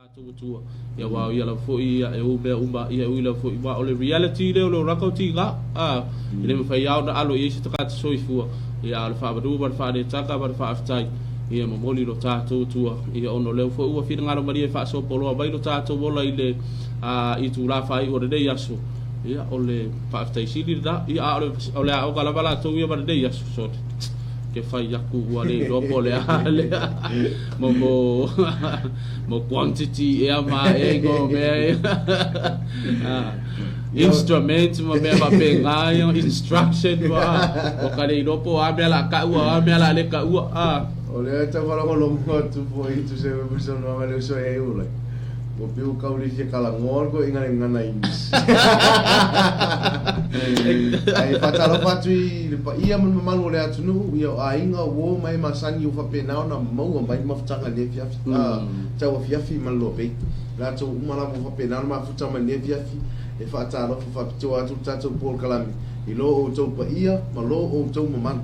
Tatou Atua, ia aua o Ia lava foi ia e ou mea uma, ia e ui lava foi, aua o le reality lea o le olaga o tiga, a, e le mafai lava ona alo i ai se tagata soifua, ia a o le faamanu ma le faanetaga ma le faafetai, ia e momoli i lo tatou Atua, ia ona o lea foi ua finagalo malie e faasoapoloa mai lo tatou ola i le a, itula faaiu o lenei aso, ia o le faafetai sili lena, ia a o le, o le aoga lava latou ia ma lenei aso, sorry, ke fai aku ua le iloa po o le a lea, mo, mo, mo quantity ea ma ea ingoa o mea ia. Instrument ma mea faapena ia, instruction ma ua ka le iloa po o a mea la taua o a mea la le taua. O lea e tau faalogologo atu foi i tusa ai ma saunoaga a le uso e Iulai. Ua pei ua tau le fia talanoa le toeaina i le gagana English. Ae faatalofa atu i le paia ma le mamalu o le atunuu, ia o aiga, o uo ma e masani ua faapena ona maua mai le mafutaga i lenei afiafi, tau afiafi ma le loa pei. Latou uma lava ua faapena ona mafuta mai i lenei afiafi e faatalofa faapitoa atu le tatou polokalame i lo outou paia ma lo outou mamalu.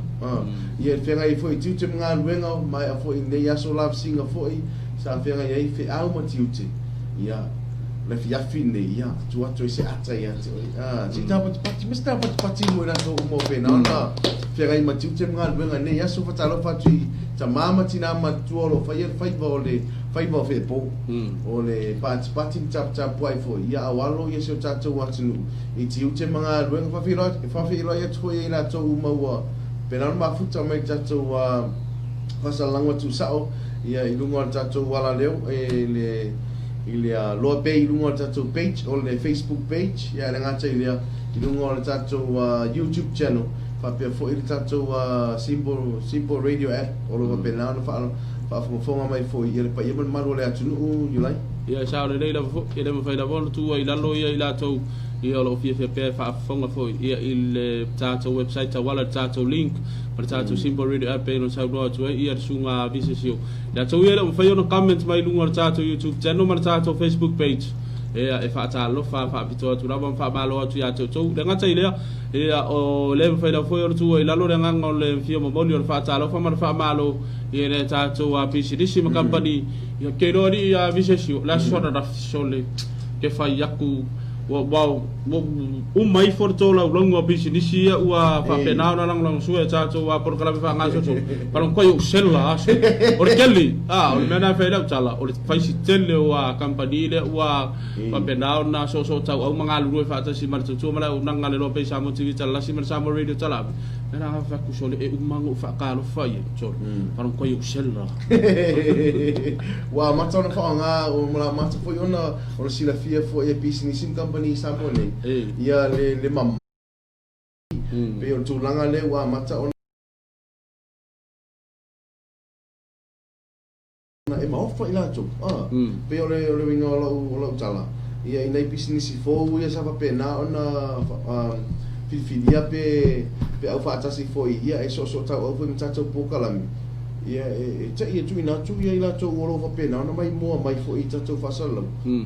Ia e feagai ai foi i tiute ma galuega, maea foi i lenei aso lavasiga foi sa feagai ai feau ma tiute. Ia, le afiafi lenei, ia, tuu atu ai se ata ia te oe. Se i tāpatipati, ma se tāpatipati mo i latou uma o pena ona feagai ma tiute ma galuega i lenei aso. Faatalofa atu i tamā ma tinā matutua o lo o faia le faiva o le faiva o Feepo, o le patipati ma taputapuai foi, ia aualo ia si o tatou atunuu i tiute ma galuega. Faafeiloai atu foi ia i latou uma ua pena ona mafuta mai i le tatou faasalalaga tuusao ia i luga o le tatou alaleo i le i le Loa Bay i luga o le tatou page o le Facebook page ia e le gata i lea i luga o le tatou YouTube channel faapea foi le tatou Simple Simple Radio app o lo o faapena ona faafogafoga mai foi ia le paia ma le mamalu o le atunuu Iulai. Ia e sao lelei lava foi, e le mafai lava ona tuua i lalo ia i latou ia o lo o fiafia pea e faafofoga foi ia i le tatou website tauala i le tatou link ma le tatou Simple Radio app pei ona saunoa atu ai ia le susuga Visesio. Latou ia e le o mafai ona comment mai i luga o le tatou YouTube channel ma le tatou Facebook page. Ia, e faatalofa faapitoa atu lava ma faamalo atu ia te outou. Le gata i lea, ia, o le mafai lava foi ona tuua i lalo le agaga o le fia momoli o le faatalofa ma le faamalo i nai tatou pisinisi ma kamupani. Ia, ke iloa alii ia Visesio, o le aso ananafi sole ke fai aku Ua, ua, ua uma ifo le tolaulauga o pisinisi ia ua faapena ona lagolagosua e tatou a polokalame faagasosolo. Palongoi ou sela aso. O le tele, a, o le mea lena e fai ai lau tala, o le faisi tele o a kamupani lea ua faapena ona soosootauau ma galulue faatasi ma le tautua ma le auaunaga a le Loa Pay Samoa TV Talalasi ma le Samoa Radio Talaave. Mea la fai atu sole e uma ona ou faatalofa i ai, sole, palongoi ou sela. Ua amata ona faaaoga, ua amata foi ona O le silafia foi e pisinisi ma kamupani i Samoa nei, ia le le mama, pei o le tulaga lea ua amata ona e maofa i latou. Pei o le o le uiga o lau o lau tala, ia i nai pisinisi fou ia sa faapena ona filifilia pe pe aufaatasi foi ia e soosootauau foi ma tatou polokalame. Ia, e te i e tuuina atu ia i latou o lo o faapena ona maimoa mai foi i tatou faasalalau,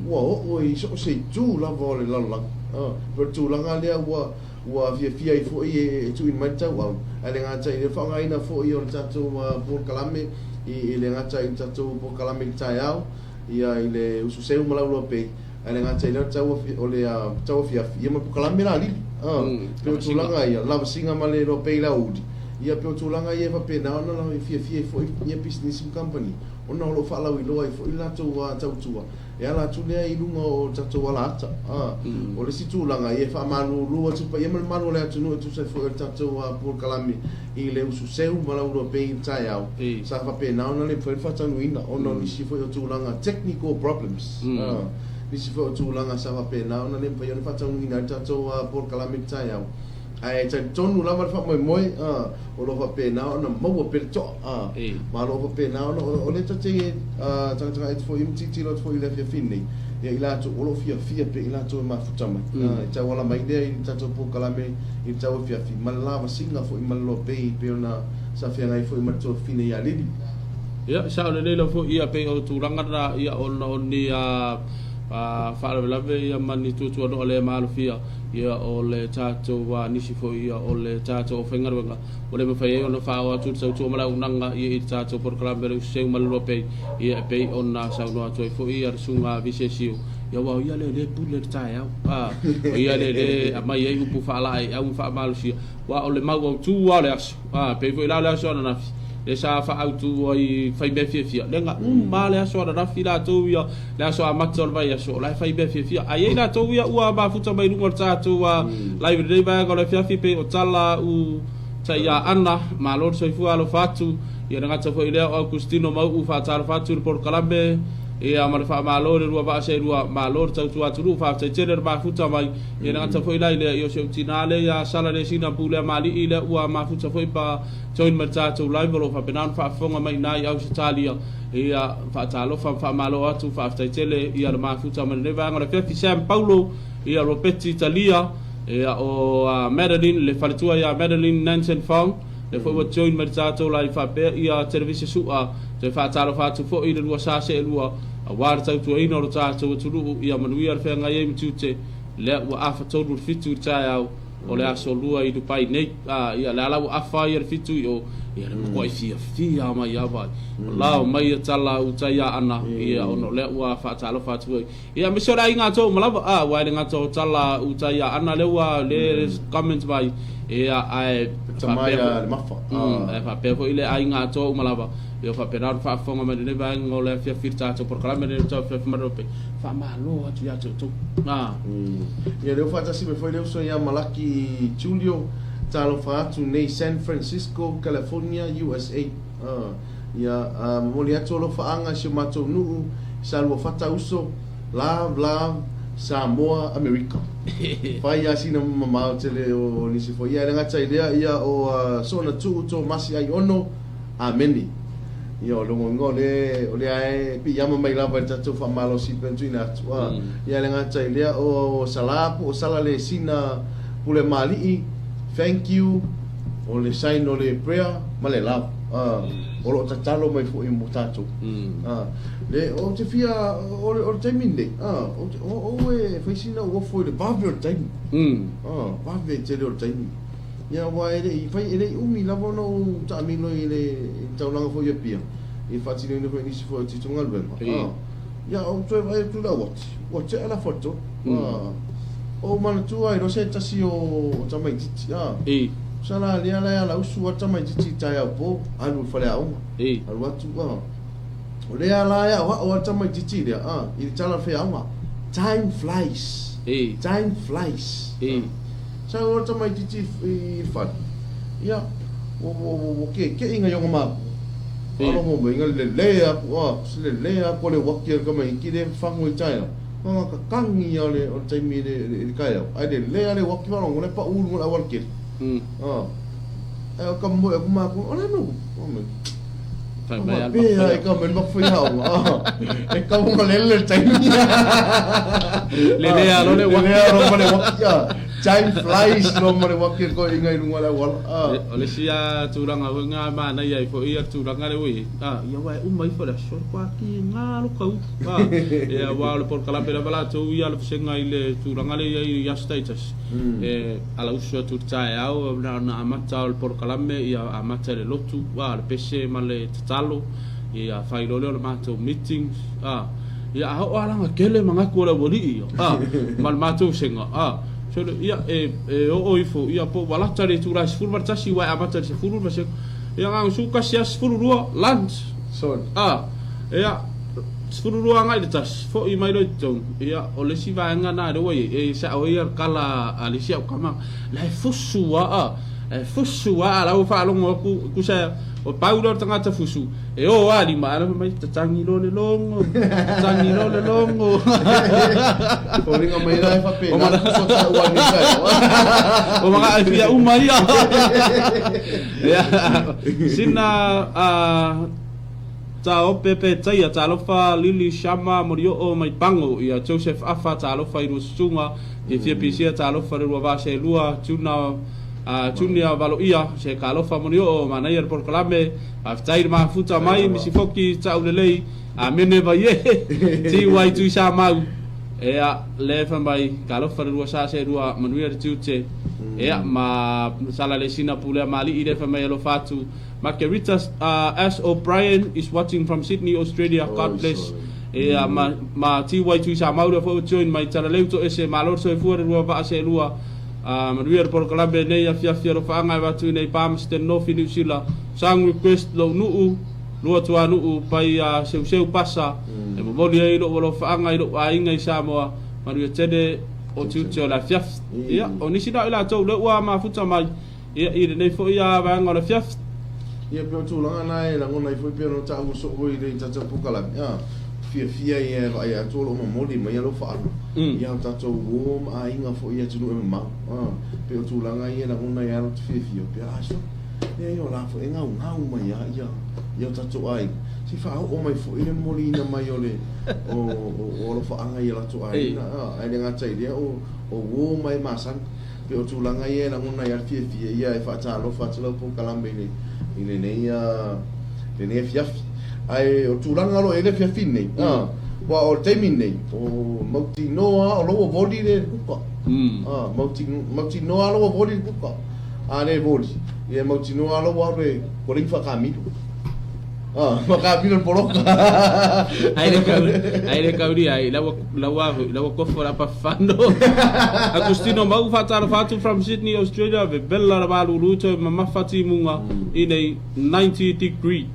ua oo i so o se itu lava o le lalolagi. O le tulaga lea ua ua fiafia ai foi e tuuina mai le tauau, ae le gata i le faaaogaina foi o le tatou polokalame i le gata i le tatou polokalame i le taeao, ia i le ususeu ma Lauloa Bay, ae le gata i lea o le tauafiafi, ia ma polokalame la alili. Pei o tulaga ia, lavasiga ma le Loa Bay i le aoauli, ia pei o tulaga ia e faapena ona e fiafia ai foi ia pisinisi ma kamupani, ona o lo o faalauiloa ai foi le latou tautua e ala atu lea i luga o tatou alaata. O le isi tulaga, ia e faamalulu atu paia ma le mamalu o le atunuu e tusa ai foi o le tatou polokalame i le ususeu ma Lauloa Bay i le taeao, sa faapena ona le mafai ona faataunuuina ona o nisi foi o tulaga technical problems, nisi foi o tulaga sa faapena ona le mafai ona faataunuuina ai le tatou polokalame i le taeao. Ae talitonu lava le faamoemoe, o lo o faapena ona maua pea le toa, ma o lo o faapena ona, o lea ta te tagatagai atu foi ma tilotilo atu foi i le afiafi nei, ia i latou o lo o fiafia pea i latou e mafuta mai, e tauala mai lea i le tatou polokalame i le tauafiafi, ma le lavasiga foi ma le loa pei pei ona sa feagai foi ma le tuafafine ia Lily. Ia, e sao lelei lava foi ia pei o tulaga na ia ona o ni faalavelave ia ma ni tuatuanoa le maalofia. Ia o le tatou nisi foi ia o le tatou aufaigaluega ua le mafai ai ona faaoo atu le tautua ma le auaunaga ia i le tatou polokalame o le Useu ma le Luapei ia e pei ona saunoa atu ai foi ia le Susuga Visesio ia aua o ia lea le pule le taeao a o ia lea le aumai ai upu faalaeiau ma faamalosia aua o le mau autu lava o le aso a pei foi la o le aso ananafi lea sa faaautu ai fai mea fiafia lea na uma lava le aso ananafi latou ia le aso amata o le vaiaso, o la e fai mea fiafia. Ae i ai latou ia ua mafuta mai luga o le tatou live i lenei vaega o le afiafi, pei o tala u tai ia Ana, malo le soifua alofa atu, ia le gata foi lea o Augustino Mau'u faatalofa atu i le polokalame, ia ma le faamalo i le lua vaa seelua, malo le tautua atunuu, faafetai tele le mafuta mai, ia le gata foi la i lea, ia o si ou tinā lea ia Sala Lesina Puleamali'i lea ua mafuta foi pa join mai le tatou live, o lo o faapena ona faafofoga mai i ina i Ausetalia. Ia, faatalofa ma faamalo atu, faafetai tele ia le mafuta mai lenei vaega o le afiafi. Sam Paulo, ia Ropeti Talia, ia o Madeline, le faletua ia Madeline Nansen Fong, lea foi ua join mai le tatou live faapea ia Televise Su'a. Toe faatalofa atu foi i le lua sa seelua aua le tautuaina o lo tatou atunuu. Ia manuia le feagai ai ma tiute, lea ua afa tonu le 7 i le taeao. O le aso lua i Dubai nei, a, ia, le ala ua afa ai le 7 i o, ia, le matuai fiafia mai lava. O la o mai ia tala uta ia Ana, ia, ona o lea ua faatalofa atu ai. Ia, aemaise o le aiga atoa uma lava, a, aua e le gata o tala uta ia Ana lea ua le comment mai, ia, ae faapea foi, le mafa. Ae faapea foi le aiga atoa uma lava, ia, faapena ona faafofoga mai lenei vaega o le afiafi i le tatou polokalame lenei o le Tauafiafi Malupe. Faamalo atu ia te outou. A. Ia lea ua faatasi mai foi le uso ia Malaki Julio, talofa atu nei San Francisco, California, USA. Ia momoli atu alofaaga i si o matou nuu i Saluafata uso, love love Samoa America. Fai lava sina mamao tele o nisi foi. Ia e le gata i lea, ia o Soona Tuu Tomasi Aiono, Amene. Ia o lona uiga o lea o lea e piiama mai lava i le tatou faamalosi pei ona tuuina atu. A, ia e le gata i lea o Sala po o Sala Lesina Pulemalii, thank you, o le sign o le prayer ma le love. A, o lo o tatalo mai foi mo tatou. A, le ou te fia o le o le taimi lenei, a, ou te o ou e fai sina ou ofo i le vave o le taimi. A, vave tele o le taimi. Ia aua e le i fai, e le i umi lava ona ou taamilo i le taulaga foi i Apia, i le faatinoina foi o nisi foi o titu galuega. A, ia ou toe vaai atu i lau ati, ua tea le afa o le tolu. A, ou manatua ai loa se tasi o tamaitiiti, a, sa la lea la e ala usu a le tamaitiiti i le taeao po, alu i le faleaoga, alu atu, a, o lea la e aoao a le tamaitiiti lea, a, i le tala o le faiaoga, time flies, time flies. Sau o tamaititi i le fale, ia, ua keke'i ngai ona makua. Faalogo mai nga lele aku, a, se lele aku o le uaki a le tamaiti lea e fafagu i le taeao. Nga kakagi ia o le taimi i le taeao, ae lele lava le uaki faalogo la e pau i luga o le aualatele. A, ae o ka moe aku makua, o le a le mea ua tupu? Fai mai, Fai mai a le Pea e ka mai ma fai hao. E ka mo lele le taimi. Lele a lo le waki. Lele a lo ma le waki. Time flies lo ma le waki ko inga i lunga le awala. O le isi a tulaga foi nga manaia ai foi ia tulaga le ui. Ia ua e uma ifo le aso kwa ki nga lo kau. Ia ua o le polokalame lava latou ia le vasenga i le tulaga le ia i aso taitasi. E ala usu atu i le taeao na ona amata o le polokalame ia amata i le lotu a le pese ma le tatalo ia fai loa lea o le matou meetings a ia a oo lava tele manatu o le aualii ia a ma le matou vasega a so le ia e e oo ifo ia po ua lata le itula e 11 aua e amata i le 10 le vasega ia na ona 11 aso 12 lunch Sorry. a ia 12 agai i le tasi, foi mai loa i totonu, ia, o le isi vaega lena lea ua i ai, e sao ai le tala a le isi au tama, la e fusu lava, e fusu lava, la ua faalogo atu, tusa o pau lea o le tagata fusu, e o lava lima, ae la fai mai, tatagi loa le logo, tatagi loa le logo. Foliga mai la e faapena, fusu o taua nei taeao. O mga fia uma ia. Ia, sina, Taope pe taia, talofa Lily Shama Morioo mai Pango ia Joseph Afa talofa i Luasusuga Fiafia Pisia talofa le lua va se lua Tuna Junior Valoia se kalofa Morioo manaia le polokalame faafetai le mafuta mai Misi Foki tau lelei Amene vai e TY Tuisamau. Ea, le fai mai, Talofa le lua sa seelua, manuia le tiute. Ea, ma sala le sina pulea ma alii le fai mai alofa atu. Margarita S. O'Brien is watching from Sydney, Australia. God bless. Ea, ma, ma TY Tuisamau lea foi ua join mai. Talaleu toese, malo le soifua le lua vaa seelua. Manuia le polokalame nei afiafi alofaaga e avatu i nei Palmerston North i Niu Sila. Song request, Lou nuu. Lua tuanuu pai a Seuseu Pasa e momoli ai lou alofaaga i lou aiga i Samoa, manuia tele o tiute o le afiafi. Ia, o nisi la o i latou lea ua mafuta mai ia i lenei foi vaega o le afiafi. Ia, pei o tulaga na e lagona ai foi pei ona taua soo i le tatou polokalame, a, fiafia ia e vaai atu o lo o momoli mai alofaaga ia o tatou uo ma aiga foi i atunuu e mamao, a, pei o tulaga ia e lagona ai lava lo te fiafia, pei a soo. Leai, o la foi e gaugau mai lava ia, ia o tatou aiga. Se i faaoo mai foi le momoliina mai o le, o, o, o alofaaga i o latou aiga. A, ae le gata i lea, o, o uo ma e masani. Pei o tulaga ia e lagona ai lava le fiafia, ia e faatalofa atu lau polokalame i le, i lenei, a, lenei afiafi. Ae o tulaga o lo o i ai le afiafi lenei, a, aua o le taimi lenei, o mautinoa lava o la ua voli le kuka. A, mautinoa lava o la ua voli le kuka. A le voli, ia e mautinoa lava ua alu e kolegi faakamilo. Ah, faakamilo le poloka. Ai le kau, ai le kauri ai, la ua, la ua, la ua kofo la pafano. Agustino Mau whaatalofa atu from Sydney, Australia, ve bella la malulu toe mamafa timuga i nei 90 degree.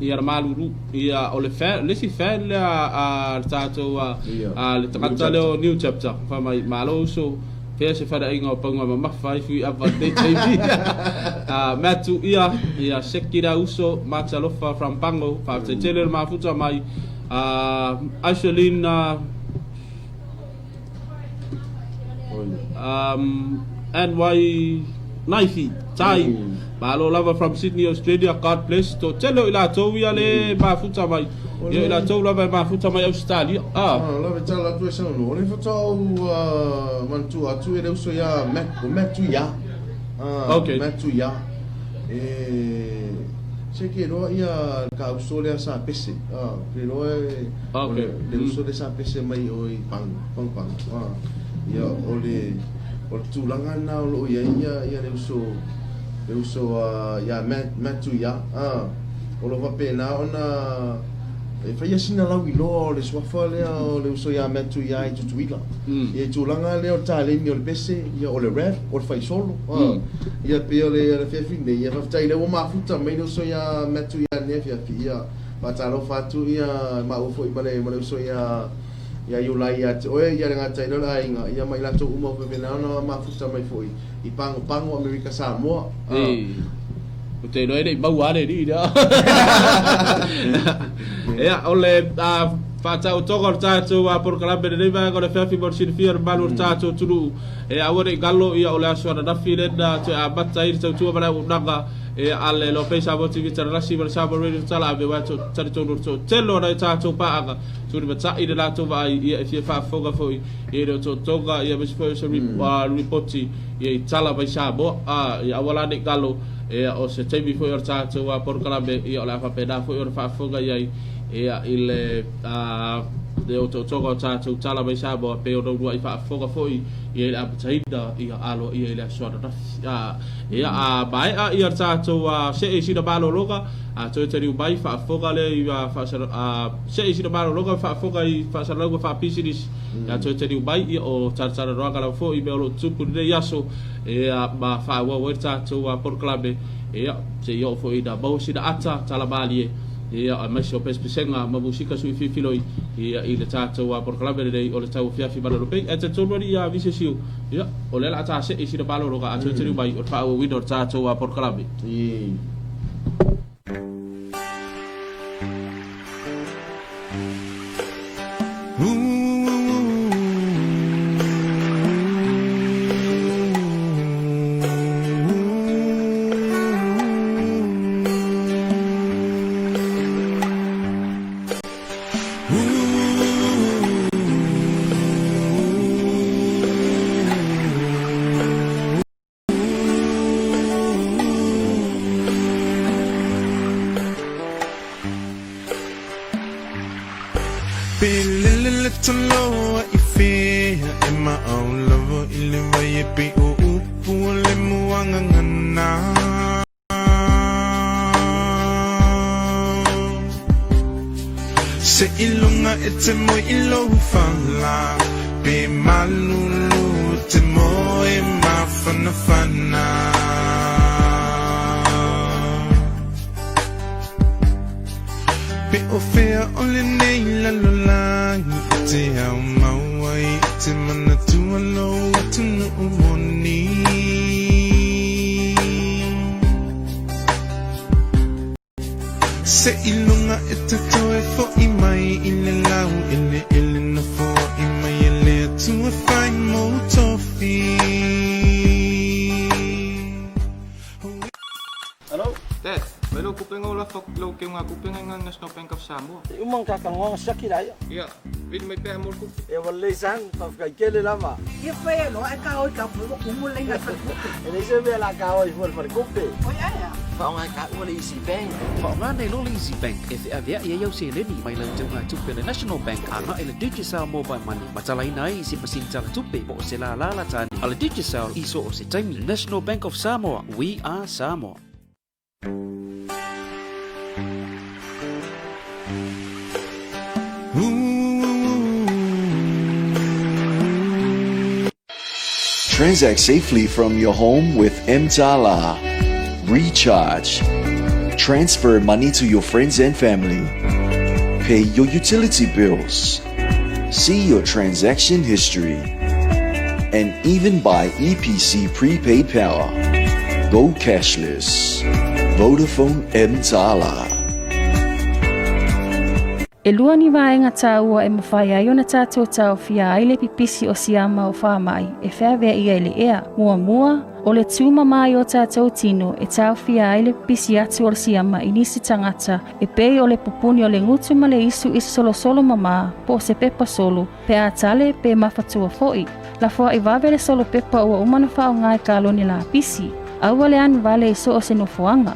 Ia la malulu, ia o le fan, le isi fan lea a le tātou a, a le tagata lea o New Chapter, wha mai, malo uso, Pea se wharainga o paunga mamafa ai fui ava nei taimi. Matu ia, ia Sekira uso, Matalofa from Pango, whaafetai tele le mafuta mai. Isolin NY Naifi, Tai, malo lava from Sydney, Australia, God bless. To tele o i latou ia le mafuta mai. Ia i latou lava e mafuta mai Ausetalia. Ah. Ah, lave tala atu e saunoa. O le faatoa ou manatua atu e le uso iā Matt, o Matt Tuiā. Ah, okay. Matt Tuiā. E, se ke loa ia ka uso lea sa pese. Ah, ke loa e, okay. o le, le uso lea sa pese mai o i Pango, Pango Pango. Ah, ia o le, o le tulaga na o loo i ai ia, ia le uso, le uso iā Matt, Matt Tuiā. Ah, O lo o faapena ona e faia sina lauiloa o le suafa lea o le uso ia Matt Tuia i Tutuila. Ia i tulaga lea o le taleni o le pese, ia o le rap, o le faisolo. Ia pei o le afiafi lenei, ia faafetai o lea ua mafuta mai le uso ia Matt Tuia i lenei afiafi. Ia faatalofa atu ia maua foi ma le uso ia ia Iulai ia te oe, ia le gata i lea o le aiga, ia ma i latou uma ua faapena ona mafuta mai foi i Pagopago, Amerika Samoa. Ou te iloa e le i maua lava le alii lea. Ia, o le faataotoga o le tatou polokalame lenei vaega o le afiafi mo le silafia o le mamalu o le tatou atunuu. Ia, aua ne i galo, ia, o le aso ananafi lea na toe amata ai le tautua ma le auaunaga a le Lopei Samoa TV Talalasi ma le Samoa Radio Tala Ave aua e talitonu o le toatele o nai tatou paaga tulimatai le latou vaai, ia, e fia faafofoga foi i le otootoga, ia, aemaise foi o se lipoti ia i tala mai Samoa, a, ia aua la ne i galo, ia, o se taimi foi o le tatou polokalame, ia, o le a faapena foi ona faafofoga i ai, ia, i le, a, le otootoga o tatou tala mai Samoa, pei ona uluai faafofoga foi ia i le amataina, ia, aloaia i le aso ananafi. A, ia, a maea ia le tatou, a, see i sina malologa, a, toe taliu mai, faafofoga lea i, a, faasala, a, see i sina malologa, faafofoga i faasalalauga faapisinisi, Ia toe taliu mai, ia o talatalanoaga lava foi i mea o lo o tutupu i lenei aso, ia ma faaauau ai le tatou polokalame, ia seia oo foi ina maua sina ata tala malie, ia aemaise o pesepesega ma musika sui filifiloi, ia i le tatou polokalame lenei o le Tauafiafi Malolo Pei. Ae talitonu alii ia Vise Siu, ia o lea o le a ta see i sina malologa a toe taliu mai o le faaauauina o le tatou polokalame. taloa i fea e maau lava i le vai e pei o upu o le muagagana. Se i luga e te moe i lou fala, pe malulu te moe mafanafana. Pe o fea o lenei lalolagi e te ao mau ai i te manatua lou atunuu moni. Se i luga e te toe foʻi mai i le lau eleele na foai mai e le Atua fai mou tofi. Hello? Dad, mai lou kupenga o lafo atu i lou keuga kupenga i National Bank of Samoa. E uma ka talanoaga siaki la ia. Ia, vili mai pea mo le kupe. E ua lelei san, faafetai tele lava. Ia fai e loa e ka oi ka pui kumu le inga fale E leai se mea la ka oi fua le faletupe. Oi ae a. Faaaoga e taua le Easy Bank. Faaaoga nei loa le Easy Bank e feaveai ai au seleni mai lau teugatupe a le National Bank agai i le Digicel Mobile Money ma talaina ai i se masini tala tupe po o se lālā lata ane a le Digicel i so o se taimi. National Bank of Samoa, we are Samoa. Transact safely from your home with Mtala. Recharge. Transfer money to your friends and family. Pay your utility bills. See your transaction history. And even buy EPC prepaid power. Go cashless. Vodafone Mtala. E lua ni vaega taua e mafai ai ona tatou taofia ai le pipisi o siama o faamai e feaveaia i le ea. Muamua, o le tumama ai o tatou tino e taofia ai le pipisi atu o le siama i nisi tagata e pei o le pupuni o le gutu ma le isu i se solosolo mamā po o se pepa solo, pe a tale pe mafatua foi. Lafoai vave le solo pepa ua uma ona faaaoga i kalone lapisi. Aua le anu vale i so o se nofoaga.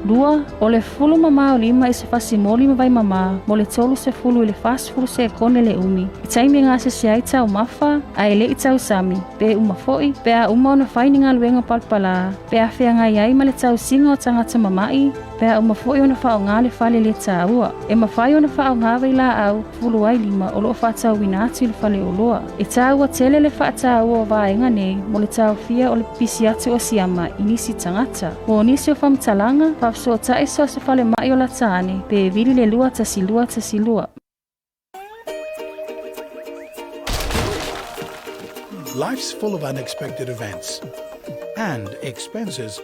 Lua, o le fulu mamā o lima i se fasi moli ma vai mamā mo le 30 i le 40 sekone le umi i taimi e gasese ai taumafa ae le i tausami, pe uma foi, pe a uma ona fai ni galuega palapalā, pe a feagai ai ma le tausiga o tagata mamaʻi, pe a uma foi ona faaaoga le fale lē tāua. E mafai ona faaaoga vailaau fulu ai lima o loo faatauina atu i le faleoloa. E tāua tele le faataua o vaega nei mo le taofia o le pipisi atu o siama i nisi tagata. Mo nisi o faamatalaga, faafesootai so o se falemai o lata ane pe vili le 2 1 2 1 2. Life's full of unexpected events and expenses.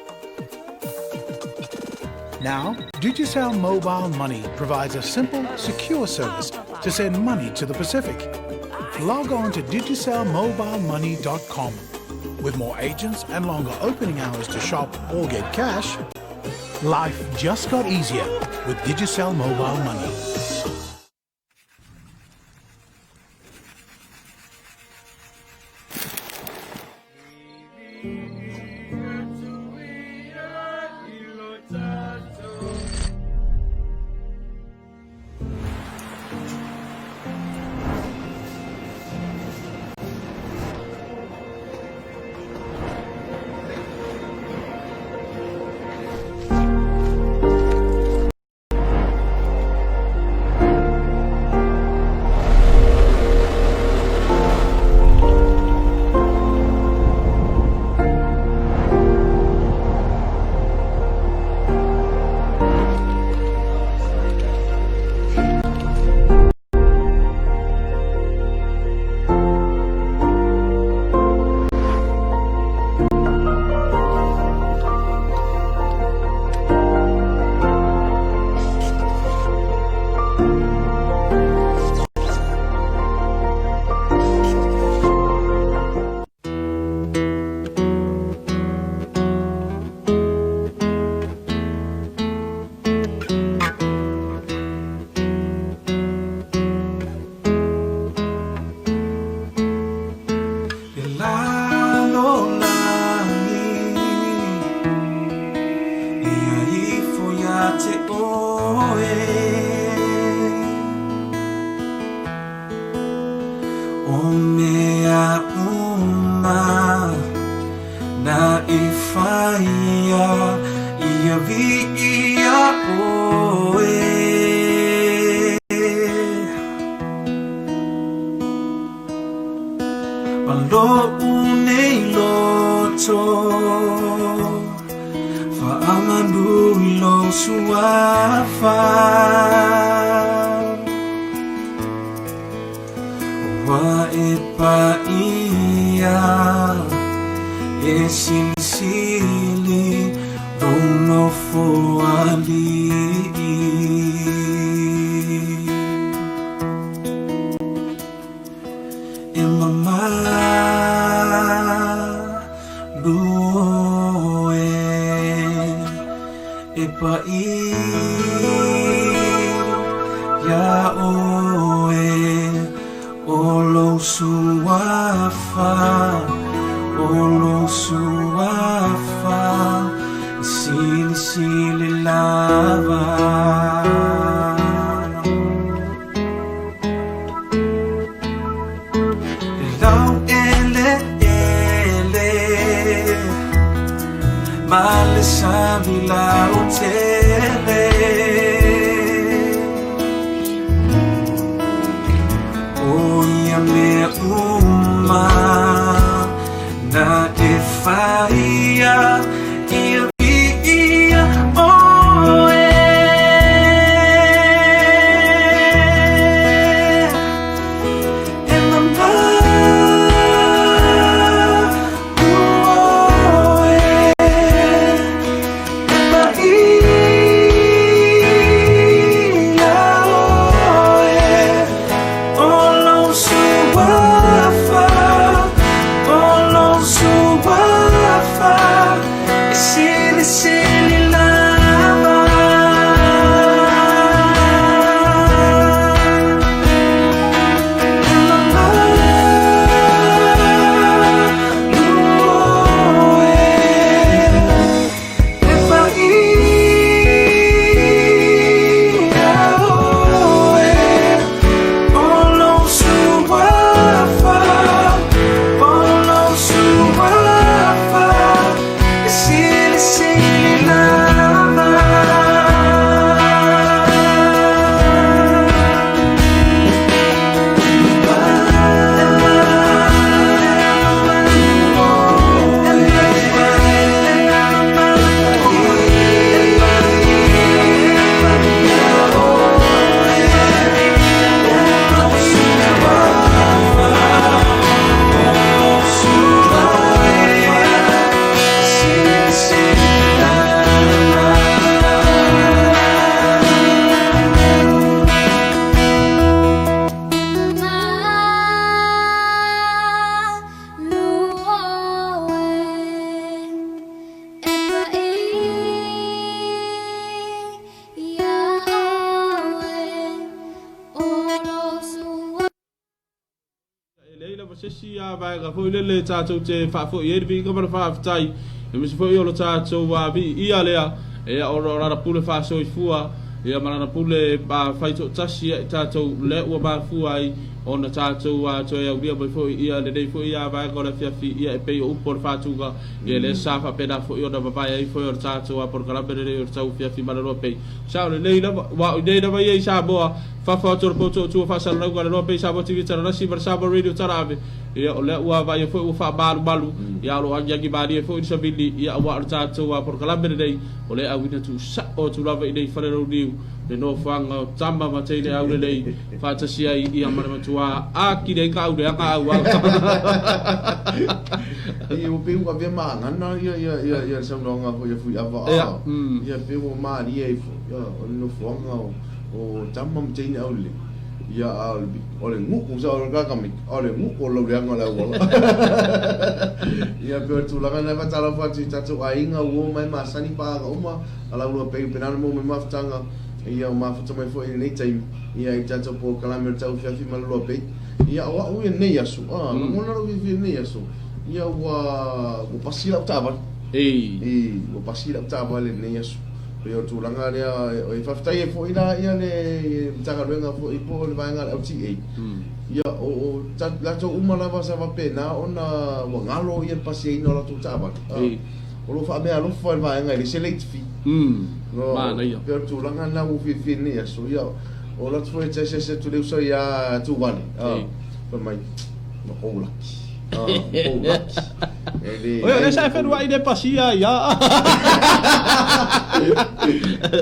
Now, Digicel Mobile Money provides a simple, secure service to send money to the Pacific. Log on to digicelmobilemoney.com. With more agents and longer opening hours to shop or get cash, life just got easier with Digicel Mobile Money. suafa Ua e paia e silisili lou nofoalii. E mamalu oe e paia oe o lou suafa, o lou suafa e silisili lava. E laueleele ma le sami lautele O ia mea uma na te faia ia viia oe. E mamalu oe e paia oe o lou suafa, o lou suafa e silisili lava. E mamalu oe e paia oe o lou suafa, o lou suafa e silisili lava. E leai lava se isi vaega foi lele e tatou te faafoi ai le viiga ma le faafetai, aemaise foi o lo tatou viia lea, ia ona o lana pule faasoifua, ia ma lana pule faitoatasi ia i tatou lea ua mafua ai ona tatou toe aulia mai foi ia lenei foi vaega o le afiafi, ia e pei o upu o le faatuga, ia lea sa faapena foi ona vavae ai foi o le tatou polokalame lenei o le tauafiafi ma le loa pei. Sao lelei lava, aua o i nei lava ia i Samoa, fafo atu o le poto'otua faasalalauga a le Loa Pei Samoa TV Talalasi ma le Samoa Radio Talaave, ia o lea ua vaaia foi ua faamalumalu, ia o lo o agiagi malie foi le savili, ia aua o le tatou polokalame lenei o lea e auina tuusa'o atu lava i nei fale lou niu le nofoaga o tama ma teine aulelei faatasi ai ia ma le matuā atili ai gaauleaga auala. Ia ua pei ua avea ma agana ia ia ia ia le saunoaga foi a Fuiava Ia. a ia pei ua malie ai foi ia o le nofoaga o o tama ma teine aulelei ia a o le o le gu'u sa o le gaga a o le gu'u o le lauleaga o le auala. Ia pei o le tulaga lena e faatalofa atu i tatou aiga uo ma e masani paaga uma a lau lua pei pena na maua mai mafutaga ia o mafuta mai foi i lenei taimi ia i tatou polokalame o le tauafiafi ma le lua pei. Ia o a'u ia lenei aso a lagona lou fiafia i lenei aso ia ua ua pasi la'u taavale. Ei. Ua pasi la'u taavale i lenei aso. Pei o le tulaga lea e faafetai ai foi la ia le Matagaluega foi po o le vaega a le LTA. Ia o o latou uma lava sa faapena ona ua galo ia le pasiaina o latou taavale. O lo o faameaalofa le vaega e leai se late fee. Manaia. Pei o le tulaga lena ua fiafia i lenei aso. Ia o alu atu foi e te asiasi atu i le uso ia Tuvale. Fai mai, ua ou laki. Ua ou laki. E le Oi, o lea sa e feluai i le pasia ia.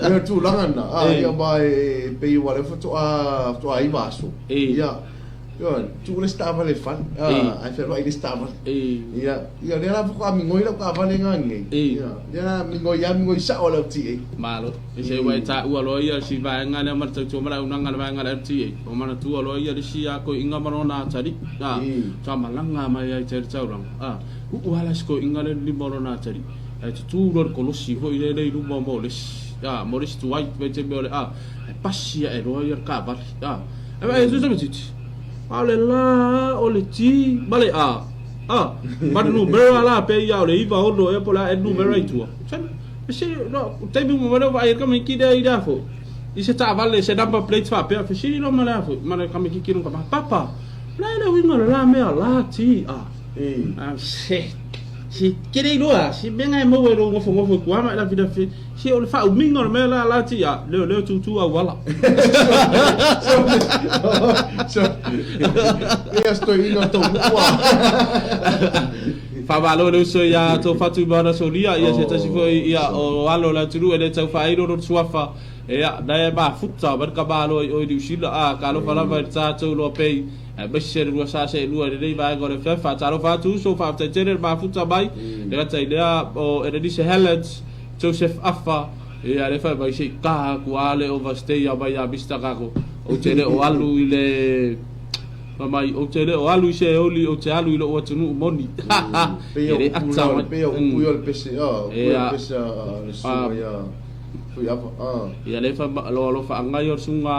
Ia tulaga na, ia ma e pei ua lea faatoa 9 aso. Ia, ioe, tuu le isi taavale i le fale, ae fealuai i le isi taavale. Ia, ia lea la faatoa migoi lau taavale na nei. Ia, lea la migoi lava migoi sao a le LTA. Malo. Se ua e taua loa ia si vaega lea ma le tautua ma le auaunaga a le vaega a le LTA. Ua manatua loa ia le isi toeaiina ma lona atalii. Sa malaga mai ai tai le taulaga. Uu lava la si toeaina lea i le lima o lona atalii. Ae tutu loa le kolosi foi lele i luma mo le isi, mo le isi tuai vaitaimi o le ae pasi ae loa ia le taavale. Ae vaai atu tamaitiiti, a o le la o le T ma le A, ma le numera la pei ia o le 96 ea po o le a ea le numera i tua. Fesili, no, taimi uma mai lea ua vaai ai le tamaititi lea i le a foi, i se taavale, se number plate faapea, fesili loa ma le a foi, ma le tamaititi lona tama, Papa, o le a le uiga o le la mea la T A? Se, se ke le iloa, se mea na e maua i lou nofonofo i tua ma e lafilafi, se o le faaumiga o le mea la la T A, leo leo tutu auala. Ia stoina tou nuu a. Faamalo le uso ia Toafatu ma ona solia, ia se tasi foi ia o alo o le atunuu e le tau faailo lona suafa, ia na e mafuta mai le tamaloa i o i Niu Sila, a talofa lava i le tatou loa pei, aemaise le 242 i lenei vaega o le FF. Talofa atu uso, faafetai tele le mafuta mai, le gata i lea o Enelise Helens, Joseph Afa, ia le fai mai se i taha atu lava le overstay mai ia Mister Kako, ou te le o alu i le Fai mai, ou te le o alu i Seoli, ou te alu i lou atunuu moni. Pei E le ata mai. Pei o upu ia o le pese, upu ia o le pese a le susuga ia Fuiava. Ia le fai mai, lo alofaaga ia o le susuga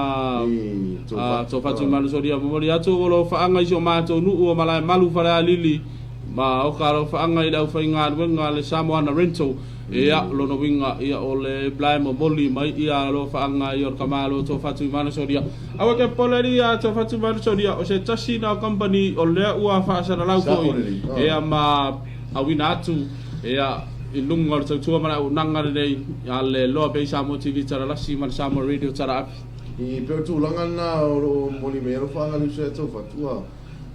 a Toafatuimalosolia momoli atu o alofaaga i si o matou nuu o Malaemalu Falealili ma o ka alofaaga i le aufaigaluega a le Samoana Rental. Ia, o lona uiga, ia, o le la e momoli mai ia alofaaga ia o le tamaloa Toafatuimalosolia. Aua ke pole lia Toafatuimalosolia, o se tasi na o company o lea ua faasalalau foi, ia, ma auina atu, ia, i luga o le tautua ma le auaunaga lenei a le Loa Bay Samoa TV Talalasi ma le Samoa Radio Talaapi. I pei o tulaga na o lo o momoli mai alofaaga le uso ia Toafatu,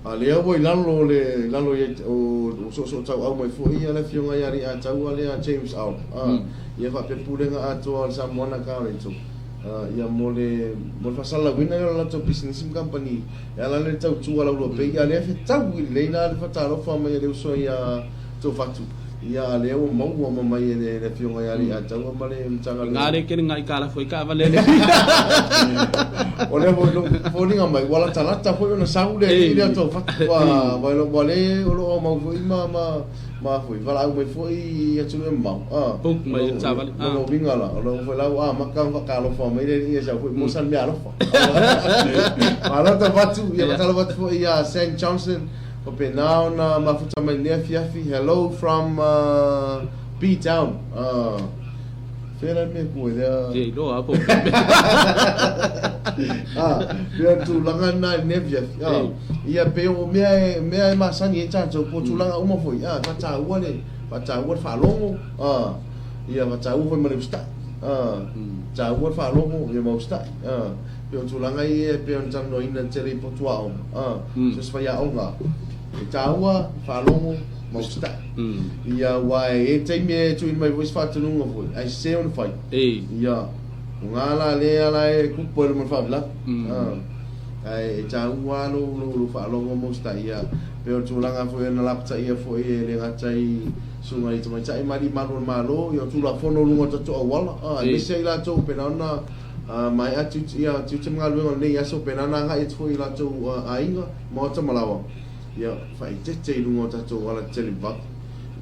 A lea ua i lalo o le, i lalo i o, o soosootauau mai foi ia le afioga ia Alii-a-Taua lea James Au, a, ia faapea pulega atoa o le Samoana Car Rental, a, ia mo le, mo le faasalalauina lea o le latou pisinisi ma kamupani e ala le tautua laulua pei, a lea fetau i lelei la le faatalofa mai a le uso ia Toafatu, ia a lea ua maua ma mai e le, le afioga ia Alii-a-Taua ma le Matagaluega. Nga le kene nga i kala foi ka vale le. O lea foi lo foliga mai ua latalata foi ona sau le alii lea Toafatu ua ua ua le o lo o mau foi ma ma ma foi valaau mai foi i atunuu e mamao a. Book mai le taavale. O lona uiga la o lo foi la ua amata ona faatalofa mai le alii e sau foi mo sana meaalofa. Malo Toafatu, ia faatalofa atu foi ia Sam Johnson Faapena ona mafuta mai lenei afiafi hello from B-town Fea la le mea ku ai lea Ke iloa po Pei o le tulaga lena i lenei afiafi Ia pei o mea e mea e masani ai tatou po o tulaga uma foi faataua le faataua le faalogo Ia faataua foi ma le usitai Taua le faalogo ia ma usitai Pei o tulaga ia e pei ona talanoaina tele i potu aoga, so o se faiaoga, e taua, faalogo ma usitai. Ia, aua e i ai taimi e tuuina mai foi se faatonuga foi, ae sese ona fai. Ia, o ga la lea la e kupu ai luma o le faalavelave. Ae e taua lava lou faalogo ma usitai. Ia, pei o le tulaga foi na lapataia foi e le gata i susuga i tamaitai ma alii malu o le Malo, ia o Tulafono i luga o tatou auala, aemaise ai latou pei ona Maea ia tiute ma galuega o lenei aso, pena na agai atu foi i latou aiga, maota ma laoa, ia faaeteete i luga o tatou alatetele vave.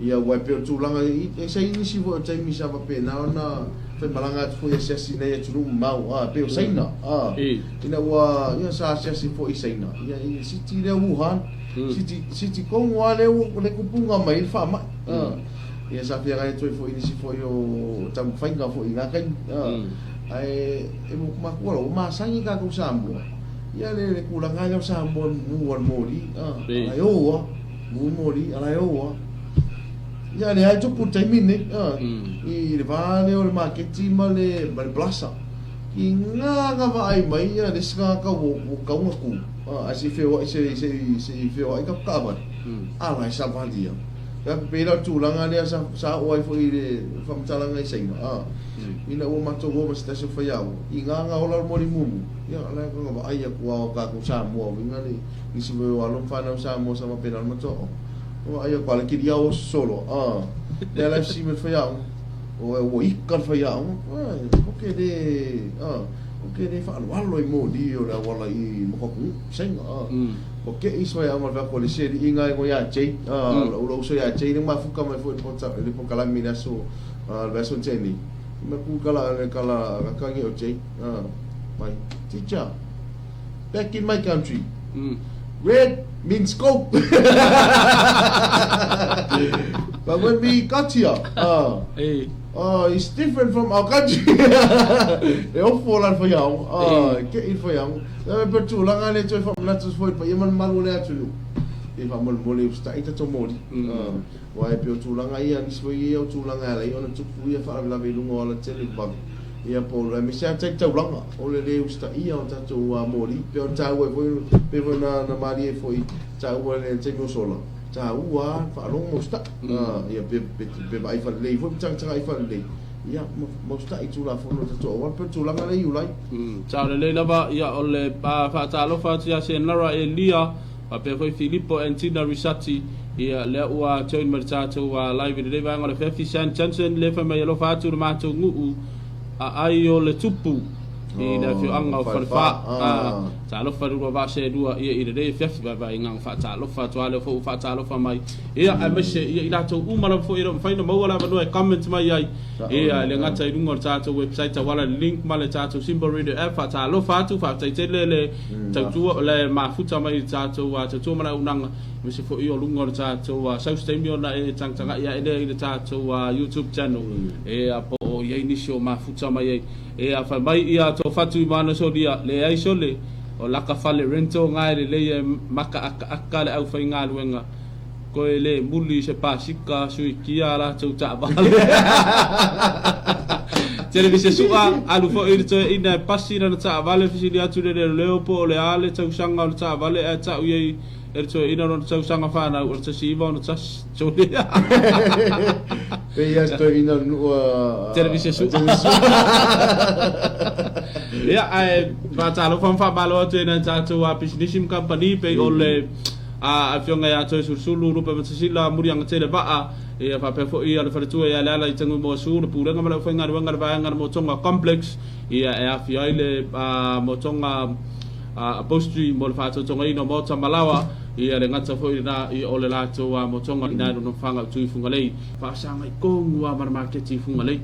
Ia aua e pei o le tulaga i, sa i nisi foi o taimi sa faapena ona faimalaga atu foi asiasi i nai atunuu mamao, a, pei o Saina, a, ina ua, ia sa asiasi foi i Saina, ia i le city lea o Wuhan, city, city tonu lava lea ua le tupuga mai ai le faamai, a, ia sa feagai atu ai foi i nisi foi o taumafaiga foi i na taimi, a. Ae e makua ua masani tatou Samoa ia le le tulaga lea o Samoa e mumu a le moli a ala e o a mumu moli ala e o a ia lea e tupu i le taimi lenei a i le va lea o le maketi ma le ma le plaza i nga na vaai mai ia le isi tagata ua ua tatau ona tu a ae se i feoai se se se i feoai ka taavale ala e savali a. Sa pei la o le tulaga lea sa sa oo ai foi i le faamatalaga i Saina a ina ua matou o ma se tasi o faiaoga i gaga ola o le moli mumu, ia la e ga vaai atu lava o tatou Samoa uiga le nisi foi o alo ma fanau Samoa sa faapena ona matou aoga. Vaai atu lava le kili ao sosolo a lea la e fesili mai le faiaoga, ua ika le faiaoga, ko ke le a ko ke le faaaloalo i moli o le auala i Makoakunuu i Saina a. Ua kei isi faiaoga o le fai atu o le seliiga e ia Jay, lou uso ia Jay lea mafuta mai foi i le polokalame i le aso le vaiaso na tea nei. Fai mai ku kala le kala kaka o Jay, mai, teacher, back in my country, red means go. But when we got here, it's different from our country. E ofo la le faiaoga, kei le faiaoga. E pei o le tulaga lea e toe faamanatu atu foi i le paia ma le mamalu o le atunuu, e faamolemole usitai tatou moli. Aua e pei o tulaga ia, nisi foi ia o tulaga e ala ai ona tupu ia faalavelave i luga o alatele vavave, ia po o aemaise lava tai taulaga o le le usitaia o tatou moli. E pei ona taua ai foi, pei foi ona malie foi taua i le taimi o sola, taua lava le faalogo ma usitai. Ia pe vaai faalelei foi ma tagatagai faalelei. Ia, ma usitai i Tulafono o tatou auala, pei o le tulaga lea Iulai. Sao lelei lava, ia o le faatalofa atu ia Senara Elia, faapea foi Filipo and Tina Risati, ia lea ua join mai le tatou live i lenei vaega o le afiafi. Sean Johnson lea fai mai alofa atu le matou nuu aai o le tupu i le afioaga o Falefa. Talofa le lua vaa seelua ia i lenei afiafi, vaevaeina faatalofa atu lava lea foi ua faatalofa mai. Ia, aemaise ia i latou uma lava foi e le o mafai ona maua le avanoa e comment mai ai, ia, e le gata i luga o le tatou website tauala i le link ma le tatou Simple Radio app. Faatalofa atu, faafetai tele le tautua, le mafuta mai i le tatou tautua ma le auaunaga, aemaise foi o luga o le tatou sau se taimi ona e tagatagai ae lea i le tatou YouTube channel, ia, po o i ai nisi o mafuta mai ai. Ia, fai mai ia Tofatu i Moana Solia, Leai sole, o laka fale rental nga e lelei e makaakaaka le aufaigaluega. Koe le muli i se pasika suikia a latou taavale. Tele sua, alu foi le toeaina e pasi lana taavale fesili atu i le leoleo po o le a le tausaga o le taavale ae tau i ai e le toeaina lona tausaga fanau o le 1961. Sole. Pei ia se toeaina o le nuu a Televise sua. Ia, ae faatalofa ma faamalo atu i nai tatou pisinisi ma kamupani pei o le a Afioga ia Toesulusulu Lupe Matasila Muliaga Tele Vaa, ia faapea foi ia le faletua ia Leala i Taguimoasu, le Pulega ma le Aufaigaluega le Vaega le Motoga Complex, ia e afia ai le Motoga Upholstery mo le faatotogaina o maota ma laoa, ia le gata foi lena ia o le latou motoga ina e lona fagautu i Fugalei, faasagai tonu lava ma le maketi i Fugalei.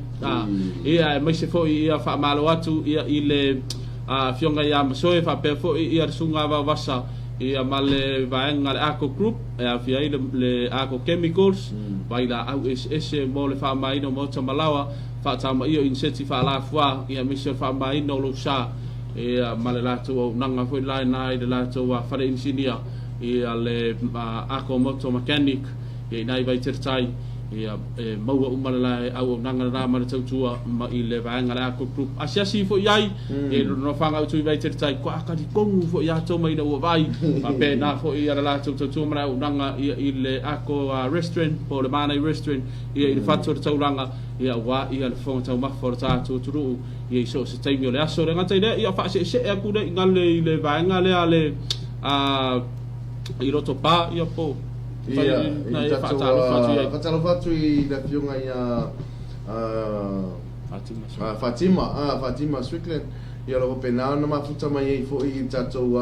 Ia aemaise foi ia faamalo atu ia i le Afioga ia Masoe faapea foi ia le Susuga Vaovasa Ia ma le vaega le Arco Group e aofia ai le Arco Chemicals, vailaau eseese mo le faamamaina o maota ma laoa, faatamaia o iniseti faalafua, ia aemaise o le faamamaina o lou sa, ia ma le latou auaunaga foi la ina i le latou fale inisinia, ia le Arco Motor Mechanic, ia ina i Vaiteletai. Ia, e maua uma le la auaunaga lena ma le tautua ma i le vaega le Arco Group. Asiasi ifo i ai, ia i lona nofoaga autu i Vaiteletai, kua akali tonu foi ia tou mai ina ua vaai, faapena foi ia le latou tautua ma le auaunaga ia i le Arco Restaurant po o le Manai Restaurant ia i le fatu o le taulaga, ia aua ia le fofoga taumafa o le tatou atunuu ia i so o se taimi o le aso. Le gata i lea, ia faaseesee atu lea i gale i le vaega lea le i Lotopa, ia po o Ia, i tatou faatalofa atu i le afioga ia Fatima, Fatima Strickland, ia o lo o faapena ona mafuta mai ai foi i le tatou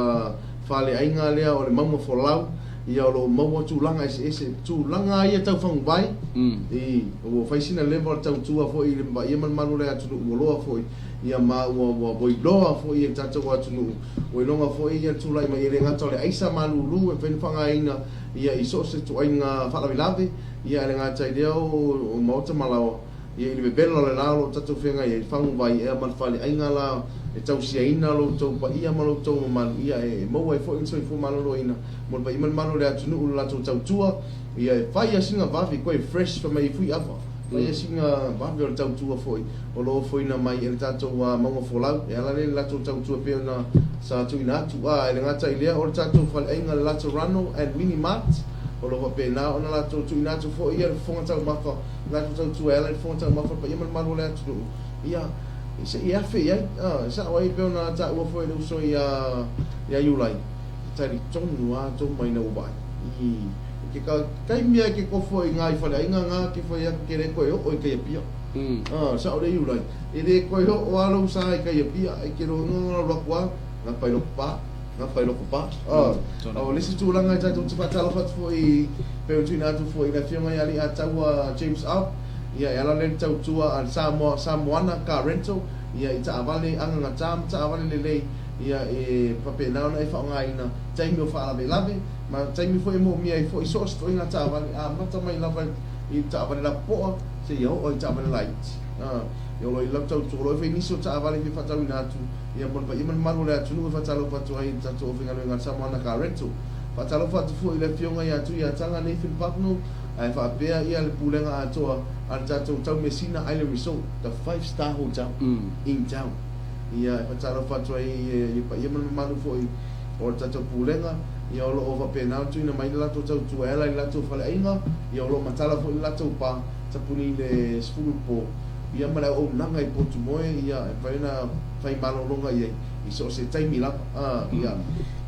faleaiga lea o le Mauga Folau, ia o lo o maua tulaga eseese, tulaga ia tau faguvai, i, ua fai sina leva o le tautua foi i le paia ma le mamalu o le atunuu, ua loa foi, ia ma ua iloa foi e le tatou atunuu, ua iloga foi ia le tulai mai, e le gata o le aisa malulu e mafai ona faaaogaina ia i so o se ituaiga faalavelave, ia ae le gata i lea o maota ma laoa, ia i le vevela o le la o lo o tatou feagai ai, le faguvai ea ma le faleaiga la e tausiaina lo outou paia ma lo outou mamalu, ia e maua ai foi le soifua maloloina mo le paia ma le mamalu o le atunuu i le latou tautua, ia e fai lava sina vave, koe fresh fai mai ai Fuiava, fai lava sina vave o le tautua foi o lo o ofoina mai e le tatou mauga folau, e ala lea i le latou tautua pei ona sa tuuina atu. A, e le gata i lea, o le tatou faleaiga le Laterano and Mini Mart, O lo o faapena ona latou tuuina atu foi ia le fofoga taumafa, latou tautua e ala i le fofoga taumafa i le paia ma le mamalu o le atunuu, ia, se i afe i ai. E sao ai e pei ona taua foi e le uso ia Iulai, e talitonu lava Toma ina ua vaai i ke taimi lava e ke kofo ai i faleaiga nga ke fai atu ke le toe oo i kai Apia. Sao lea Iulai, e le toe oo lava lou sa i kai Apia, e ke logo alu atu lava, gafa i loko pa. Gafa i loko pa. O le isi tulaga e tatou te faatalofa atu foi e pei ona tuuina atu foi i le Afioga ia Aliiataua James Up, ia e ala lea i le tautua a le Samoa, Samoana Car Rental, ia i taavale agagata ma taavale lelei, ia e faapena ona e faaaogaina taimi o faalavelave ma taimi foi e moomia ai foi so o se ituaiga taavale, amata mai lava i le taavale lapopoa seia oo i taavale laiti. Ia o lo o i lau tautua, o lo o i foi nisi o taavale e fia faatauina atu. Ia mo le paia ma le mamalu o le atunuu e faatalofa atu ai i le tatou aufaigaluega a le Samoana Car Rental. Faatalofa atu foi i le Afioga ia Tuiataga Nathan Bucknall ae faapea ia le pulega atoa a le tatou Taumeasina Island Resort, the five star hotel in town. Ia e faatalofa atu ai i le paia ma le mamalu foi o le tatou pulega, ia o lo o faapena ona tuuina mai le latou tautua e ala i le latou faleaiga, ia o lo o matala foi le latou pa tapuni i le 10 i le po. Ia ma le auaunaga i Potumoe, ia, e mafai ona fai malologa i ai i so o se taimi lava. Ia,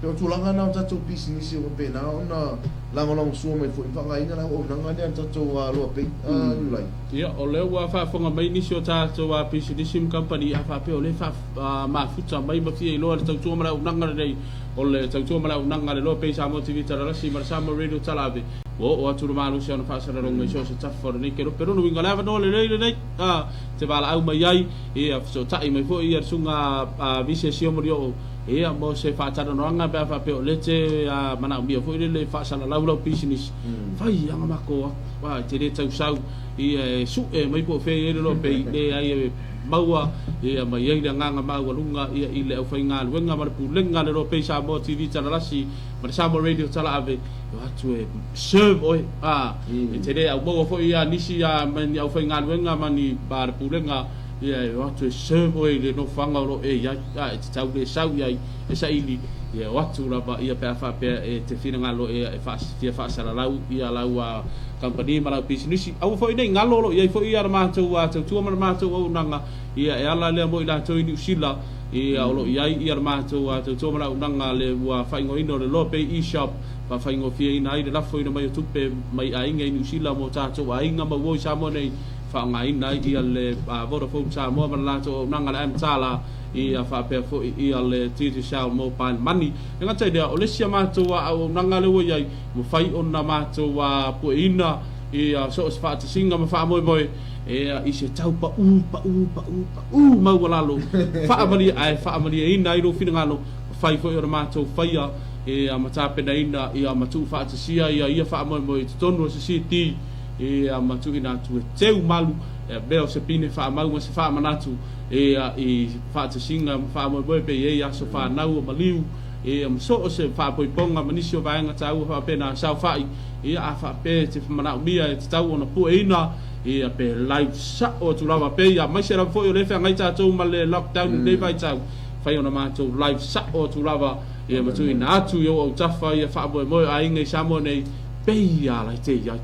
pei o tulaga na o tatou pisinisi ua faapena ona lagolagosua mai foi ma faaaogaina le auaunaga lea a le tatou Loa Pay, Iulai. Ia, o lea ua faafofoga mai nisi o tatou pisinisi ma kamupani, a faapea o lea e mafuta mai ma fia iloa le tautua ma le auaunaga lenei, o le tautua ma le auaunaga a le Loa Pay Samoa TV Talalasi ma le Samoa Radio Talaave, Ua oo atu le malosi ona faasalalauga i so o se tafa o lenei kelope. Lona uiga, o le avanoa lelei lenei e te valaau mai ai, ia fesootai mai foi le susuga a Vise Siomolioo ia mo se faatalanoaga pe a faapea o lea e te manaomia foi lele e faasalalau lau pisinisi. Fai aga matou atu, e te le tausau ia e sue mai po o fea e i ai le loa pei, leai e maua ia ma i ai le agaga maualuga ia i le aufaigaluega ma le pulega a le Loa Pei Samoa TV Talalasi ma le Samoa Radio Talaave. O atu e serve oe a e te le aumaua foi ia nisi a ma ni aufaigaluega ma ni a le pulega ia e o atu e serve oe i le nofoaga o lo o e i ai a e te tau le sau i ai e saili ia e o atu lava ia pe a faapea e te finagalo ia e fia faasalalau ia lau a kamupani ma lau pisinisi. Aua foi nei galo o lo o i ai foi ia le matou a tautua ma le matou auaunaga ia e ala lea mo i latou i Niu Sila ia o lo o i ai ia le matou a tautua ma le auaunaga le ua faaigoaina o le Loa Pay e-shop faafaigofieina ai le lafoina mai o tupe mai aiga i Niu Sila mo tatou aiga ma uo i Samoa nei, faaaogaina ai ia le Vodafone Samoa ma le latou auaunaga le mTala ia faapea foi ia le Digicel Mobile Money. E gata i lea, o le isi a matou auaunaga lea ua i ai, mafai ona matou pueina ia so o se faatasiga ma faamoemoe ia i se tau pau pau pau pau maualalo faamalie ae faamalieina ai lou finagalo, mafai foi ona matou faia ia ma tapenaina ia ma tuufaatasia ia ia faamoemoe i totonu o se CD ia ma tuuina atu e teu malu ia mea o se pine faamau ma se faamanatu ia i faatasiga ma faamoemoe pe i ai aso fanau o maliu ia ma so o se faapoipoga ma nisi o vaega taua faapena saofai ia a faapea e te manaomia e tatau ona pueina ia pe live sao atu lava pe ia aemaise lava foi o lea e feagai tatou ma le lockdown i lenei vaitau fai ona matou live sao atu lava Ia ma tuuina atu i ou autafa ia faamoemoe o aiga i Samoa nei, pei a lai te i ai.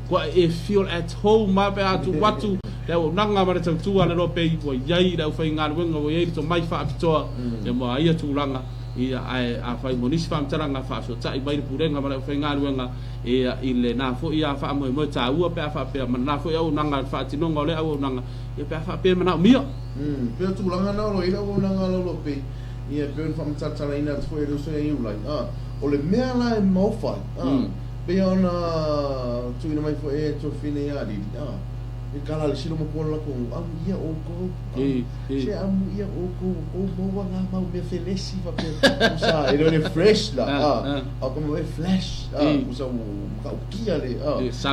Kua e feel at home a pe a tuu atu le auaunaga ma le tautua a le loa pei ua i ai le aufaigaluega ua i ai le tomai faapitoa ia mo a ia tulaga ia ae afai mo nisi faamatalaga faafesootai mai le pulega ma le aufaigaluega ia i lena foi a faamoemoe taua pe a faapea ma lena foi auaunaga le faatinoga o lea auaunaga ia pe a faapea e manaomia. Pei o tulaga na o lo o i ai le auaunaga a lau loa pei. Ia, e pei ona faamatalatalaina atu foi e le uso ia Iulai, a, o le mea la e maofa ai, a, pei ona tuuina mai foi e Tuafafine ia Lili, a, e kala le silo ma pona lako nuu, amuia oukou, a, se amuia oukou, ua kou maua nga mau mea felesi faapea, usa, e le o le fresh la, a, a ka mau e flash, a, usa ua matautia le, a, usa,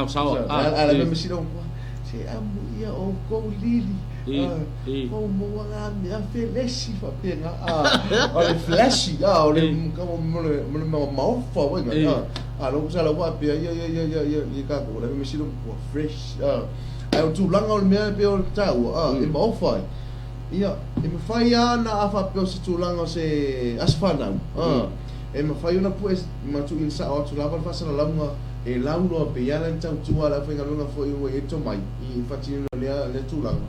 a, a la mea silo ma pona, se amuia oukou Lili. Kou maua ngā mea felesi faapena a o le flashy a o le mo le maofa wai nga a lo kusa la faapea ia ia ia ia ia ia ka ko la me silo ua fresh a ai o tulaga o le mea pe o le taua a e maofa ai ia e mafai lava ona a faapea o se tulaga o se aso fanau a. E mafai ona pue ma tuuina sa'o atu lava le faasalalauga e lauloa pei ala ni tautua a le aufaigaluega foi ua i ai le tomai i le faatinoina o lea lea tulaga.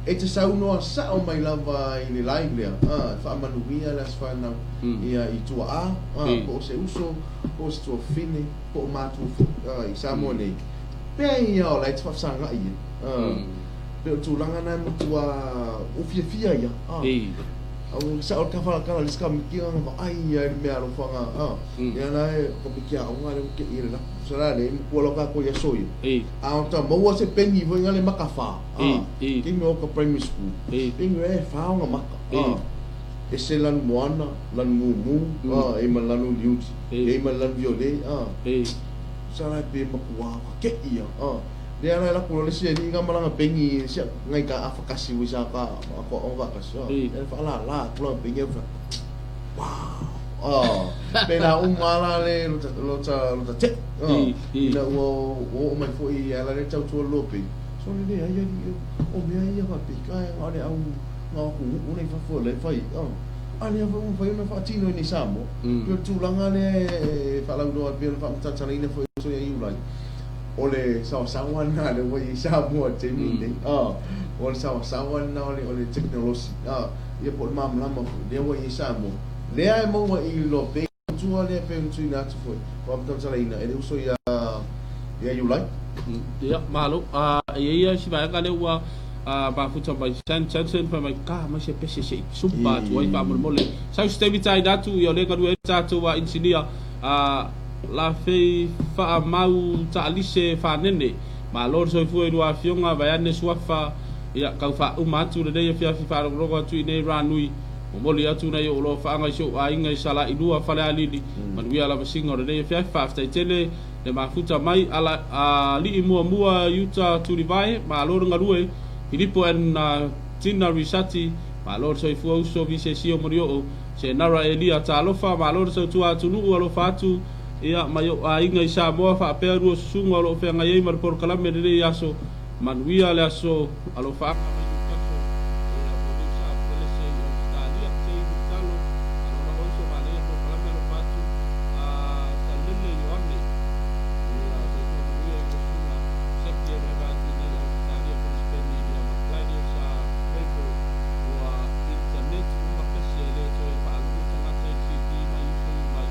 E te saunoa sa'o mai lava i le live lea, a, e faamanuia le Aso Fanau ia i tuaa, a, po o se uso, po o se tuafafine, po o matua foi, a, i Samoa nei. Pei ia o la e te faafesaga'i ai, a, pei o le tulaga lena e matua ou fiafia ai a. Au sa'o le kafalakala le isi kamiki na vaai ia i le mea alofaga a ia la e kamiki aoga lea ua te'i i le lapu sala le matua loa tatou i aso ia a ota maua se peni foi na le maka fa a taimi o ka primary school peni e fa ona maka a ese lanu moana lanu mumu a e ma lanu uliuli e ma lanu viole a sala pe matua ke'i ia a Lea la e lako loa le isi alii na ma lana peni sia nai ka afa kasi ua sa ka ako aoga faatasi a e faalala atu lana peni au wow a pēlā uma la le lota lota lota teʻi a ina ua oo mai foi e ala le tautua le lopei so le leai alii o mea ia faapeka e na o le au na o atunuu la i fafo la e fai a a lea foi ua mafai ona faatino i inei Samoa pei o le tulaga lea e faalauiloa ai pei ona faamatalaina foi e Soia Iulai. O le saoasaoa lena lea ua i ai Samoa i le taimi lenei. O le saoasaoa lena o le, o le tekonolosi. Ia po o le malamalama foi lea ua i ai Samoa. Lea e maua i le pei tua lea pei ona tuuina atu foi faamatalaina e le uso ia ia Iulai. Ia, malo. E i ai lava si vaega lea ua mafuta mai Sam Johnson fai mai, ka mai se pese se i sumpa atu ai faamolemole. Sau se taimi taina atu, ia o lea e galue ai le tatou inisinia. Lafei faamau taalise fanene. Malo le soifua i lua afioga vaeane suafa ia kau faauma atu lenei afiafi faalogologo atu i nei ranui. Momoli atu nai ou alofaaga i si ou aiga i Salailua Falealili. Manuia lavasiga o lenei afiafi. Faafetai tele le mafuta mai ala alii muamua i uta Tulivae. Malo le galue Filipo and Tina Risati. Malo le soifua uso Visesio Molioo. Senara Elia Talofa, malo le tautua atunuu, alofa atu ia mai ou aiga i Samoa faapea lua susuga o lo o feagai ai ma le polokalame lenei aso. Manuia le aso alofaaga mai Newcastle ia mo New South Welese i Ausetalia. Se i Mulitalo, alo lava uso manaia le polokalame alofa atu a Salele Ioane ia soifua manuia i lua susuga Seki e vaeva atu i nei Ausetalia Brisbane ia ma Gladius a Rayburn ua internet uma pese e le toe faalogo tagata i le CD mai uso i mai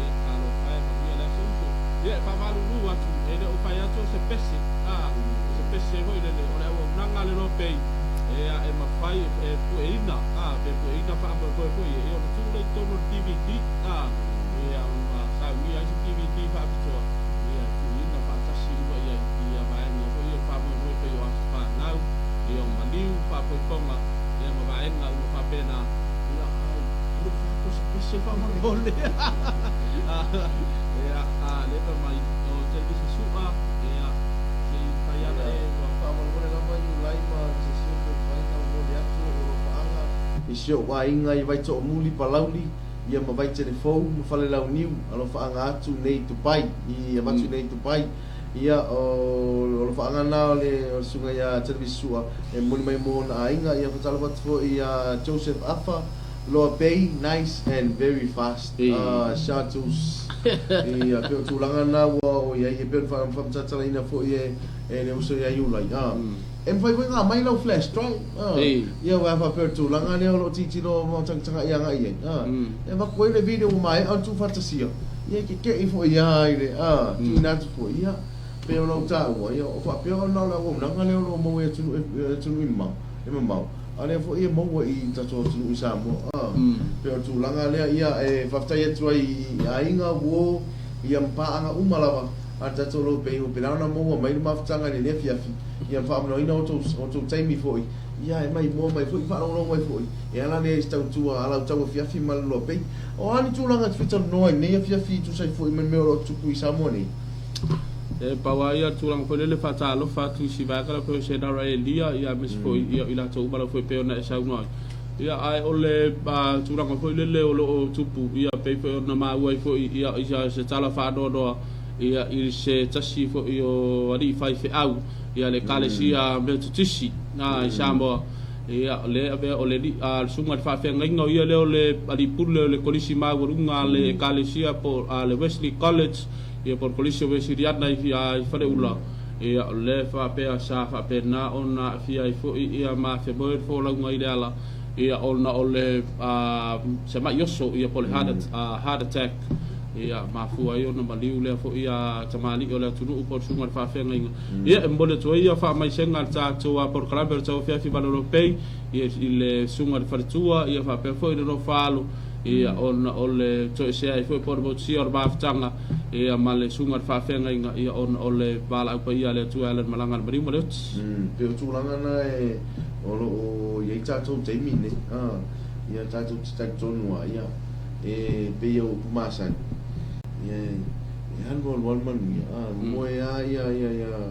ia talofa e manuia le aso uso ia e faamalulu atu e le o fai atu o se pese a o se pese foi lele o le auaunaga a le lopei ea e mafai e pueina a pe pueina faamoemoe foi ia ona tuu lea i totonu o le DVD a ia ma saunia ai se DVD faapitoa ia e tuuina faatasi uma i ai ia vaega foi ia faamoemoe pei o aso fanau ia o maliu faapoipoga ia ma vaega uma faapena. Ia, ai, e le o fai atu o se pese faamolemole. Ia, a lea fai mai, o televisa su'a, ia, se i fai ana e ua. Faamolemole lava Iulai ma Visesio pe mafai ona momoli atu ou alofaaga i si ou aiga i Vaitoomuli, Palauli, ia ma Vaitelefou ma Falelauniu, alofaaga atu nei i Dubai, i avatu nei i Dubai. Ia, o alofaaga na o le susuga ia Televisa Sua e momoli mai mo ona aiga. Ia, faatalofa atu foi ia Joseph Afa, Loa Bay, nice and very fast. Shatus. Ia, pei o tulaga na ua oo i ai, e pei ona faamatatalaina foi e le uso ia Iulai. E mafai foi ona aumai lau flash drive. Ia, aua faapea o le tulaga lea o lo o tilotilo ma tagatagai agai i ai. E avatu ai le video ua maea ona tuufaatasia, ia e keke'i foi lava i le tuuina atu foi, ia, pei ona ou taua, ia, o faapea ona o le auaunaga lea o lo o maua i atunuu atunuu i mamao, e mamao, a lea foi e maua i tatou atunuu i Samoa, a, pei o le tulaga lea, ia, e faafetai atu ai i aiga, uo, ia, ma paaga uma lava a le tatou Low Pay, ua pēlā ona maua mai le mafutaga i lenei afiafi, ia, ma faamanoina outou outou taimi foi. Ia, e maimoa mai foi, faalogologo mai foi, e ala lea i se tautua a lau tauafiafi ma le Loa Pei. O a ni tulaga e te fia talanoa ai i lenei afiafi e tusa ai foi ma le mea o lo o tupu i Samoa nei? E pau lava ia le tulaga foi lele faatalofa atu i si vaega lea pei o Senara Elia, ia aemaise foi ia i latou uma lava foi pei ona e saunoa ai. Ia, ae o le tulaga foi lele o lo o tupu, ia pei foi ona maua ai foi ia i se tala faanoanoa ia i se tasi foi o alii faifeau ia le Ekalesia Metotisi i Samoa. Ia, o lea e avea o le alii, a, le susuga i le faafeagaiga, o ia lea o le alii pule o le Kolisi Maualuga a le Ekalesia po o le Wesley College, ia po o le Kolisi o Wesiliana i, i Faleula. Ia, o lea e faapea sa faapena ona aafia ai foi ia ma femoe le folauga i le ala, ia, ona o le, a, se ma'i oso, ia po o le heart, a, heart attack. Ia, mafua ai ona maliu lea foi a tamalii o le atunuu po o le susuga i le faafeagaiga. Ia, e momoli atu ai ia faamaisega a le tatou polokalame o le Tauafiafi Malolo Pay ia, i le susuga i le faletua, ia faapea foi le nofo-a-alo, ia, ona o le toesea ai foi po o le motusia o le mafutaga, ia, ma le susuga i le faafeagaiga, ia, ona o le valaau paia a le Atua e ala i le malaga a le maliu ma le oti. Pei o tulaga na e o lo o i ai tatou taimi nei, ia tatou te talitonu lava, ia, e pei o upu masani, ia, e alu alu lava le manuia, a, moe lava ia, ia, ia,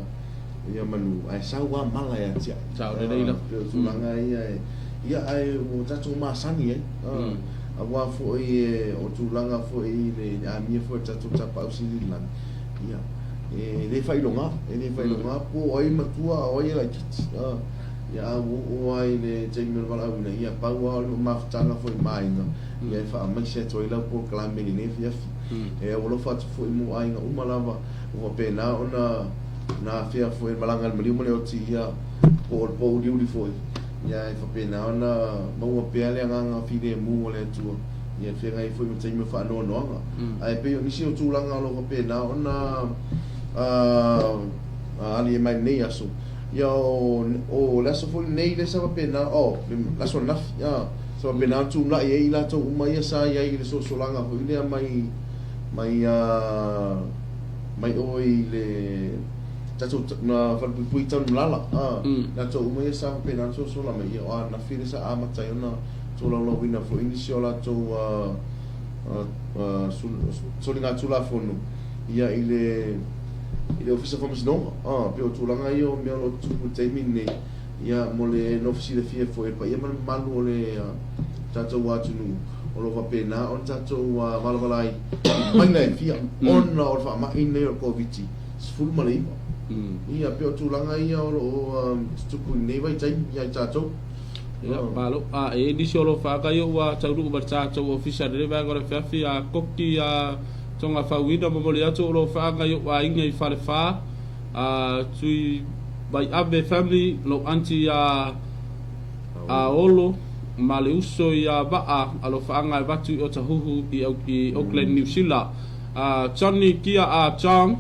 ia manu, ae sau lava mala ia te au. Sao lelei lava. Pei o tulaga ia e, ia, ae ua tatou masani ai, a, aua foi e, o tulaga foi i le amia foi a le tatou tapaau sili i le lagi, ia, e le faailoga, e le faailoga po o ai matua a o ai e laitiiti, a. Ia a ua oo lava i le taimi o le valaauina, ia pau lava o le mafutaga foi ma aiga, ia e faamaise atu ai lau polokalame i lenei afiafi. E aualofa atu foi mo aiga uma lava ua faapena ona na afea foi e le malaga a le maliu ma le oti, ia po o le pōuliuli foi, ia e faapena ona maua pea le agaga filemu o le Atua, ia e feagai ai foi ma taimi o faanoanoaga. Ae pei o nisi o tulaga o lo o faapena ona ali mai lenei aso, ia o le aso foi lenei lea sa faapena, o le aso ananafi, sa faapena ona tulai ai i latou uma ia sa i ai i le sosolaga foi lea mai mai mai o i le tatou na falepuipui Tanumalala, latou uma ia sa faapena ona sosola mai, ia o ananafi lea sa amata ai ona tolaulauina foi nisi o latou soligatulafono ia i le i le Ofisa o Faamasinoga. Pei o tulaga ia o mea o lo o tutupu i le taimi lenei, ia mo le nofo silafia foi e le paia ma le mamalu o le tatou atunuu, o lo o faapena ona tatou valavala ai i maila e fia ona o le faamai lenei o le Koviti-19. Ia pei o tulaga ia o lo o tutupu i lenei vaitaimi ia i tatou. Ia, malo. A, e i ai nisi o lo o faagaio ua taunuu ma le tatou ofisa i lenei vaega o le afiafi, a Koki, a Togafauina, momoli atu o lo o faagaio aiga i Falefa, a Tui Vaiave family, lou aunty ia a Olo ma le uso ia Vaa, alofaaga e avatu i Otahuhu i Auckland, Niu Sila. A Johnny Kia a Chong,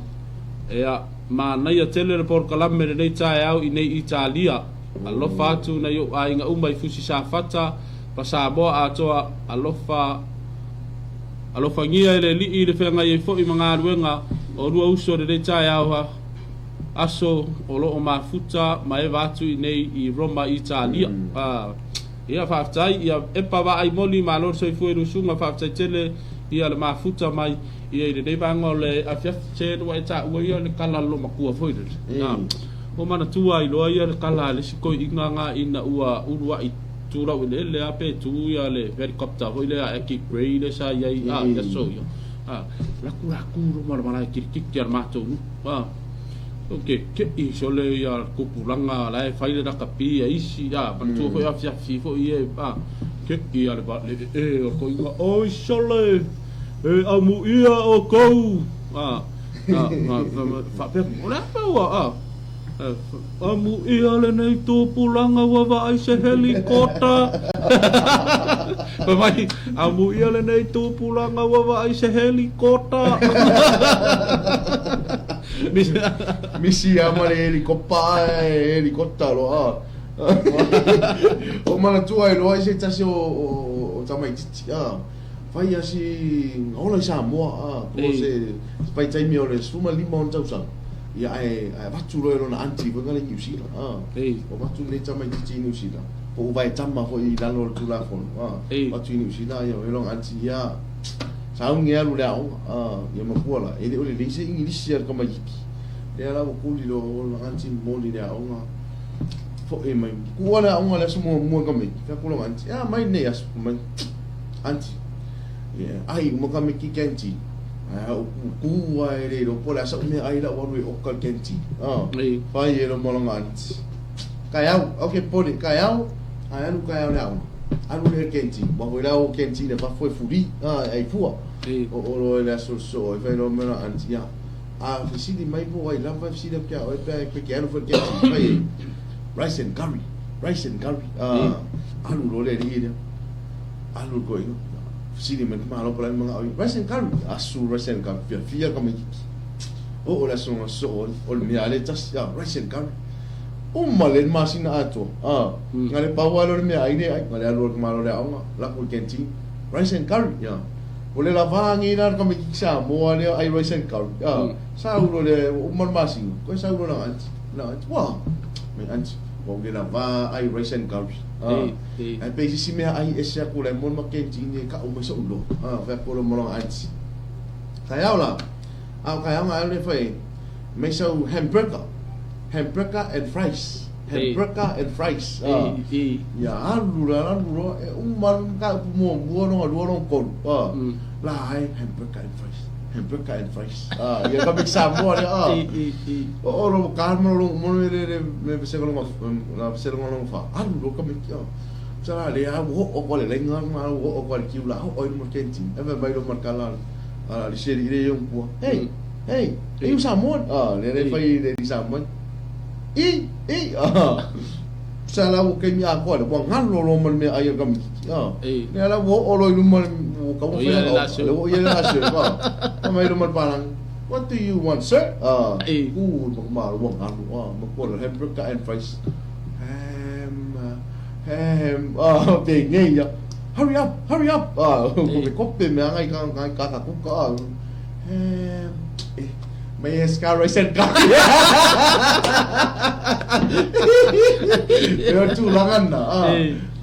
ea, manaia tele le polokalame lenei taeao i nei Italia. Alofa atu nai ou aiga uma i Fusi Safata ma Samoa atoa, alofa Alofagia e le Alii le feagai ai foi ma galuega o lua uso i lenei taeao aso o lo o mafuta ma eva atu i nei i Roma, Italia. Ia, faafetai. Ia, Epa Vaai Moni, malo le soifua i Lusuga, faafetai tele ia le mafuta mai ia i lenei vaega o le afiafi. Se ua e taua ia le tala a le loomatua foi lele. Ua manatua ai loa ia le tala a le isi toeaina na ina ua uluai tu laueleele lava pe tu ia le helicopter foi lea a Aki Gray lea sa i ai a i aso ia. A, laku la tu luma o le malae kirikiti a le matou nuu. A, o ke ke'i sole ia le tupulaga la e fai le lakapi a isi, a, manatua foi afiafi foi e, a, ke'i a le le ee o le toeaina, oi sole, e amuia outou. A, a, a, faapea, o le a mea ua, a, Amuia lenei tupulaga ua vaai se helikota. Fai mai, amuia lenei tupulaga ua vaai se helikota. Misi lava ma le helikopa ae helikota loa. O manatua ai loa i se tasi o tamaitiiti. Fai lava si ola i Samoa, po o se vaitaimi o le 15 ona tausaga. Ia ae ae avatu loa e lona aunty foi ngale i Niu Sila a. Ua avatu lenei tamaitiiti i Niu Sila po ua vaetama foi i lalo o le Tulafono a. Avatu i Niu Sila ia oi lona aunty ia sauni e alu i le aoga a. Ia matua la e le o lelei se Igilisi a le tamaitiiti. Lea la ua kuli loa lona aunty momoli i le aoga foi mai. Kua le aoga i le aso muamua le tamaiti fai atu lona aunty e a mai lenei aso fai mai aunty ia ai uma tamaiti i canteen. Ae a ou kūkū lava e le iloa po o le a sa'u meaai la ua alu e oka i le canteen. Fai e loma lona aunty. Kaeau, ok pole, kaeau. Ae alu taeao i le aoga, alu lea i le canteen, aua foi la o canteen a fafo e free, e ai fua. Oo loa i le aso sosoo ai fai loa ma lana aunty, ia, a fesili mai po o ai lava e fesili atu ia oe pe te alu foi i le canteen, fai ai, rice and curry, rice and curry. Alu loa le alii lea, alu le toeaina, fesili mai le tamaloa po o le a le manao ia, rice and curry, asu rice and curry, fiafia le tamaititi. Oo i le aso na sosoo ai, o le mea lava lea e tasi, rice and curry. Uma lelei le masina atoa, a, na le pau lava lea o le meaai lea e ai, na le alu atu malo i le aoga, lako i le canteen, rice and curry, ia. Ua le lava nei la le tamaititi Samoa lea ai rice and curry, a, sa ulo lea ua uma le masina, toe sau loa lana aunty, lana aunty, ua, mai aunty, ua ou le lava ai rice and curry, a, ae pei se isi meaai ese atu la e moe ma canteen e kau mai so'u iloa, a, fai atu loa ma lana aunty, taeao la, a o taeao na alu lea e fai ai, mai sau hamburger, hamburger and fries, hamburger and fries. Ia alu la alu loa, e uma le mataupu muamua, lona lua, lona tolu, la ai hamburger and fries, hamburger and fries. Ia ka mea Samoa lea, o lo ka ma lo mo le le le vasega lona la vasega lona fa, alu loa ka mea Sa la le a ua oo atu le laina ma ua oo atu le kiu la oo ai luma canteen. E vai mai luma le kala a le seli le yong pua. Hey, Hey, are you Samoan? Ah, le le fai le di Samoan. I, i, ah. Sa la ua kaimi atoa le, ua galo loa ma le meaai a le tamaititi. Ah. Lea la ua oo loa i luma le, ua tau fai lana oka. Le ua ia le lasi ah. Fai mai luma le palagi. What do you want, sir? Ah. Ku ma ua galo, ah, ma kua le hamburger and fries. Ham, ham, ah, penei ia. Hurry up, hurry up. Ah, ko te kope mea ngai ka ngai ka ka kuka. Ah. Mai e ska rice and curry. E o tūlanga na.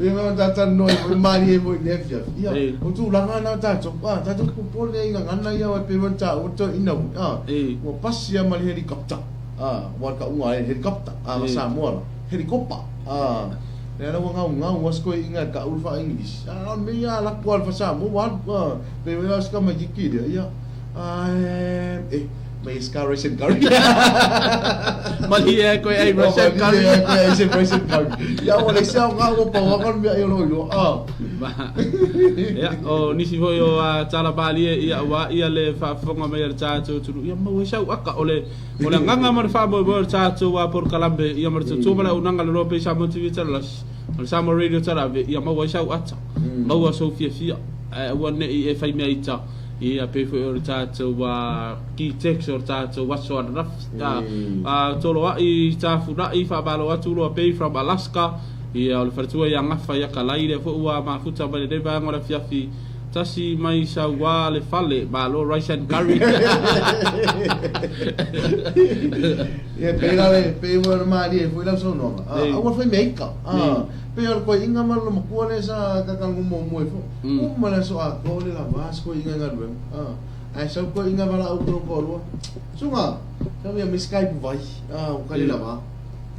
E mea tātou no e mari e mo i nefia. Ia, o tūlanga na tātou. Ah, tātou popole i ngā ngana ia o e pewa tā o tō ina. Ah, ua pasia ma le helicopter. Ah, ua ka unga e helicopter. Ah, ma Samoa la. Helikopa. Ah, le ala ua ngau ngau asko i ngā ka uru wha English. Ah, me ia la kua fa Samoa. Ah, Pe wera ska mai kiki dia ia. Eh, mai ska rice and curry. Mali e koe ai rice and curry. Mali e koe ai rice and curry. Ia o le sia o ngā o pau anga mea i olo ilo. Ah. Ia, o nisi foi o a tala malie ia ua ia le faafofoga mai a le tatou atunuu. Ia maua ai sau aka o le o le agaga ma le faamoemoe o le tatou a polokalame ia ma le tautua ma le auaunaga le loa pei Samoa TV Tala ma le Samoa Radio Tala ave ia maua ai sau ata. Maua sou fiafia. Ae aua ne i e whai mea ita, ia pei foi o le tatou key text o le tatou aso ananafi. Toloai Tafunai faamalo atu loa pei from Alaska, ia o le faletua ia Gafa ia Kalai lea foi ua mafuta mai lenei vaega o le afiafi tasi mai Saua le fale, malo rice and curry. Ia pei la le pei ua malie foi lau saunoaga. Aua fai mea ita. Pei o le koiinga ma lona makua lea sa kakalaga muamua ifo. Uma le aso atoa o le lava se koiinga i galuega. Ae sau koiinga valaau ke lou toalua. Suga, sau ia me Skype vai. Ua kali lava.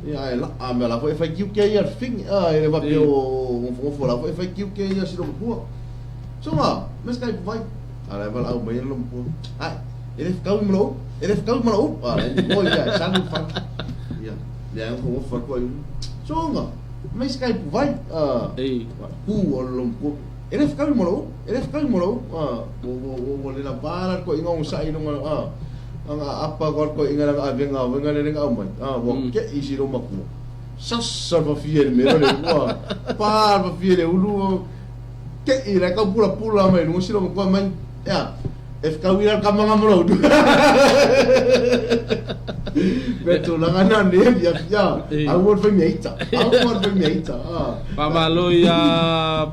Ia ae laa mea la foi e fai tiute ia le fafine. E le faapea o nofonofo la foi e fai tiute ia si lou matua. Suga, me Skype vai. A la e valaau mai lou matua. Ae, e le fetaui ma lou, e le fetaui ma lou. A la e moe ia e salu le fale. Ia, lea e nofonofo atu ai. Suga, mai Skype vai. Ku o lou matua. E le fetaui ma lou, e le fetaui ma lou. Ua le lava la le koiinga ogasai i luga, anga aapa koa le koiinga lana avega avega le lenga aumai. Ua ke'i si lou matua. Sasa le fafie i le mea le ua pa le fafie i le ulu. Ke'i la e tau pulapula mai luga si lou matua mai. Ea, e fetaui la le tama nga ma lou Mea tulaga na ne fia fia. Aua le fai mea ita. Aua le fai mea ita. Faamalo ia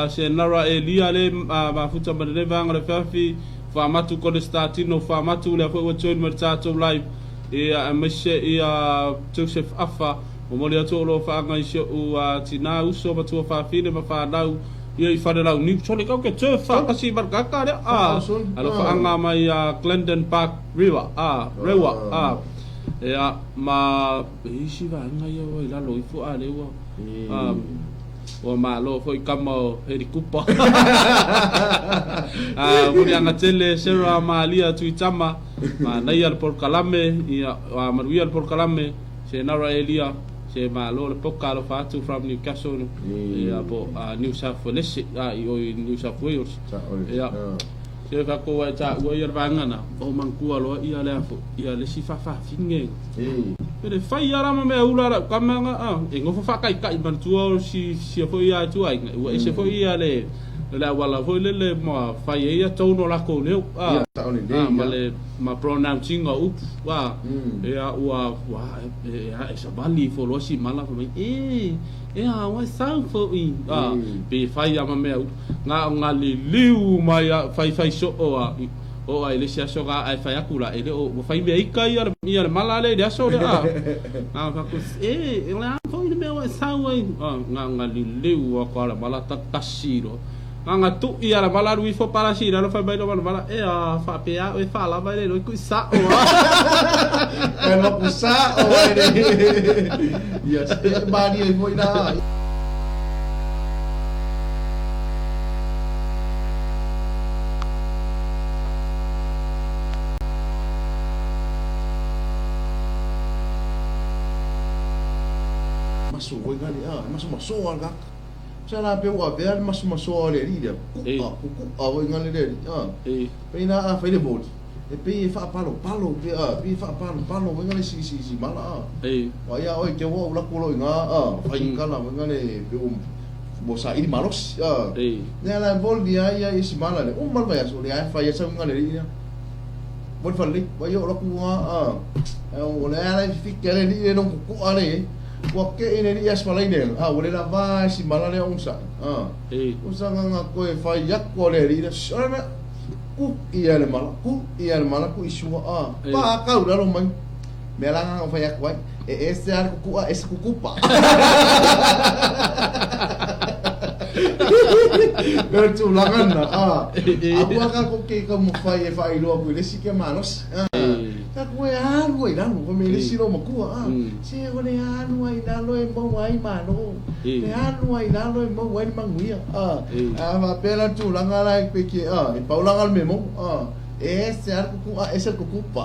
Senara Elia le mafuta ma lenei vaega o le afiafi. Faamatu Konestatino Faamatu lea foi ua join mai le tatou live. Ia aemaise ia Joseph Afa. Momoli atu o lo o faaga i si o'u tina, uso, matua fafine ma fanau ia i Falelauniu. Sole kau ke turf faatasi ma le kaka lea. Alofaaga mai ia Glendon Park River, Rewa. Ia ma isi vaega ia ua i lalo ifo a lea ua ua malo foi kama o Herikupa. Muliaga tele Sarah Malia Tuitama, manaia le polokalame, ia manuia le polokalame. Senara Elia, Se malo le poka alofa atu from Newcastle ia po New South Wales i o i New South Wales. Ia se fa ko wa ta ua ia vaega na o manatua loa ia le afo ia le si faafafine. E le fai ala ma mea ula lau kama ga e nofo faataitai manatua o si sia foi ia ituaiga ua ese foi ia le le auala foi lele ma fai ai ia tone o lakou leo Ia, sao lelei, ma ia. le ma pronouncing o upu ia ua ua e e savali ifo loa si mala fai mai e e a ua sau foi pe fai lava ma mea ula na o na liliu mai a fai fai soo a oo ai le isi aso ga ae fai atu la e le o ua fai mea ika ia le ia le mala lea i le aso lea na o fai atu e o le a foi le mea ua e sau ai na na liliu atu lava le mala tasi loa na na tui lava le mala alu ifo palasi i lalo fai mai lona mala e a faapea oe faalava e le iloa i kui sao E loku sao ai le. Yes, e malie ai foi la. Maso foi ngale a, maso masoa le kaka. Sa la pe ua avea le maso masoa o le alii lea, ku'a, kuku'a foi ngale le alii a. Pei na a fai le moli, e pei e faapalopalo pe a, pei e faapalopalo foi ngale si si si mala a. Ua ia oe te ua ulaku lo i ngā a, fai kala foi ngale pe ua ua saili malosi a. Lea la e moli a ia i si mala lea, uma le vaiaso lea e fai ai sau ngale alii lea. Moli falelei, ua ia o laku ngā a, o lea la e fifiki a le alii lea nong kuku'a le e. Ua keʻi le alii aso malaine, a ua le lava e si mala lea onosai, a. Ua sagaga koe fai aku a le alii lea, o le mea, ku ia le mala, ku ia le mala, ku i sua, a. Pa kau lalo mai. Mea la nganga fai aku ai, e ese a le kukuʻa, ese kukupa. Mea tulaga na, a. A ua ka ko ke ka mo fai e faailoa aku i le isi ke malosi, a. Ka koe alu ai lalo, fai mai le isi lou makua, a. Se o le alu ai lalo e maua ai malo, le alu ai lalo e maua ai le manuia, a. A faapea la le tulaga la e pei ke, a, e pau la le mea maua, a. E ese lava le kukuʻa, ese le kukupa.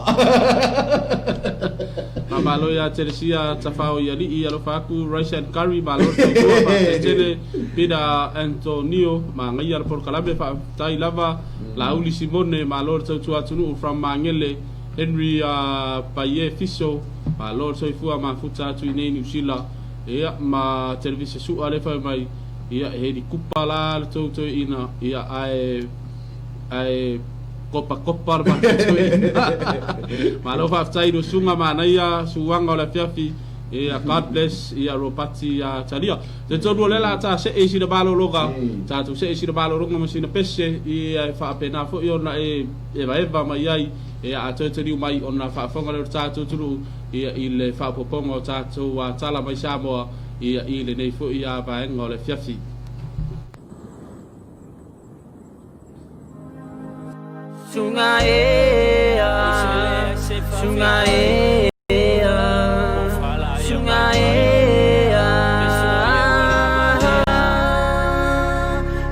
Faamalo ia Teresia Tafao i Alii, alofa atu, Rice and Curry, malo le tautua, faafetai tele, Peter Antonio, manaia le polokalame, faafetai lava, Lauli Simone, malo le tautua atunuu from Magele, Henry Paie Fiso, malo le soifua mafuta atu i nei Niu Sila, ia ma Televisa Sua le fai mai, ia he likupa la le tou toeaina, ia ae ae kopakopa le matou toeaina. Malo faafetai i Lusuga manaia suaga o le afiafi. Ia God bless ia Ropati ia Talia. Te tonu o lea la ta see i sina malologa, tatou see i sina malologa ma sina pese ia e faapena foi ona e evaeva mai ai ia a toe taliu mai ona faafofoga lea o le tatou atunuu ia i le faaopoopoga o tatou tala mai Samoa ia i lenei foi vaega o le afiafi. Suga e suga e suga e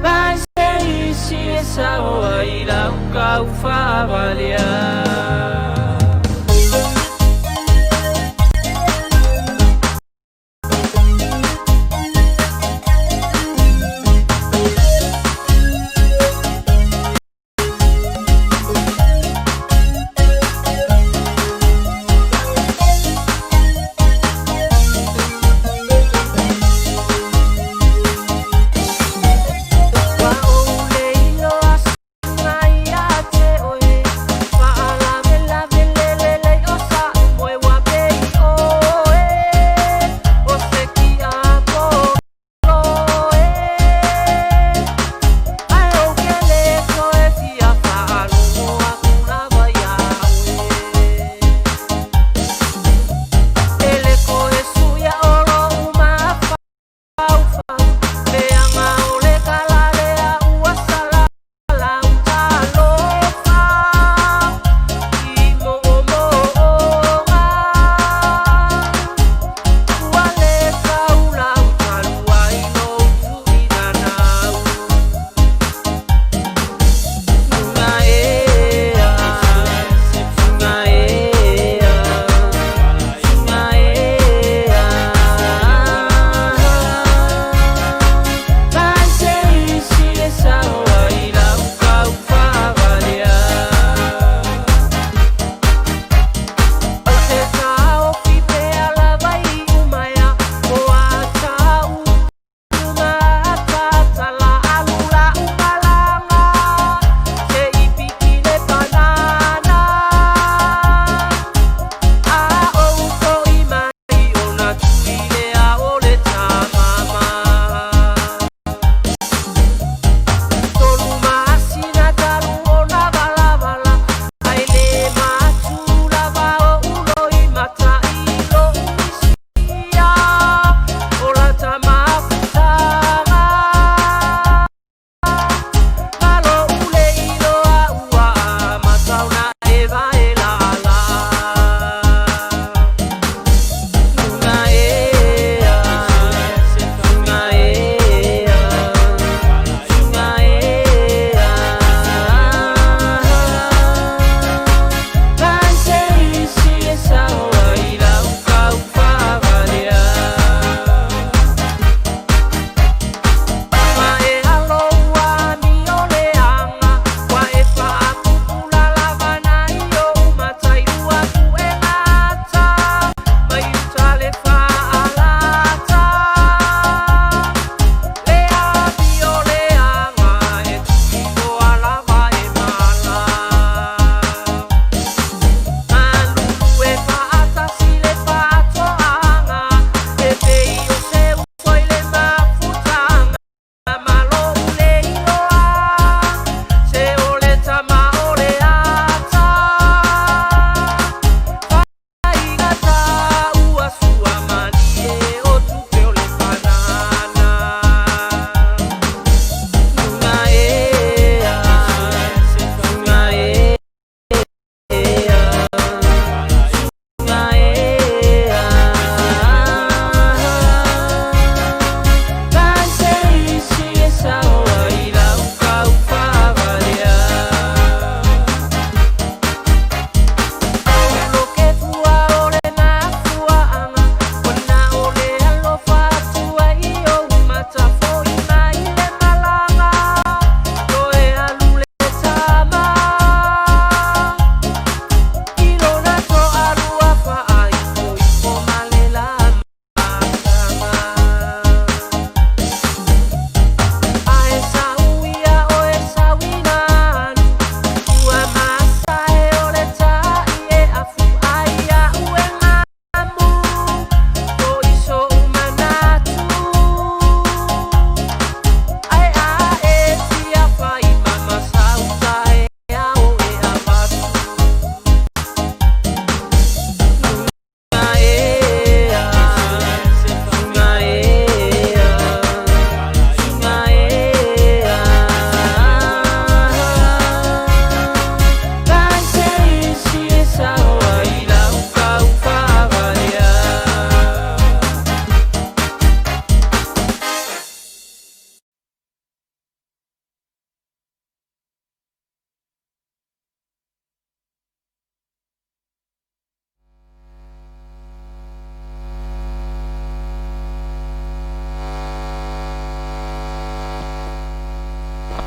Vai se isi e sao ai lau kau whaavalia. Ua ou le iloa suga ia te oe.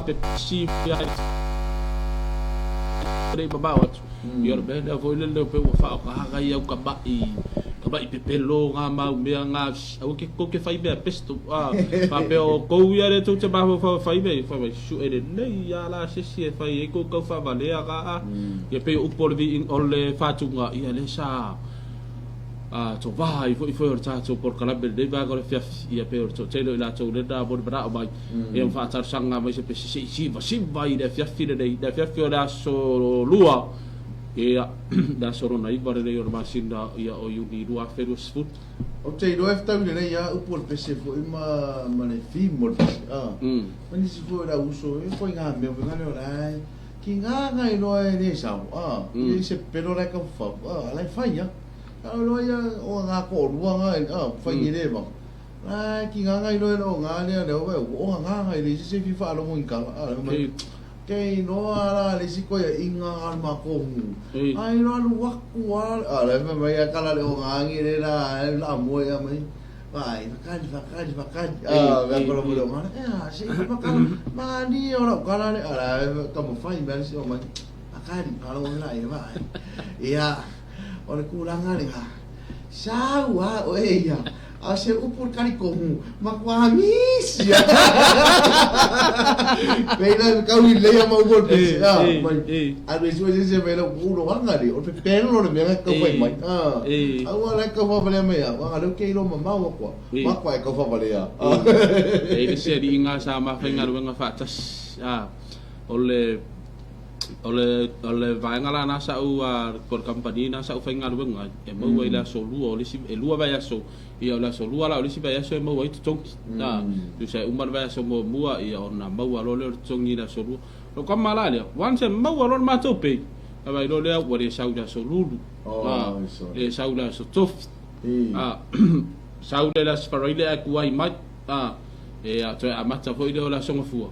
pepesi ia le mamao atu. Ia o le mea lea foi lele pei ua faaaoga ai au kama'i kama'i pepelo ngā mau mea ngā aua ke kou te fai mea pesto a faapea o kou ia lea tou te mafaufau e fai mea fai mai su'e lelei a la se isi e fai ai kou kau faavalea ga a ia pei o upu o le viiga o le fatuga ia lea sa a tovā ai foi foi o le tatou polokalame lenei vaega o le afiafi ia pei o le toatele o i latou lena mo le mana'o mai ia ma faatalosaga mai se pese se i sivasiva i le afiafi lenei le afiafi o le aso lua ia le aso lona iva lenei o le masina ia o Iuni 2020. Ou te iloa e fetaui lelei lava upu o le pese foi ma ma le theme o le pese a. Ma nisi foi o le au uso e koe ngā mea foi ngā leo la ki ngā ngā iloa e le sao a. I se pelo la e kau fau a la e fai a. A iloa ia o ngā ko'olua ngā a fai ni le ma. La ki ngā ngā iloa e o ngā lea leo e o ngā ngā i le se fi whaalogo i kala a la mai. Kei noa la le isi koia inga nga ma kohu. Ai noa lu waku a a le me mai a kala le o nga ngi le la la mo ya mai. Vai, fakali fakali fakali. A ve ko lo nga e a se ma kala ma ni o la kala le a la ka mo fai me si o mai. Fakali ka lo la e vai. Ia o le kulanga le ha. Sau a o e ia. A se upu le kali kohu, ma kua misi. Pei la kau i leia ma upu le pese. Ah, mai. A le sue se se mela ulo anga le, o pe pelo le mea kau fai mai. Ah. A ua la kau fa valea mai a, anga le ke ilo mamau a kua. Ma kua e kau fa valea. E le se ali inga sa ma whainga ruenga whaatas. Ah, o le O le, o le vaega la na sa'u a ko le kamupani na sa'u faigaluega e maua i le aso lua o le isi, e lua vaiaso, ia o le aso lua la o le isi vaiaso e maua ai totogi. A, tusa e uma le vaiaso muamua, ia ona maua loa lea o le totogi i le aso lua. O kama la lea, once e maua loa le matou pay, vaai loa lea ua le sau i le aso lulu, a, le sau i le aso tofi, a, sau lea i le aso Faraile ae kuai mai, a, e a toe amata foi lea o le aso Gafua.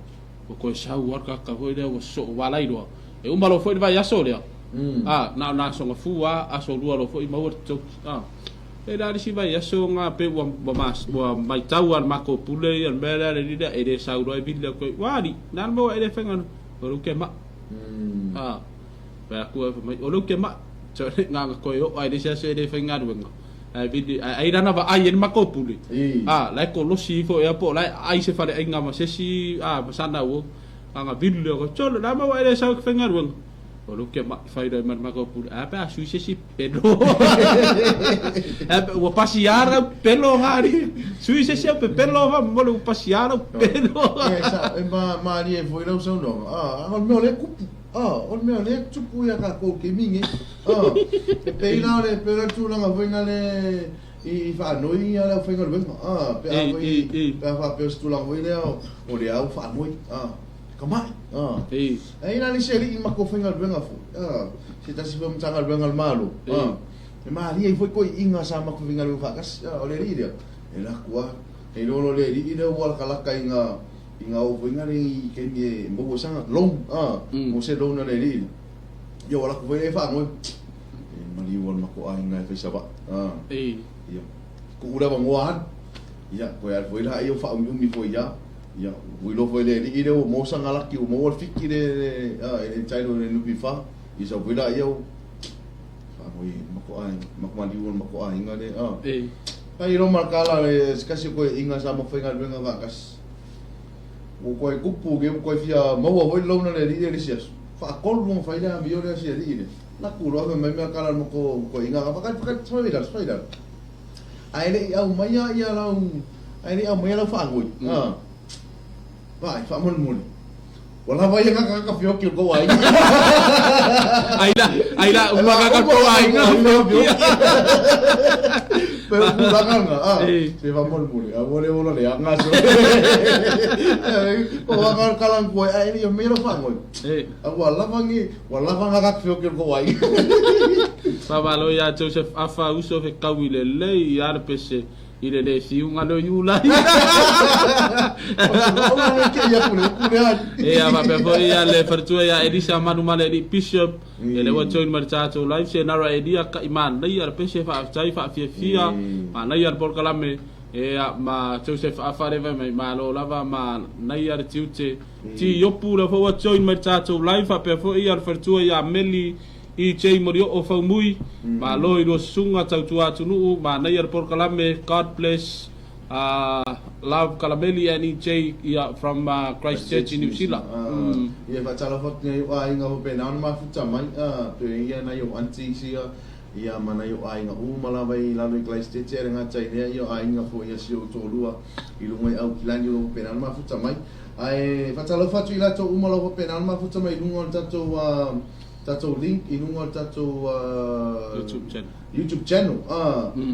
Ua toe sau lava le tagata foi lea ua sosoo wālai loa. E uma loa foi le vaiaso lea, a, na o nā aso gafua a, aso lua loa foi maua le totogi. A, e le a le isi vaiaso ngā pei ua, ua, mas, ua maitau a le makou pule ia le mea lea le alii lea, e le sau loa e vili atu ai, ua alii, na le maua e le faiga na, o le uke ma'i. A, fai atu ai fai mai, o le uke ma'i. So, ngā nga koe oo ai le isi aso e le faigaluega. Ae vili, ae ai lana vaai e le makou pule. A, la e kolosi ifo ea po o la e aai se faleaiga ma se isi, a, ma sana ua, a nga vili lea ko, Cholo, la maua e le sau e ke faigaluega. O le uke ma'i fai loa ma le makou pule, ae a pe a sui se isi pelo. Ae a pe, ua pasi a lau pelo nga ali, sui se isi au pepelo fa mo le ua pasi a lau pelo. Ia, sa, e ma, malie foi lau saunoaga, a, a o le mea o lea e kupu. A, o le mea o lea e tupu ia tatou i taimi nei. A, e pei la o le, pei o le tulaga foi lale i faanoi ia le aufaigaluega. A, pe a foi, pe a faapea o se tulaga foi lea o le au faanoi. A, tamai. A, e i ai la le isi alii matou faigaluega foi. A, se tasi foi o Matagaluega a le Malo. A, e malie ai foi toeaiina sa matou faigaluega faatasi. A, o le alii lea, e alu atu lava, e iloa loa le alii lea ua latalata i ga I ngā o foi ngare i kei e maua sanga loan a mo se loan a le alii le ia ua laku foi lea e faanoi e maliu al mako aiga e fai sava a ia kuu le avanoa alu ia koe alu foi la ia ua faaumiumi foi ia ia ua iloa foi le alii lea ua maua sanga laki ua maua le fiki le a e le entitle le NPF ia sau foi la ia ua faanoi mako aiga mako maliu al mako aiga le a Ai iloa ma le kala le se kasi o koe inga sa mafaigaluega vaatasi. Ua koe kupu ke ua koe fia maua foi le loan a le alii lea i le isi aso. Faatolu ona fai le amio lea si alii lea. Laku loa fai mai mea kala ma ko koe inga ka fakali fakali fai lalo fai lalo. Ae le i aumaia ia lau ae le i aumaia lau faanoi. Ah. Vaai faamolemole. Ua lava ia ngaka ka fioki o kou aiga. Ai la, ai la, uma ngaka kou aiga fioki. Pe o tulaga nga, ah, se faamolemole, a ua le ola le anga so. O anga kalang koe, ai le me lo faangoi. A ua lava ngi, ua lava ngaka fioki o kou aiga. Faamalo ia Joseph Afa uso fe kau i lelei ia le pese. I le le fiuga leo Iulai. Ia faapea foi ia le faletua ia Elisa Manumale alii Bishop ia lea ua join mai le tatou live se Nara Elia ka i manaia le pese faafetai faafiafia manaia le polokalame. Ia ma Joseph Afa lea fai mai malo lava ma naia le tiute. Ti Iopu lea foi ua join mai le tatou live faapea foi ia le faletua ia Meli EJ Molioo Faumui. Malo i lua susuga tautua atunuu manaia le polokalame God bless love Kalameli and EJ ia from Christchurch i Niu Sila. Ia faatalofa atu nei o aiga faapena ona mafuta mai pe ia nai ou aunties ia Ia ma nai o aiga uma lava i lalo i Kalaisitete a le gata i lea ia o aiga foi a si ou toalua i luga i Aukilani o lo o faapena ona mafuta mai. Ae faatalofa atu i latou uma o lo o faapena ona mafuta mai i luga o le tatou tatou link i luga o le tatou YouTube channel. YouTube channel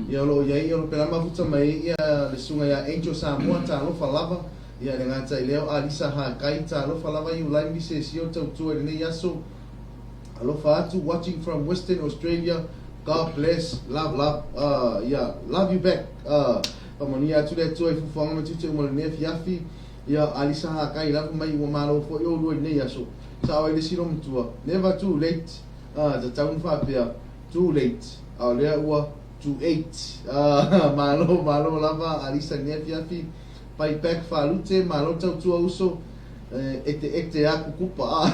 ia o lo o i ai o lo o faapena ona mafuta mai ai ia le susuga ia Angel Samoa talofa lava ia le gata i lea o Alisa Hakai talofa lava Iulai Mise sio tautua i lenei aso. Alofa atu watching from Western Australia God bless love love uh, yeah love you back uh, faamanuia atu le Atua i fuafuaga ma tiute uma o lenei afiafi ia Alisa Hakai lava mai ua malo foi oulua i lenei aso sao ai le isi lomatua never too late uh, tatau ona faapea too late a o lea ua too eight uh, malo malo lava Alisa i lenei afiafi Pai back Falute, malo tautua uso, ete ete aku kupa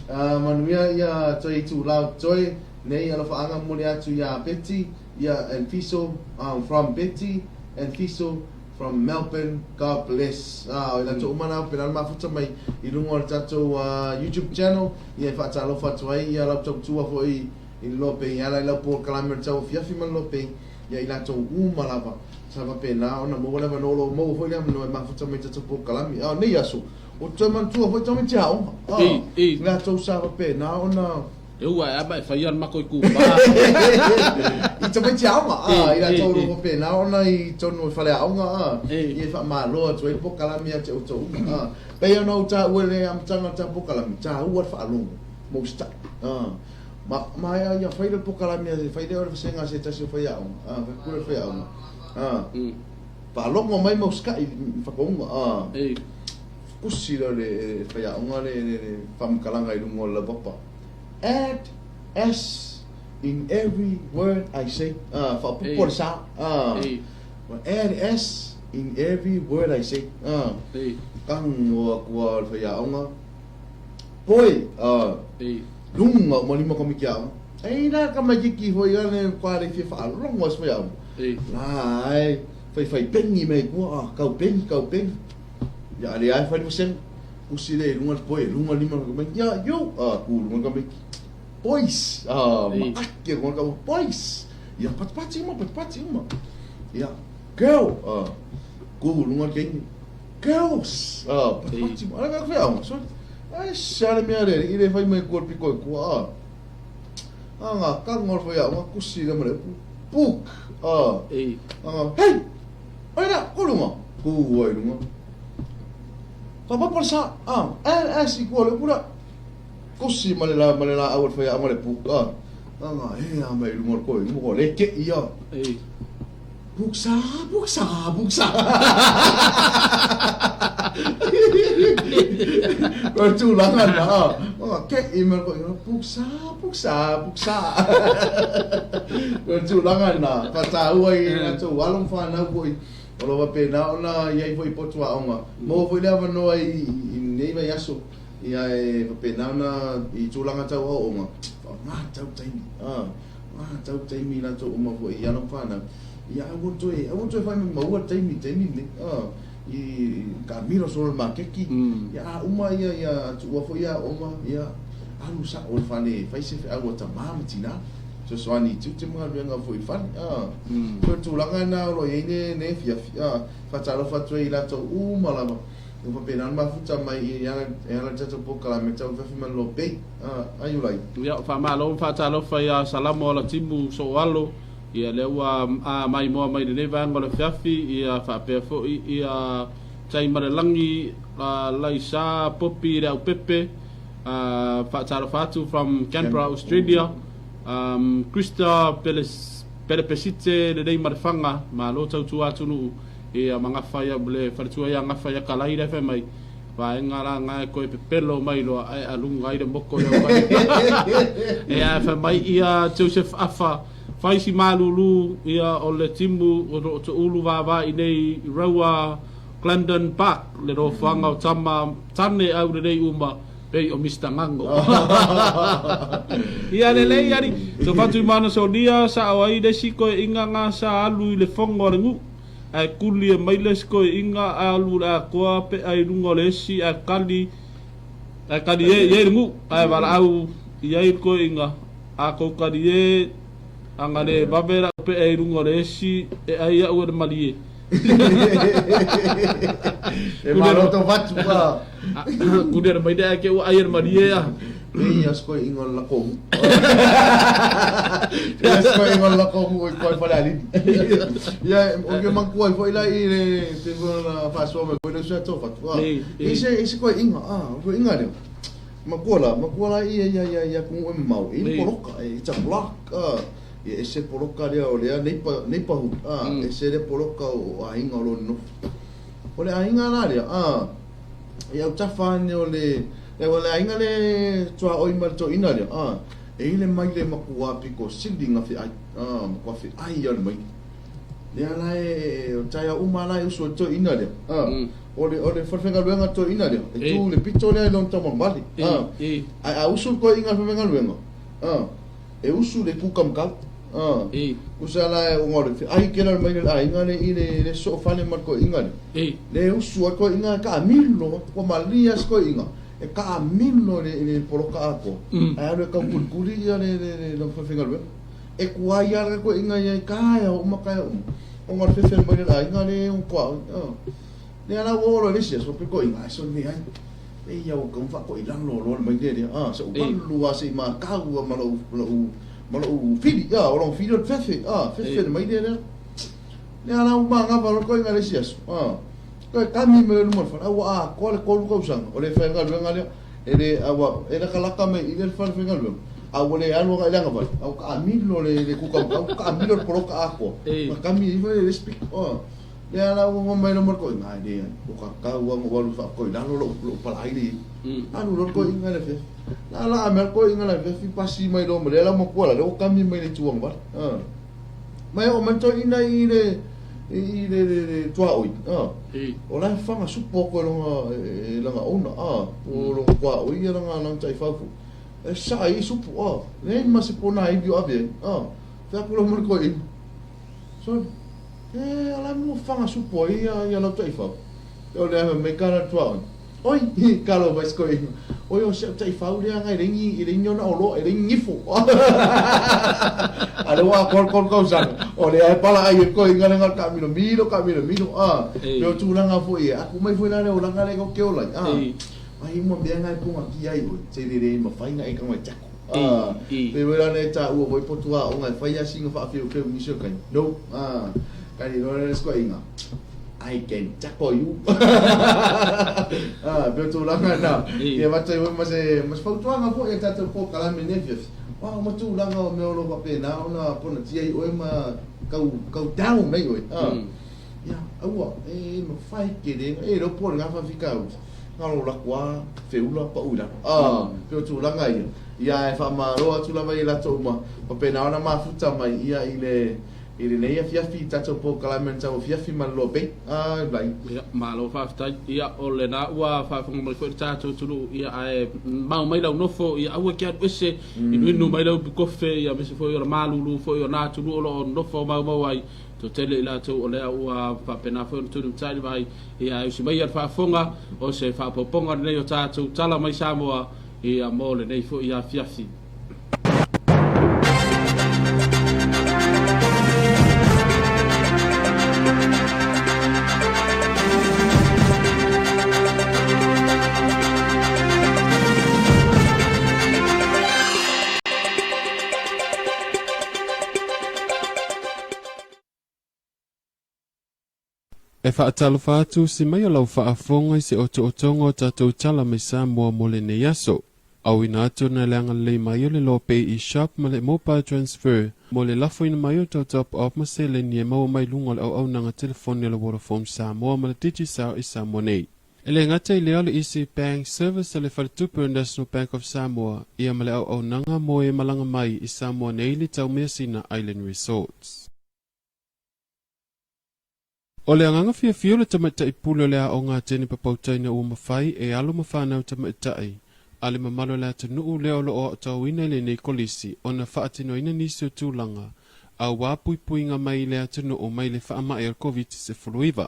a manuia ia toe itulau toe nei alofaaga momoli atu ia Betty ia and Fiso from Betty and Fiso from Melbourne God bless o i latou uma na pena mafuta mai i luga o le tatou YouTube channel ia e faatalofa atu ai ia lau tautua foi i le lope i ala i lau polokalame o le tauafiafi ma le lope ia i latou uma lava Sa faapena ona maua le avanoa o lo o maua foi le avanoa e mafuta mai tatou polokalame. A o nei aso, ua toe manatua foi tamaiti aoga. A, I. latou sa faapena ona. E ua e ama e fai ana makou i kūpā. I tamaiti aoga, a, i latou o lo o faapena ona i totonu o fale aoga, a, ia e faamalo atu ai le polokalame ia te outou uma. A, pei ona ou taua i le amataga o le ta polokalame, taua le faalogo, most time. A. Ma, maea ia fai le polokalame a fai lea o le vasega a se tasi o faiaoga, a, faipule o le faiaoga, a, faalogo mai mau sikaʻi i whakaunga, a, kusi lea o le faiaoga le, le, le faamatalaga i luga o le laupapa. Add S in every word I say. A, faaopoopo le sa, a, add S in every word I say. A, tago atu a le faiaoga, Poi, a, Lunga uma lima komiki aoga. Ei la ka maikiki hoi a le kwa le fia whaalongo as whai aoga. La ai, whai whai pengi mei kua, a, kau pengi, kau pengi. Ia ale ai whai lima Kusi le lunga le poi, lunga lima ka mai, ia, yo, a, ku lunga ka mai, boys, a, ma ake lunga ka boys. Ia, patipati uma, patipati uma. Ia, girl, a, ku lunga ke ingi. Girls! Ah, patipati uma. Ala ka whai aoga, sorry. Ai, se ale mea le, i le whai mai kua piko i kua, ah. Ah, ngā kanga o le whai aoga, kusi le mare, book, ah. Ah, ngā, hei! Ai la, ko lunga. Ku ai lunga. Whapapa sa, ah, e, e, si kua le pura. Kusi ma le la, ma le la au le whai aoga le book, ah. Ah, ngā, he, a mai lunga le koe, lunga ko le ke ia. Buksa, buksa, buksa. Ko tūlanga na, oh, ke i mea ko inga, buksa, buksa, buksa. Ko tūlanga na, ka tāua i rātou alo whānau foi, o lo wapena ona i ai foi potu aonga. Mō foi le avanoa i, i nei vai aso, i ai wapena ona i tūlanga tau aonga, wha ngā tau taimi. Ah. Ngā tau taimi rātou uma foi i ana whānau. Ia aua toe, aua toe whai mai maua taimi, taimi nei. Ah, i ka miro solo le makeki. Ia a uma ia ia tuua foi ia onga, ia alu sa o le fale fai se feau a tamā ma tinā. Fesoasoani i tiute ma galuega foi i le fale. Ah, so tulaga na o lo o i ai ne ne afiafi. Ah, faatalofa atu ai i latou uma lava. Ua faapena ona mafuta mai e ala e ala le tatou polokalame tau afiafi ma le lopei. Ah, ai ulai. Ia, faamalo ma faatalofa ia Salamo Alatimu Sooalo, ia lea ua maimoa mai lenei vaega o le afiafi, ia faapea foi ia Taimalelagi Laisa Popi Leaupepe, faatalofa atu from Canberra, Australia, Krista Pelepesite lenei ma le Faga, malo tautua atunuu. Ia ma gafa ia le faletua ia gafa ia kalai le fai mai vaega la nga e koe pepelo mai loa ae a lunga ai le moko ia mai e a fai mai ia Joseph Afa Fai si malulu ia o le timu o lo o toulu vavae nei i raua Glendon Park le nofoaga o tama tane aulelei uma pei o Mister Ngango. Ia lelei ali to fatu i mana solia sao ai le isi koeʻiga ga sa alu i le fogo a le nuʻu ae kuli e mai le isi koeʻiga alu le atoa peʻa i luga o le esi ae kali ae kali e i ai le nuʻu ae valaau i ai le koeʻiga a kou kali e aga le vave la'u peʻa i luga o le esi e ʻai aʻu e le malie. E malo to fatu pa. Kuli ana mai le ke ua ai le malie a. Ei as koe ingo la ko. Ia as koe ingo la ko mu koe fale ali. Ia o ke man kuai foi la i le te na fasoa me koe le sa to fatu. I se i se koe inga ah koe inga le. Makua la makua la ia ia ia ia ku e mau i poloka e it's a block ah. Ia ese poloka lea o lea neighbor neighborhood ah ese le poloka o aiga o lo nofo. O le aiga la lea ah ia autafa ane o le o le aiga le tuaoi ma le toeaina lea ah e i le maile makua piko sili na feai ah makua feai ia o le maile. Lea la e o taeao uma la e usu ai le toeaina lea ah o le o le falefaigaluega toeaina lea e tu i le pito lea i lona taumamali ah ae a usu le toeaina i le falefaigaluega ah E usu le kukamukau. Ah. Usa la e ona o le ai kela le mai le aiga le i le le so fale ma ko inga le. Le usu a ko inga ka milo ko malia ko inga. E ka milo le le poloka ako. Ai alu e kau kulikuli ia le le le le whawhenga lue. E kua ia le ko inga ia i ka ia o maka ia uma. Ona o le whewhe mai le aiga le o kua. Le ala ua olo le isi aso pe ko inga so ni ai. E ia ua kau whaako i lalo loa le mai le lea. Ah, sa ualu a se i mākau a ma lou, lou, ma lou fili. Ah, o lou fili o le fefe. Ah, fefe le mai le lea. Lea la ua māngava loa koe inga le isi aso. Ah, koe kami me le luma le whare. Ua a koa le kolu kausanga. O le whaingaluenga lea. E le, a ua, e lakalaka mai i le whare whaingaluenga. A ua le alu aga i le agavale. A ua kaamilo le, le kuka, a ua kaamilo le poloka akoa. Ma kami i le le speak. Ah. Lea la ua mai loa ma le koiga, e leai, o ka kau aga ua alu faakoilalo lou, lou palaili. Alu loa le koiga le fefi. La la a mea le koiga le fefi pasi mai loa ma lea la matua la lea ua kami mai le itu agavale. Mai oo mai le toeaina i le, i le, le, le tuaoi. O la e faga supo atu e lona, e lana owner, po o lona tuaoi ia lana, lana taifau foi. E saa ai supo, leai ma se pona ivi o ave ai. Fai atu loa ma le toeaina. Sorry. E ala mo whanga supo ai ia ia lau taifau. E o lea me kana tua oi. Oi, kalo vai sko i. Oi o se taifau lea ngai lengi i lengi ona olo e lengi ngifo. Ale wa kol kol kau sana. O lea e pala ai e koe ngale ngal ka milo milo ka milo milo. Ah, me o tūlanga foi e. Aku mai foi lale o langa le ko ke olai. Ah. Ai mo mea ngai punga ki ai oi. Te rere ma whainga e kangoi tako. Ah, pe wera nei tā ua wai potu a onga e whai a singa whaawhio keu nisi o kai. No, ah, kai ni roa rere inga. I can tackle you. Ah, pe tūlanga nā. Ia wata i ma se, ma se fautuanga fo e tātou pō kalame ne fiafi. Wā, ma tūlanga o mea olo pape nā ona pona tia i oe ma kau, kau down nei oe. Ah. Ia, aua, e ma whai kere, e rau pō le ngā whawhikau. Ngaro lako a, wheula, pau i lalo. Ah, pe o tūlanga ia. Ia e whaamāro atu lava i latou ma, ma pēnā ona mafuta mai ia i le, i lenei afiafi i tatou polokalame na tau afiafi ma le loa bei. Ah, lai. Ia, malo faafetai. Ia, o lena ua faafofoga mai foi le tatou atunuu, ia, ae mau mai lau nofo, ia, aua ke alu ese, inuinu mai lau kofe, ia, aemaise foi o le malulu foi o na atunuu o lo o nofo maumau ai, Toatele i latou o lea ua faapena foi ona tulimatai le vaai, ia e usi mai ia le faafofoga o se faaopoopoga lenei o tatou tala mai Samoa ia mo lenei foi afiafi. E faatalofa atu si mai o lau faafofoga i se otootoga o tatou tala mai Samoa mo lenei aso. Auina atu na le agalelei mai o le Lopay eShop ma le Mobile Transfer mo le lafoina mai o tou top up ma seleni e maua mai luga o le auaunaga telefoni a le Vodafone Samoa ma le Digicel i Samoa nei. E le gata i lea o le Easy Bank Service a le Faletupe o le National Bank of Samoa, ia ma le auaunaga mo e malaga mai i Samoa nei i le Taumeasina Island Resorts. O le agaga fiafia o le tamaitai pule o le aoga a Tene Papautaina ua mafai e alo ma fanau tamaitai a le mamalu o le atunuu lea o lo o aotauina i lenei kolisi ona faatinoina nisi o tulaga auā puipuiga mai i le atunuu mai le faamai o le Koviti-19.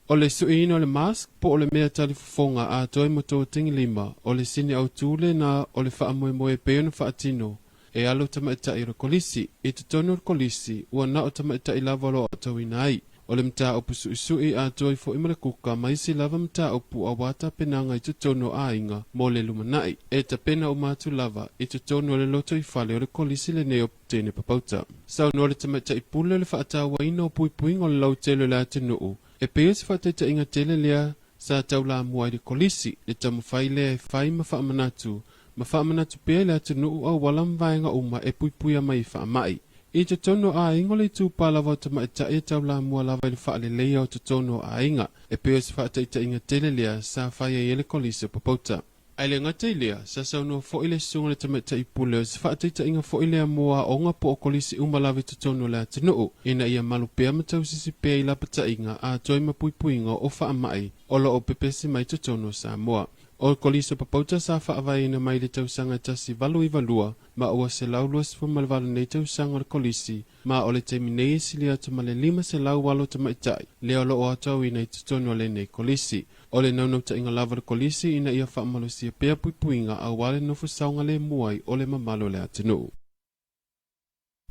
O le suiina o le mask po o le mea talifofoga atoa i motō-tingilima o le sini autū lena o le faamoemoe e pei ona faatino e alo tamaitai o le kolisi. I totonu o le kolisi, ua na o tamaitai lava o lo o aotauina ai. O le mataupu suisui atoa ai foi ma le kuka ma isi lava mataupu auā tapenaga i totonu o aiga mo le lumanai. E tapena uma atu lava i totonu o le lotoifale o le kolisi lenei o Tene Papauta. Saunoa le tamaitai pule o le faatauaina o puipuiga o le lautele o le atunuu, e pei o se faataitaiga tele lea sa taulamua ai le kolisi, le taumafai lea e fai ma faamanatu ma faamanatu pea i le atunuu auala ma vaega uma e puipuia mai i faamai. I totonu o aiga o le itupa lava o tamaitai e taulamua lava i le faaleleia o totonu o aiga, e pei o se faataitaiga tele lea sa fai ai e le Kolisi o Papauta. Ae le gata i lea, sa saunoa foi le Susuga i le Tamaitai Pule o se faataitaiga foi lea mo aoga po o kolisi uma lava i totonu o le atunuu, ina ia malu pea ma tausisi pea i lapataiga atoa i ma puipuiga o faamai o lo o pepesi mai totonu o Samoa. O le Kolisi o Papauta sa faavaeina mai i le tausaga e 1892 ma ua 128 nei tausaga o le Kolisi ma o le taimi nei e sili atu ma le 500 alo tamaitai lea o lo o aoaoina i totonu o lenei Kolisi. O le naunautaiga lava o le Kolisi ina ia faamalosia pea puipuiga aua le nofo saogalemu ai o le mamalu o le atunuu.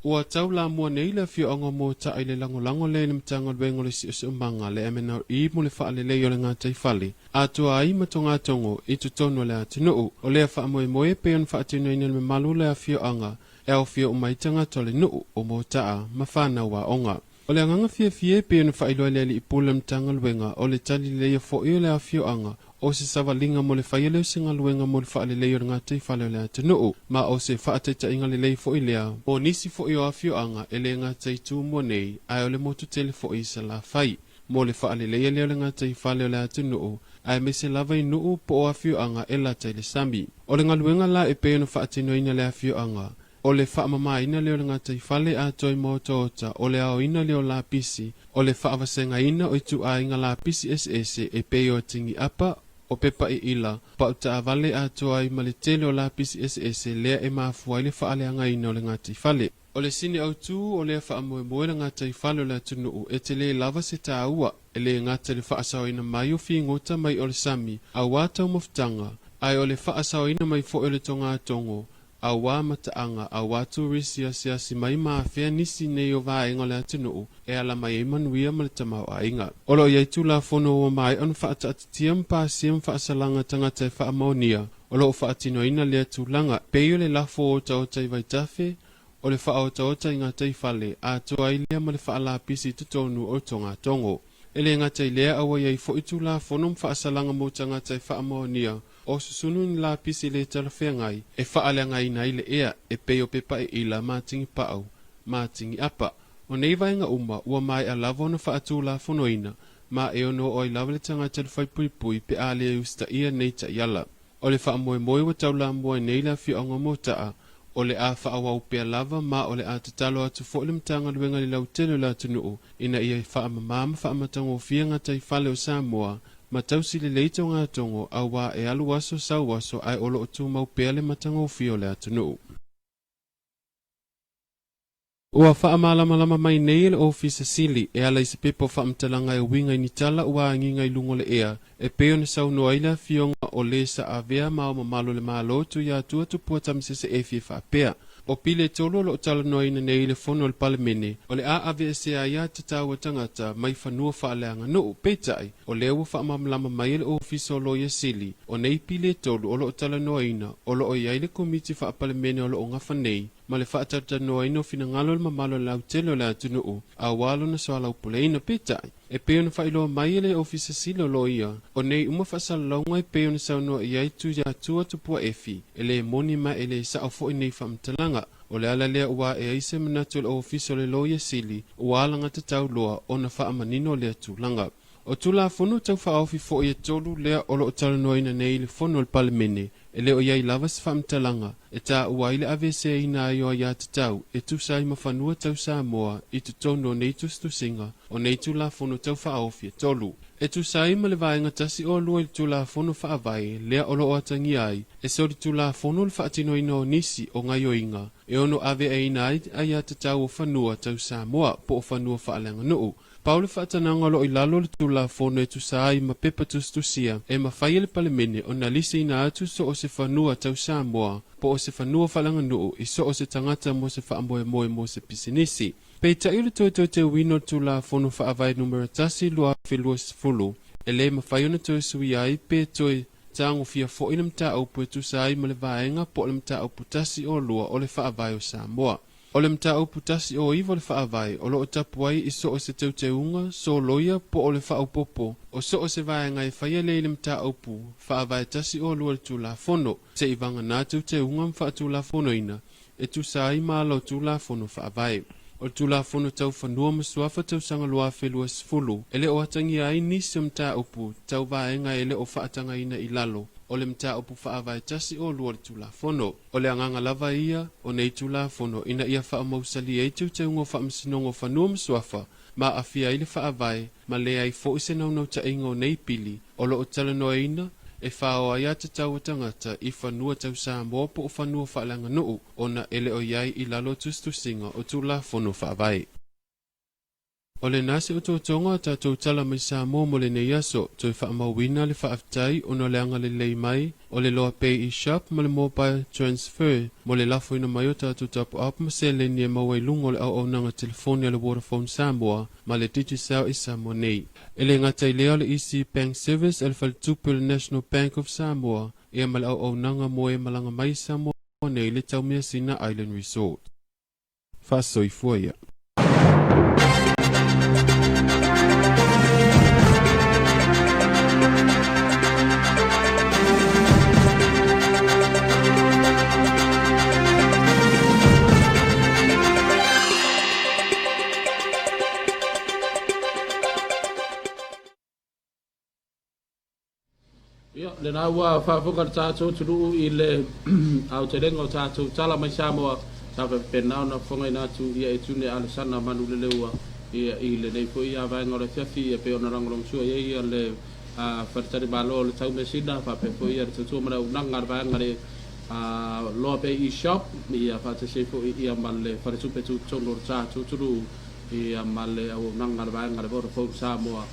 Ua tau lamua nei le afioaga o Moata'a i le lagolago lea i le Matagaluega o le Siosiomaga, le MNRE, mo le faalelei o le gataifale atoa ai ma togatogo i totonu o le atunuu. O lea faamoemoe e pei ona faatinoina e le mamalu o le afioaga e aofia uma ai tagata o le nuu o Moata'a ma fanau aoga. O le agaga fiafia e pei ona faailoa e le Alii Pule o le Matagaluega, o le tali leleia foi o le afioaga, o se savaliga mo le faia lea o se galuega mo le faalelei o le gataifale o le atunuu, ma o se faataitaiga lelei foi lea mo nisi foi o afioaga e le gata i Tumua nei, ae o le motu tele foi i Salafai. Mo le faaleleia lea o le gataifale o le atunuu, aemaise lava i nuu po o afioaga e lata i le sami. O le galuega la e pei ona faatinoina le afioaga, O le faamamaina lea o le gataifale atoa i maotaota, o le aoina lea o lapisi, o le faavasegaina o ituaiga lapisi eseese e pei o tigi apa, o pepa iila, pau taavale atoa ai ma le tele o lapisi eseese lea e mafua ai le faaleagaina o le gataifale. O le sini autū o lea faamoemoe le gataifale o le atunuu e tele lava se taua, e le gata i le faasaoina mai o figota mai o le sami auā taumafataga, ae o le faasaoina mai foi o le togatogo auā mataaga, auā turisi asiasi mai ma afea nisi nei o vaega o le atunuu e ala mai ai manuia ma le tamaoaiga. O lo o i ai Tulafono ua maea ona faataatitia ma pasia ma faasalaga tagata e faamaonia o lo o faatinoina lea tulaga, pei o le lafo o otaota i vaitafe, o le faaotaota i gataifale, atoa ai lea ma le faalapisi i totonu o le togatogo. E le gata i lea a ua i ai foi Tulafono ma faasalaga mo tagata e faamaonia o susunu ni lapisi le talafeagai e faaleagaina ai le ea e pei o pepa iila ma tigi paʻu ma tigi apa. O nei vaega uma ua maea lava ona faatulafonoina ma e ono oo ai lava le tagata i le faipuipui pe a le usitaia nei taiala. O le faamoemoe ua taulamua ai nei le afioaga o Mota'a, o le a faaauau pea lava ma o le a tatalo atu foi le Matagaluega i le lautele o le atunuu ina ia faamama ma faamatagofie gataifale o Samoa ma tausi lelei togatogo auā e alu aso sau aso ae o lo o tumau pea le matagofie o le atunuu. Ua faamalamalama mai nei e le Ofisa Sili e ala i se pepa o faamatalaga e uiga i ni tala ua agiga i luga o le ea e pei ona saunoa ai le Afioga o le sa avea ma ao mamalu o le Malo Tuiatua Tupua Tamasese Efi e faapea, O pili e tolu o lo o talanoaina nei i le Fono a le Palemene, o le a aveesea ai aiatatau a tagata mai fanua faaleaganuu. Peitai, o lea ua faamalamalama mai e le Ofisa o Loia Sili, o nei pili e tolu o lo o talanoaina, o lo o i ai le Komiti Faa-Palemene o lo o gafa nei ma le faatalatalanoaina o finagalo o le mamalu o le lautele o le atunuu aua lona soalaupuleina. Peitai, e pei ona faailoa mai e le Ofisa Sili o Loia, o nei uma faasalalauga e pei ona saunoa i ai Tuiatua Tupua Efi, e le moni ma e le sao foi nei faamatalaga. O le ala lea ua ae ai se manatu o le Ofisa o le Loia Sili ua alagatatau loa ona faamanino lea tulaga. O Tulafono Tau Faaofi foi e tolu lea o lo o talanoaina nei i le Fono a le Palemene, e le o i ai lava se faamatalaga e taua ai le aveeseina ai o aiatatau e tusa ai ma fanua tau Samoa i totonu o nei tusitusiga o nei Tulafono Tau Faaofi e tolu. E tusa ai ma le Vaega 102 i le Tulafono Faavae lea o lo o atagia ai e solitulafono le faatinoina o nisi o gaioiga e ono aveaina ai aiatatau o fanua tau Samoa po o fanua faaleaganuu. Pau le faatanaga o lo o i lalo o le Tulafono e tusa ai ma pepa tusitusia e mafai e le Palemene ona lisiina atu so o se fanua tau Samoa po o se fanua faaleaganuu i so o se tagata mo se faamoemoe mo se pisinisi. Peitai o le toe teuteuina o le Tulafono Faavae Numera 1 2020, e le mafai ona toe suia ai pe toe tagofia foi le mataupu e tusa ai ma le vaega po o le mataupu 102 o le Faavae o Samoa. O le mataupu 109 o le Faavae o lo o tapu ai i so o se teuteuga, soloia po o le faaopoopo o so o se vaega e faia lea i le mataupu Faavae 102 o le Tulafono, se i vagana teuteuga ma faatulafonoina e tusa ai ma ala o Tulafono Faavae. O le Tulafono Tau Fanua ma Suafa Tausaga 2020, e le o atagia ai nisi o mataupu tau vaega e le o faatagaina i lalo o le mataupu Faavae 102 o le Tulafono. O le agaga lava ia o nei Tulafono ina ia faamausali ai teuteuga o Faamasinoga o Fanua ma Suafa ma aafia ai le Faavae ma leai foi se naunautaiga o nei pili o lo o talanoaina e faaoa ai atatau a tagata i fanua tau Samoa po o fanua faaleaganuu ona e le o i ai i lalo o tusitusiga o Tulafono Faavae. O lena se otootoga o tatou tala mai Samoa mo lenei aso, toe faamauina le faafetai ona o le agalelei mai o le Loa Pay eShop ma le Mobile Transfer mo le lafoina mai o tatou top-up ma seleni e maua i luga o le auaunaga telefoni a le Vodafone Samoa ma le Digicel i Samoa nei. E le gata i lea o le Easy Bank Service a le Faletupe o le National Bank of Samoa ia ma le auaunaga mo e malaga mai i Samoa nei i le Taumeasina Island Resort. Faasoifua ia. Ia, lena ua faafofoga le tatou atunuu i le aotelega o tatou tala mai Samoa, sa faapena ona fofogaina atu ia Etune Alesana Manuleleua ia i lenei foi ia vaega o le afiafi ia pei ona lagolagosua i ai ia le faletalimalo o le Taumeasina faapea foi ia le tautua ma le auaunaga a le vaega le Loa Bay E-Shop ia faatasi ai foi ia ma le faletupe tutotonu o le tatou atunuu ia ma le auaunaga a le vaega a le Vodafone Samoa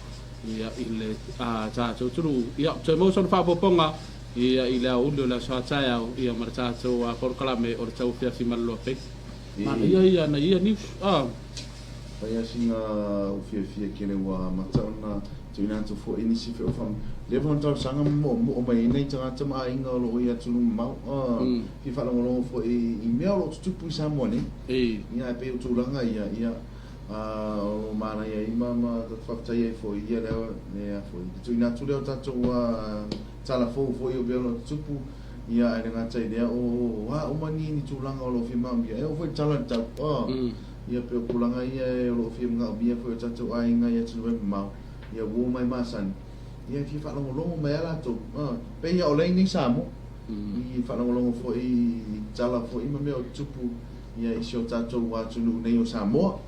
ia i le tatou atunuu. Ia, toe maua sona faaopoopoga ia i le aoauli o le aso a taeao ia ma le tatou polokalame o le tauafiafi ma le loa pei. Manaia ia na ia news. Ah. Fai lava sina ou fiafia tele ua amata ona tuuina atu foi nisi foi o fam leva ona talosaga ma moomoo mai ai nai tagata ma aiga o lo o i atunuu mamao a fia faalogologo foi i mea o lo o tutupu i Samoa nei. Ia ae pei o tulaga ia ia a o lo o manaia ai ma ma faafetai ai foi ia lea lea foi le tuuina atu lea o tatou tala fou foi o mea o lo o tutupu ia ae le gata i lea o a uma ni ni tulaga o lo o fia manaomia e oo foi i le tala i le tau Ia pei o tulaga ia o lo o fia manaomia foi e o tatou aiga i atunuu e mamao, ia uo mai masani, ia e fia faalogologo mai lava latou. Pei lava o lea i inei i Samoa, i faalogologo foi i tala foi ma mea o tutupu ia i si o tatou atunuu nei o Samoa.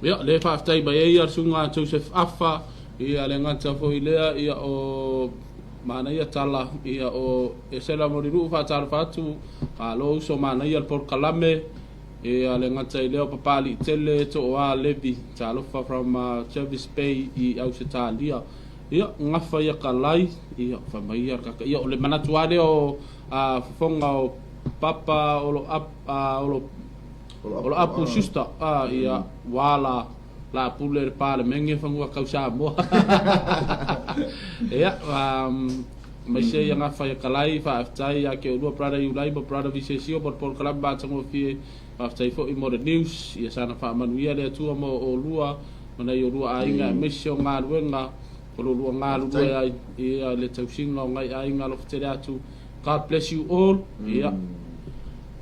Ia, lea e faafetai mai ai le Susuga Joseph Afa, ia le gata foi lea, ia o manaia tala, ia o Esera Molinuu faatalofa atu, malo uso manaia le polokalame. Ia le gata i lea o Papalii tele Tooa Levi talofa from Jervis Bay i Ausetalia ia gafa ia Kalai ia fai mai ia kaka ia o le manatu lava lea o fofoga o Papa o lo ap o lo o lo apu sister ia wala la pule le Palemenge fanua kau Samoa ia Aemaise ia Gafa ia Kalai, faafetai ia te oulua brother Iulai ma brother Visesio mo le polokalame matagofie, faafetai foi mo le news, ia sana faamanuia le Atua mo oulua ma nai olua aiga aemaise o galuega o lo lua galulue ai ia le tausiga o ngai aiga alofa tele atu. God bless you all. Ia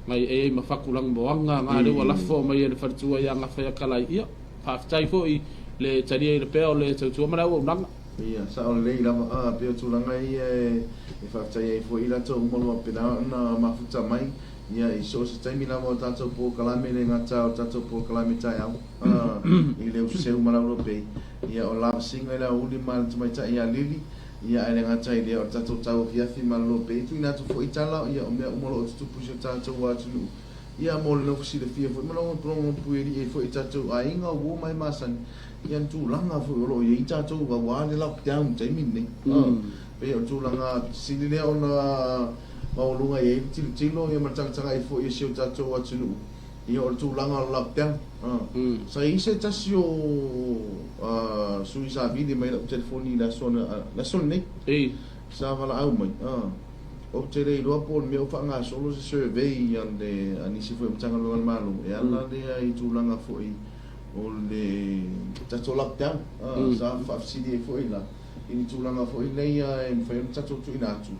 ngai e ai ma fakulang moanga nga le ua lafo mai e le faletua ia Gafa ia Kalai. Ia faafetai foi le talia i le pea o le tautua ma le auaunaga. Ia, sao lelei lava, a, pei o tulaga ia e faafetai ai foi i latou uma o lo o faapena ona mafuta mai, ia, i so o se taimi lava o tatou polokalame, e le gata o tatou polokalame taeao, a, i le Useu ma Laulo Bay, ia, o Lavasiga i le aoauli ma le tamaitai ia Lily, ia, ae le gata i lea, o le tatou tauafiafi ma le Lope, e tuuina atu foi tala, ia, o mea uma o lo o tutupu i si o tatou atunuu, ia, mo le nofo silafia foi ma logologo puialii ai foi i tatou aiga, uo ma e masani. Ia le tulaga foi o lo o i ai tatou aua le lockdown i le taimi lenei. Pei o le tulaga sili lea ona maualuga i ai le tilotilo ia ma le tagatagai foi a si o tatou atunuu, ia o le tulaga o le lockdown. Sa i ai se tasi o sui sa vili mai i lau telefoni i le aso le aso lenei. Sa valaau mai, ou te le iloa po o le mea o faagasolo se survey a nisi foi o Matagaluega a le Malo e ala lea i tulaga foi o le tatou lockdown sa faafesili ai foi la i ni tulaga foi lea e mafai ona tatou tuuina atu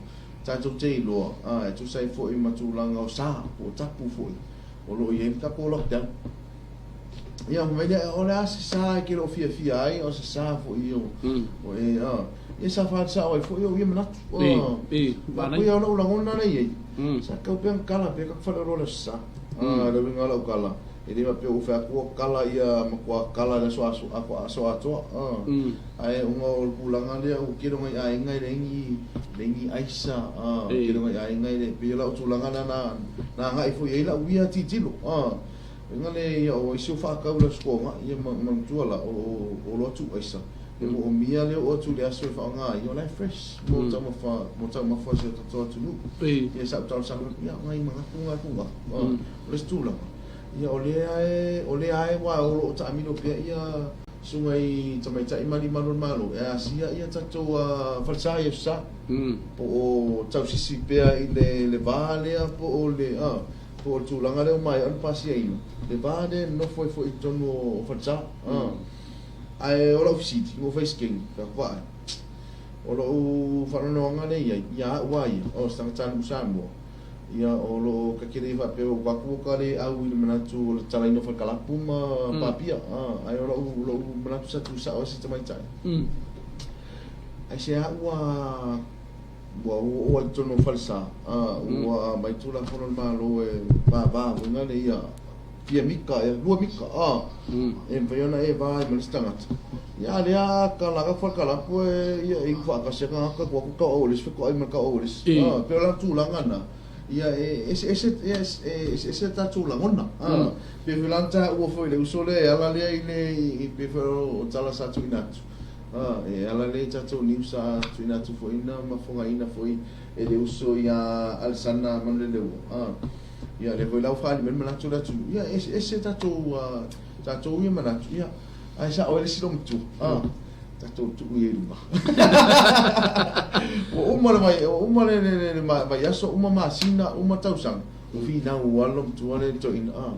tatou te iloa e tusa ai foi ma tulaga o sa po o tapu foi o lo o i ai le tatou lockdown. Ia mai lea o le a se sa e te le o fiafia ai o se sa foi o o e ia sa faasao ai foi o ia manatu. Ia o lou lagona lea i ai sa tau pea kala pea ka faleoloa le sa le uiga o lau kala. E le faapea ua fai atu ua kala ia matua kala i le aso aso aso atoa ae ona o le tulaga lea ua tele o nai aiga e leai ni leai ni aisa tele o nai aiga e le pei o lau tulaga lea na na agai foi i ai lau ia tilotilo uiga lea ia o isi o faatau i le aso Toonai ia manatua la o olo atu aisa e moomia le oo atu i le aso e faaaoga ai o la e fresh mo taumafa mo taumafa a si o tatou atunuu. Ia sa ou talosaga atu ia nai manatu na tulaga o le isi tulaga. Ia o lea e, o lea e ua o lo o taamilo pea ia susuga i tamaitai ma alii malu o le Malo e asia ia tatou falesa i aso Sa. Po o tausisi pea i le le va lea po o le po o le tulaga lea ua maea ona pasiaina, le va lea e nonofo ai foi i totonu o falesa. Ae o lau fesili, ua fai se taimi, fai atu ae, o lou faanoanoaga lea i ai, ia au lava ia, o se tagatanuu Samoa, Ia, o lo o ta te le faapea ua atu ua ta le au i le manatu o le tatalaina o falekalapu ma papia, ae o lou, lou manatu sa tuusao ai se tamaitai. Aisea ua, ua oo ai i totonu o falesa, ua aumai Tulafono a le Malo e vava uiga le ia fia mita ea, 2 mita, e mafai ona e va ai ma le isi tagata. Ia, a lea a tala atu falekalapu e, ia, e inu faatasi ai tagata, tuu atu tauau e le isi fetoai ma le tauau e le isi. E pei o la tulaga lena, ia, e eseese, e eseese tatou lagona. Pei foi la ona taua foi e le uso lea e ala lea i le, pei foi o tala sa tuuina atu, e ala lea i tatou news sa tuuina atu foi na ma fogaina foi e le uso ia Alesana Manuleleua. Ia, lea foi la ua faaali mai le manatu o le atunuu, ia, e eseese tatou, tatou ia manatu, ia, ae sao ai le isi loomatua, a, tatou tuu ia i luga. Ua uma le vai, ua uma le, le, le, le vaiaso, uma masina, uma tausaga, ua finau lava le loomatua lea i le toeaina, a,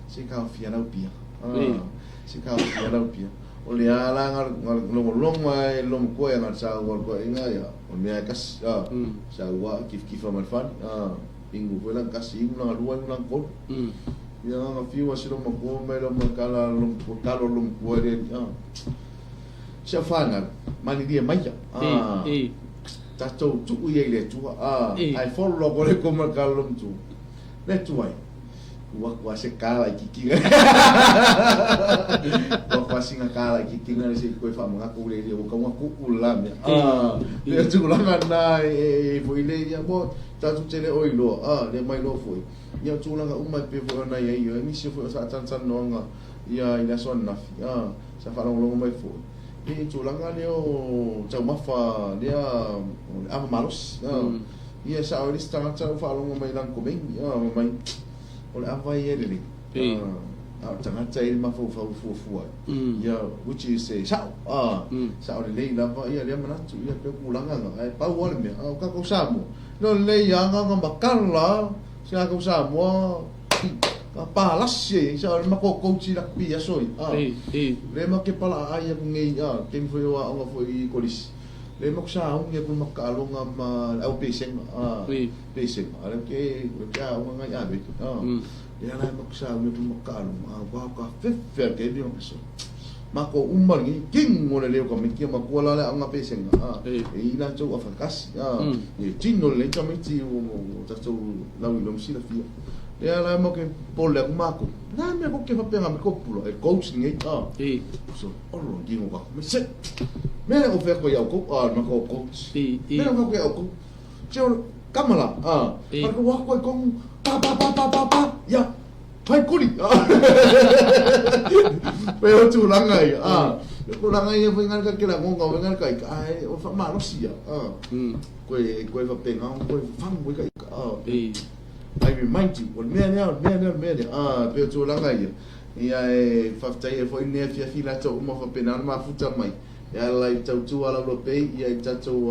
se taofia lau pia, a, se taofia lau pia. O le a la logologo lava e le loomatua ia na le sau lava le toeaina, ia, o le mea lava e tasi, a, sau lava kifakifa ma le fale, a. Inu foi lana tasi, inu lana lua, inu lana tolu. Ia lana fiu a si loomatua mai lo mai kala loomatua talo loomatua le ali a. Si au whanau, malilie maia. Tatou tuu ia i le Atua. Ae follow ko le ko mai kala loomatua. Le Atua e. Ua atu a se kala i kikinga. Ua atu a singa kala i kikinga le se i koe whaamangako le lia. Ua kaunga kuku la mea. Le tulaga na e foi le ia mo tatou te le o iloa, a, le mai loa foi. Ia o tulaga uma e pei foi ona i ai ia nisi foi o faatalatalanoaga ia i le aso ananafi, a, sa faalogologo mai foi i tulaga lea o taumafa lea o le ava malosi, a. Ia e sao ai le isi tagata ua faalogo mai i lana komeini, a, fai mai, o le ava ia e lelei, a, a o le tagata e i ai le mafaufau e fuafua ai, ia, which is e sao, a, sao lelei lava ia lea manatu, ia pei o tulaga na, ae pau lava le mea, a o tatou Samoa, no lelei lava na ona matala si a tatou Samoa, ka palasi ai, sao le matou coach i rugby i aso ia, a, lea matou te palaaai atu nei, a, taimi foi o aoga foi i kolisi, Lea maku sauni aku ma kaaloga ma le au pesega, a, pesega, a lea ke, ke aoga ngai ave, a, lea la maku sauni aku ma kaaloga, a, ua ka fefe al ke ni o so. Makou uma lenei king o le leo tamaiti ia matua la le aoga pesega a e i latou afatasi a e tino lelei tamaiti ua tatou lauiloa ma silafia lea la ma ke popole atu makou na mea ko ke faapea me kopula e coach lenei a so olo tino ka me se mea le ko fea ko iau ko a ma ko coach mea ko ke au ko se o kamala a pa ko wa ko kong pa pa pa pa pa pa ya Hai kuri! Pe o tūranga ia. Ah, tūranga ia whai ngā ke la ngonga whai ngā kai. Ai, o wha malosi ia. Ah. Koe koe wha penga, koe whangu koe kai. Ah. I remind you, o le mea lea, o le mea lea, o le mea lea. Ah, pe o tūranga ia. Ia e whawhtai e whai nea fia fi latou uma wha pena mafuta mai. E ala i tautua lau pei, ia i tatou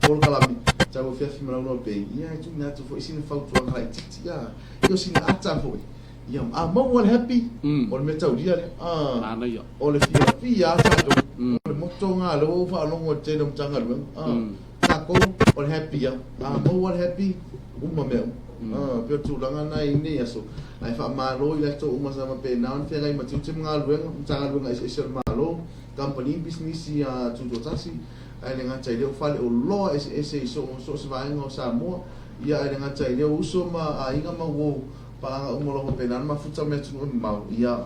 polokalame, tau afiafi ma lau pei. Ia e tuuina atu foi sina fautuaga laitiiti. Ia, Ia o sina ata foi. Ia, a maua le happy, o le mea taulia lea. A, o le fiafia a tatou, o le moto nga lea ua ou faalogo i le tele o Matagaluega. A, tatou o le happy a. A maua le happy, uma mea uma. A, pei o le tulaga na i nei aso. Ae faamalo i latou uma sa faapena ona feagai ma tiute ma galuega, Matagaluega eseese o le Malo, kamupani, pisinisi a tutoatasi, ae le gata i lea o fale oloa eseese i so o se vaega o Samoa. Ia ae le gata i lea o uso ma aiga ma uou paaga uma o lo o faapena ona mafuta mai atunuu e mamao, ia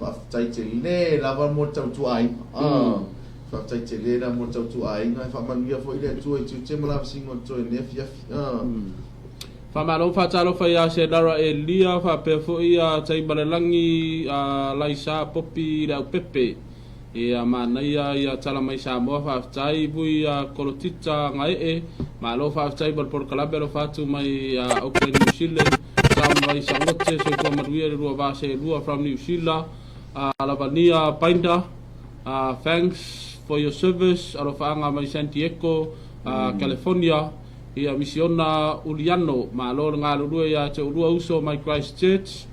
faafetai tele lava mo le tautua aiga. Faafetai tele la mo le tautua aiga, e faamanuia foi le Atua i tiute ma lavasiga o totoe i lenei afiafi. Faamalo faatalofa ia Senara Elia faapea foi ia Taimalelagi Laisa Popi Leaupepe. Ia manaia ia tala mai Samoa faafetai vui ia Kolotita Gaee malo faafetai mo le polokalame alofa atu mai ia Auckland New Zealand Sam mai Sagote soifua manuia le 2 va from New Zealand Lavania Binder thanks for your service alofaaga mai San Diego California ia Misiona Uliano malo le galulue ia te oulua uso mai Christchurch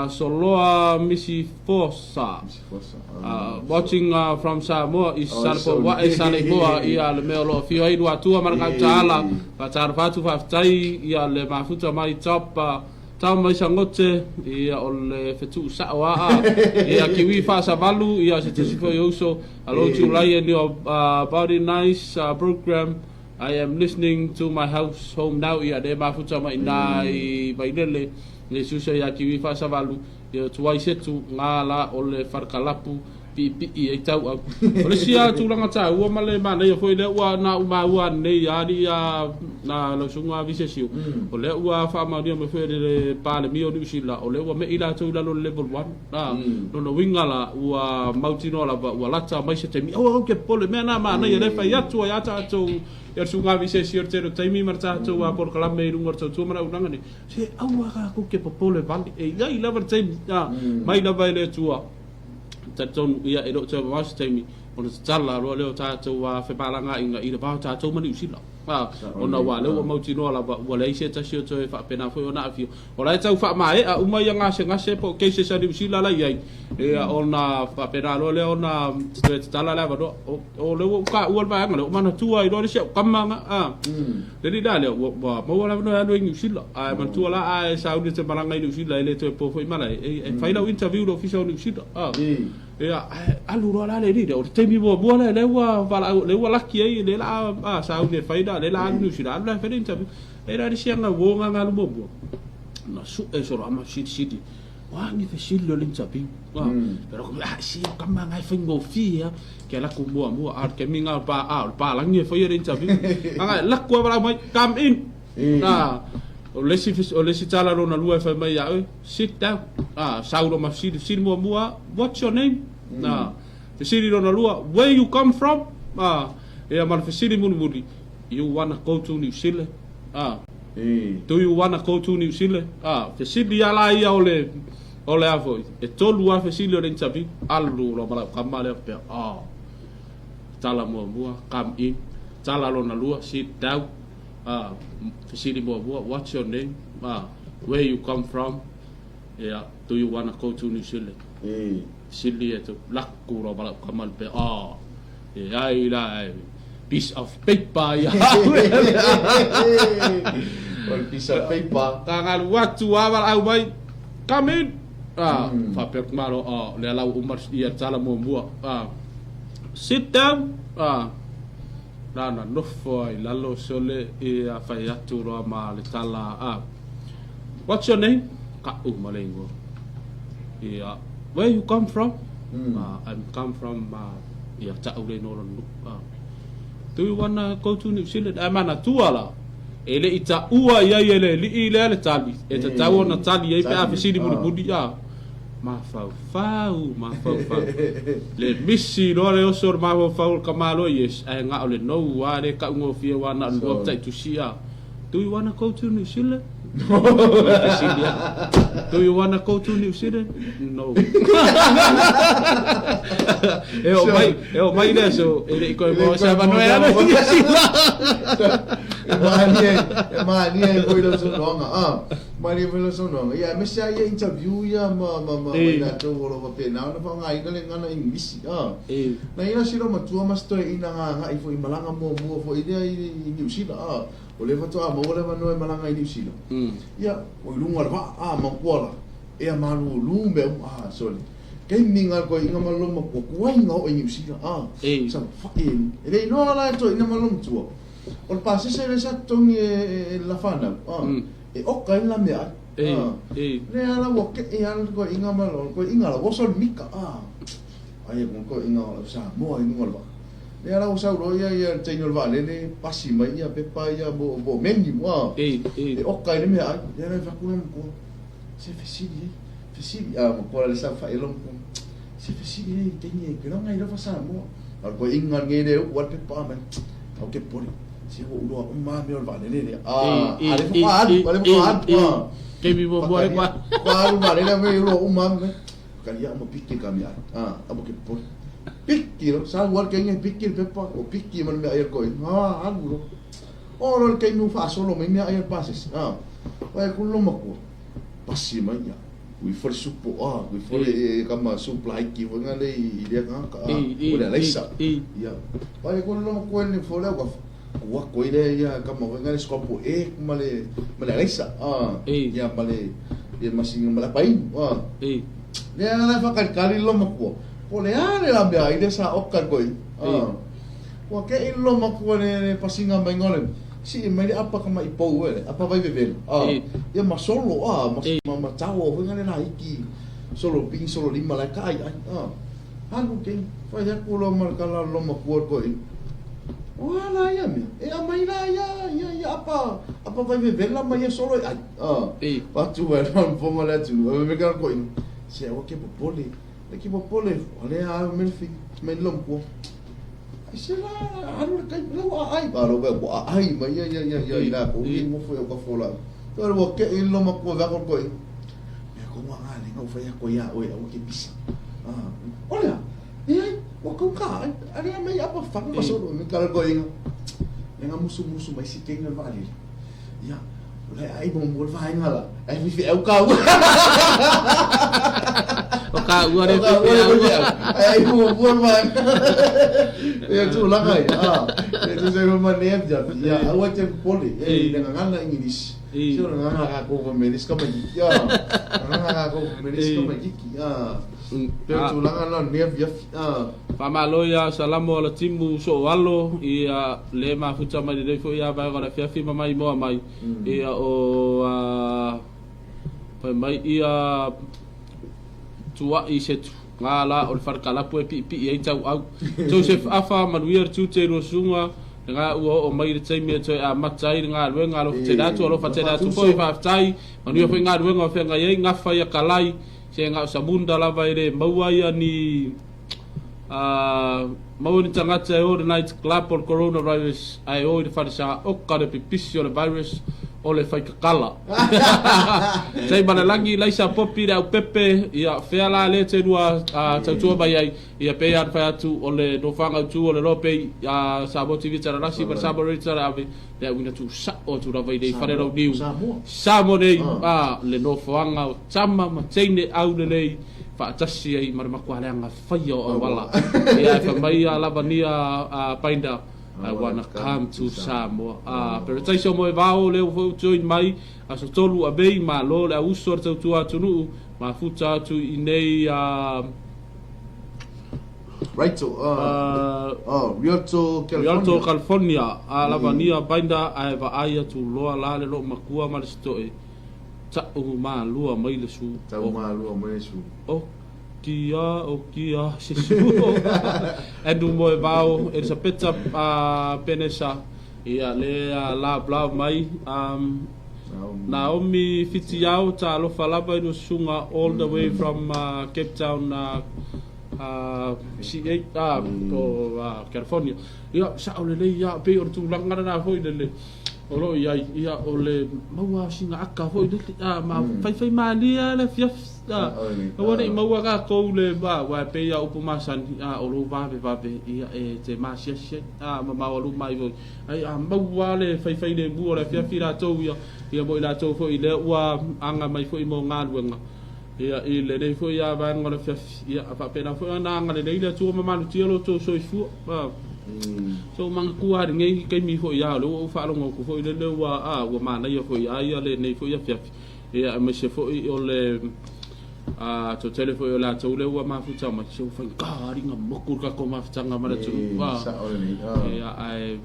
Soloa Misi Fosa Watching from Samoa i Salepowae, Saleimoa, ia le mea o lo o afio ai Luatua ma le Gautaala. Faatalofa atu faafetai ia le mafuta mai Top Tao mai Sagote, ia o le fetuu sao aa, ia Kiwi Faasavalu, ia se tasi foi o uso. Hello Julai and your body nice program. I am listening to my house home now, ia le mafuta mai ina i Vailele, le susa ia Kiwi Faasavalu. Ia tuai setu nga la o le farkalapu piipii ai tauau. O le isi a tulaga taua ma le manaia foi lea ua na u maua nei a alii a na lau susuga Visesio, o lea ua faamaonia mai foi e le Palemia o Niu Sila, o lea ua mei latou i lalo o le level one. A, lona uiga la, ua mautinoa lava ua lata mai se taimi. Aua kau ke popole, mea na manaia lea e fai atu ai a tatou ia le susuga Visesio i le tele o taimi ma le tatou a polokalame i luga o le tautua ma le auaunaga nei. Se aua tatou te popole vale, e i ai lava le taimi, a, mai lava e le Atua. Talitonu ia e le o toe mamao se taimi ona tatala loa lea o tatou femalagaaiga i le va o tatou ma Niu Sila. A, ona ua lea ua mautinoa lava ua leai se tasi o toe faapena foi ona aafia. O la e tau faamaea uma ia gasegase po o cases a Niu Sila la i ai, ia ona faapena loa lea ona toe tatala le avanoa. O lea ua ou taua le vaega lea, ua manatua ai loa le isi au tama na, a. Le alii la lea, ua maua le avanoa e alu ai i Niu Sila. Ae manatua la a e sauni e te malaga i Niu Sila e le toe po foi malae, e fai lau interview i le ofisa o Niu Sila. A, ia, ae alu loa la le alii lea, o le taimi muamua lea, lea ua valaau, lea ua laki ai, lea la a sauni e fai la, lea la alu i Niu Sila, alu la e fai le interview. E la le isi aga uo nga alu muamua. Na sue solo ama silisili. Wa ni fesili o le interview. Pero ko ah si o kama ngai faigofie a. Ke laku muamua a ke minga o pa a o le palagi e faia le interview. Anga laku a valaau mai come in. Ah o le isi o le isi tala lona lua e fai mai ia oe sit down. Ah sau loa ma fesili fesili muamua what's your name? Ah fesili lona lua where you come from? Ah ia ma le fesili mulimuli you wanna go to New Zealand? Ah do you wanna go to New Zealand? Ah fesili a la ia o le O le a foi, e tolu a fesili o le interview, alu loa ma lau kama lea faapea, oh, tala muamua, come in, tala lona lua, sit down, fesili muamua, what's your name, where you come from, yeah, do you wanna go to New Zealand? Fesili e tu, laku loa ma lau kama le pea, oh, e ai la, piece of paper ia au. O le piece of paper. Ka galu atu a valaau mai, Come in! A, faapea atu Malo, a, o lea la ua uma ia le tala muamua. A, sit down, a, na ona nofo lava i lalo sole ia fai atu loa ma le tala, a, what's your name? Ka'u ma le igoa. Ia, where you come from? A, I'm come from, a, ia ta'u le igoa o lona nuu. A, do you wanna go to New Zealand? Ae manatua la, E le i taua i ai e le alii lea le tali, e tatau ona tali ai pe a fesili mulimuli, a mafaufau, mafaufau. Le misi loa le oso o le mafaufau o le tamaloa, yes, ae na o le no lava lea e taugofie aua na o le lua ta'i tusi, a Do you wanna go to New Zealand? Le fesili atu. Do you wanna go to New Zealand? No. E oo mai, e oo mai le aso, e le i koe maua se avanoa e alu ai i Niu Sila. E malie, e malie ai foi lau saunoaga. Ah, malie foi lau saunoaga. Ia, aemaise lava ia interview ia ma, ma, ma, ma i latou o lo o faapena ona faaaogaina le gagana Igilisi. Ah, na i ai la si loomatua ma si toeaina agai foi i malaga muamua foi lea i, i Niu Sila. Ah, o lea faatoa maua le avanoa e malaga i Niu Sila. Ia, ua i luga o le vaa, ah, maopoa la. Ea malūlū mea uma, ah, sole. Taimi nga koe inga ma loma kua kuai nga o i Niu Sila, ah, sa whae. E le iloa la e toe inga ma loma tua. O le pasese le sa totogi e le la whanau, ah, e oka ai la mea ai. Ah, le ala ua ke e ala koe inga ma loma, koe inga la woso le mika, ah, ai e koe inga o Samoa i lunga o le vaa. Le ala ua sau loa ia ia le teine o le vaalele, pasi mai ia pepa ia mo, mo menu, ah, e oka ai le mea ai. Le ala e whaku loma kua, se fesili ai. Fesili, a ma kola le sa fa elong ko. Se fesili nei te ni ke longa i lofa Samoa. A ko inga nge le u wa pe pa mai. Au ke pori. Se wo uloa o ma me o va le le. A a le fa alu, a le fa alu. Ke mi mo mo le kwa. Kwa alu va le le me uloa o ma me. Ka ia mo piki ka mi a. A mo ke pori. Piki lo, sa wa ke nge piki le pepa, o piki ma me ai ko. Ha alu lo. O lo ke nu fa solo me me ai pases. A. Wa ku lo ma ko. Pasi mai ia. Ui fo le supo a, ui fo le kama sup laiki fo nga le i lea kanga a, o le alaisa. Ia. Pai ko lo ko le fo le ka kua ko ile ia kama fo nga le scramble egg ma le ma le alaisa a. Ia ma le ia masinga ma le pai a. Le ala fa kali lo makua. Po le a le la mea i le sa oka koi. A. Ua ke i lo makua le pasinga mai ngole. Sii mai le apa ka mai pou ele, apa vai vevela. Ah, ia ma solo ah, ma ma, ma tau foi ngale la iki. Solo ping solo lima la ka ai ai. Ah. Alu ke fai aku lo ma ka la lo makua koi. O ala ia mea. E a mai la ia ia ia apa apa vai vevela ma ia solo ai. Ah. Patu vai lo fo le atu. Me ka koi. Se o ke popole. Le ke popole, o le a me fi me lo ko. Ai se la alu le kai lau a ai ba lo ba a ai mai ia ia ia ia ila ko ni mo fo ka fo la. To le ke i lo ma ko va ko ko. Me ko ma nga le ngau fa ya ko ya o ya o ke pisa. Ah. Olha, e ai, o ko ka ai, ali mai apa fa ko so me ka ko inga. Le nga musu musu mai si ke nga va ali. Ia, o le ai mo mo va inga la. Ai fi fi au ka. O ka ua le fi fi au. Ai mo mo va. Ia tu la kai. Ah. E tu se ma ne ja. Ia au te poli. E le ngana English. Se o ngana ka ko ko me ka ma ya. Ngana ka ko me ka ma ya. Pe tulaga la ne ya. Ah. Faamalo ia Salamo o le timu soo alo ia le mafuta mai lenei foi ia vaega o le afiafi ma maimoa mai ia o fai mai ia tuai se ngā la o le whare kalapu e piipii ai tauau. Joseph Afa, manuia le tute i lua susuga, le ngā ua oo mai le taimi e toe amata ai le galuega, alofa tele atu, alofa tele atu foi, faafetai, manuia foi galuega o feagai ai, gafa ia kalai, se ngā o samunda lava e le maua ia ni maua ni tagata e o i le night club o le coronavirus ae o i le fale sa oka le pipisi o le virus o le faikakala. Tai ma le lagi, Laisa Popi le aupepe, ia fea la le te lua tautua mai ai, ia pei ana fai atu o le nofoaga autu o le lope i Samoa TV Talalasi ma le Samoa Radio Tala Ave, le auina tuu sao atu lava i nei fale launiu. Samoa nei, le nofoaga o tama ma teine aulelei faatasi ai ma le matua leaga faia o auala. Ia e fai mai ia lava nia a Binder, I wanna come to Samoa. A Paradise o Moevao lea ua foi ua join mai, aso 3 a Mei, malo le auuso a le tautua atunuu, Mafuta atu i nei a Righto, oh, Rialto, California. Rialto, California, a Lavania Binder ae vaai atu loa la le loomatua ma le sitoe, ta'u malua mai le su. Ta'u malua mai le su. O kia, o kia, se su. Andrew Moevao, Elisapeta Penesa, ia le love love mai. Naomi Fitiao, talofa lava i lua susuga all the way from Cape Town, CA, po o California. Ia, sao lelei lava, pei o le tulaga lena foi lele o lo o i ai, ia, o le maua o sina aka foi lele, ma faifai malie lava le afiafi, aua ne i maua tatou le, aua e pei lava o upu masani, o lou vavevave, ia, e te masiasi ai, ma maualuga ai foi. Ai a maua le faifai lemu o le afiafi latou ia, ia mo i latou foi lea ua aga mai foi mo galuega, ia i lenei foi a vaega o le afiafi, ia a faapena foi ona agalelei le Atua ma malutia lo outou soifua. So manatua lava lenei taimi foi a o lea ua ou faalogo atu foi lele ua a ua manaia foi a ia lenei foi afiafi, ia aemaise foi o le a toatele foi o latou lea ua mafuta mai, se ua faigata alii na moku le tatou mafutaga ma le atunuu. Ia ae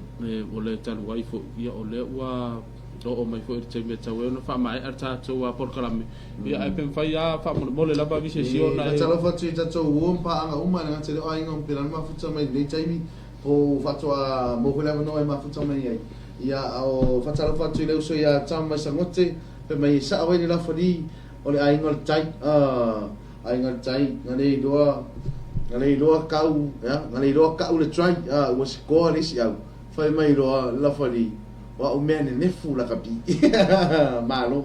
o le talu ai foi, ia o lea ua oo mai foi i le taimi e tatau ai ona faamaea le tatou polokalame. Ia ae pe mafai lava faamolemole lava avise si ona e. Talofa atu i tatou uo ma paaga uma e le gata i le o aiga o Mpela na mafuta mai i lenei taimi po o faatoa maua foi le avanoa e mafuta mai ai. Ia o faatalofa atu i le uso ia Tama mai Sagote fai mai e sao ai le lafali o le aiga o le tai aiga o le tai na le iloa na le iloa kau ia na le iloa kau le try ua sikoa le isi au fai mai loa le lafali o au mea nenefu lakapi malo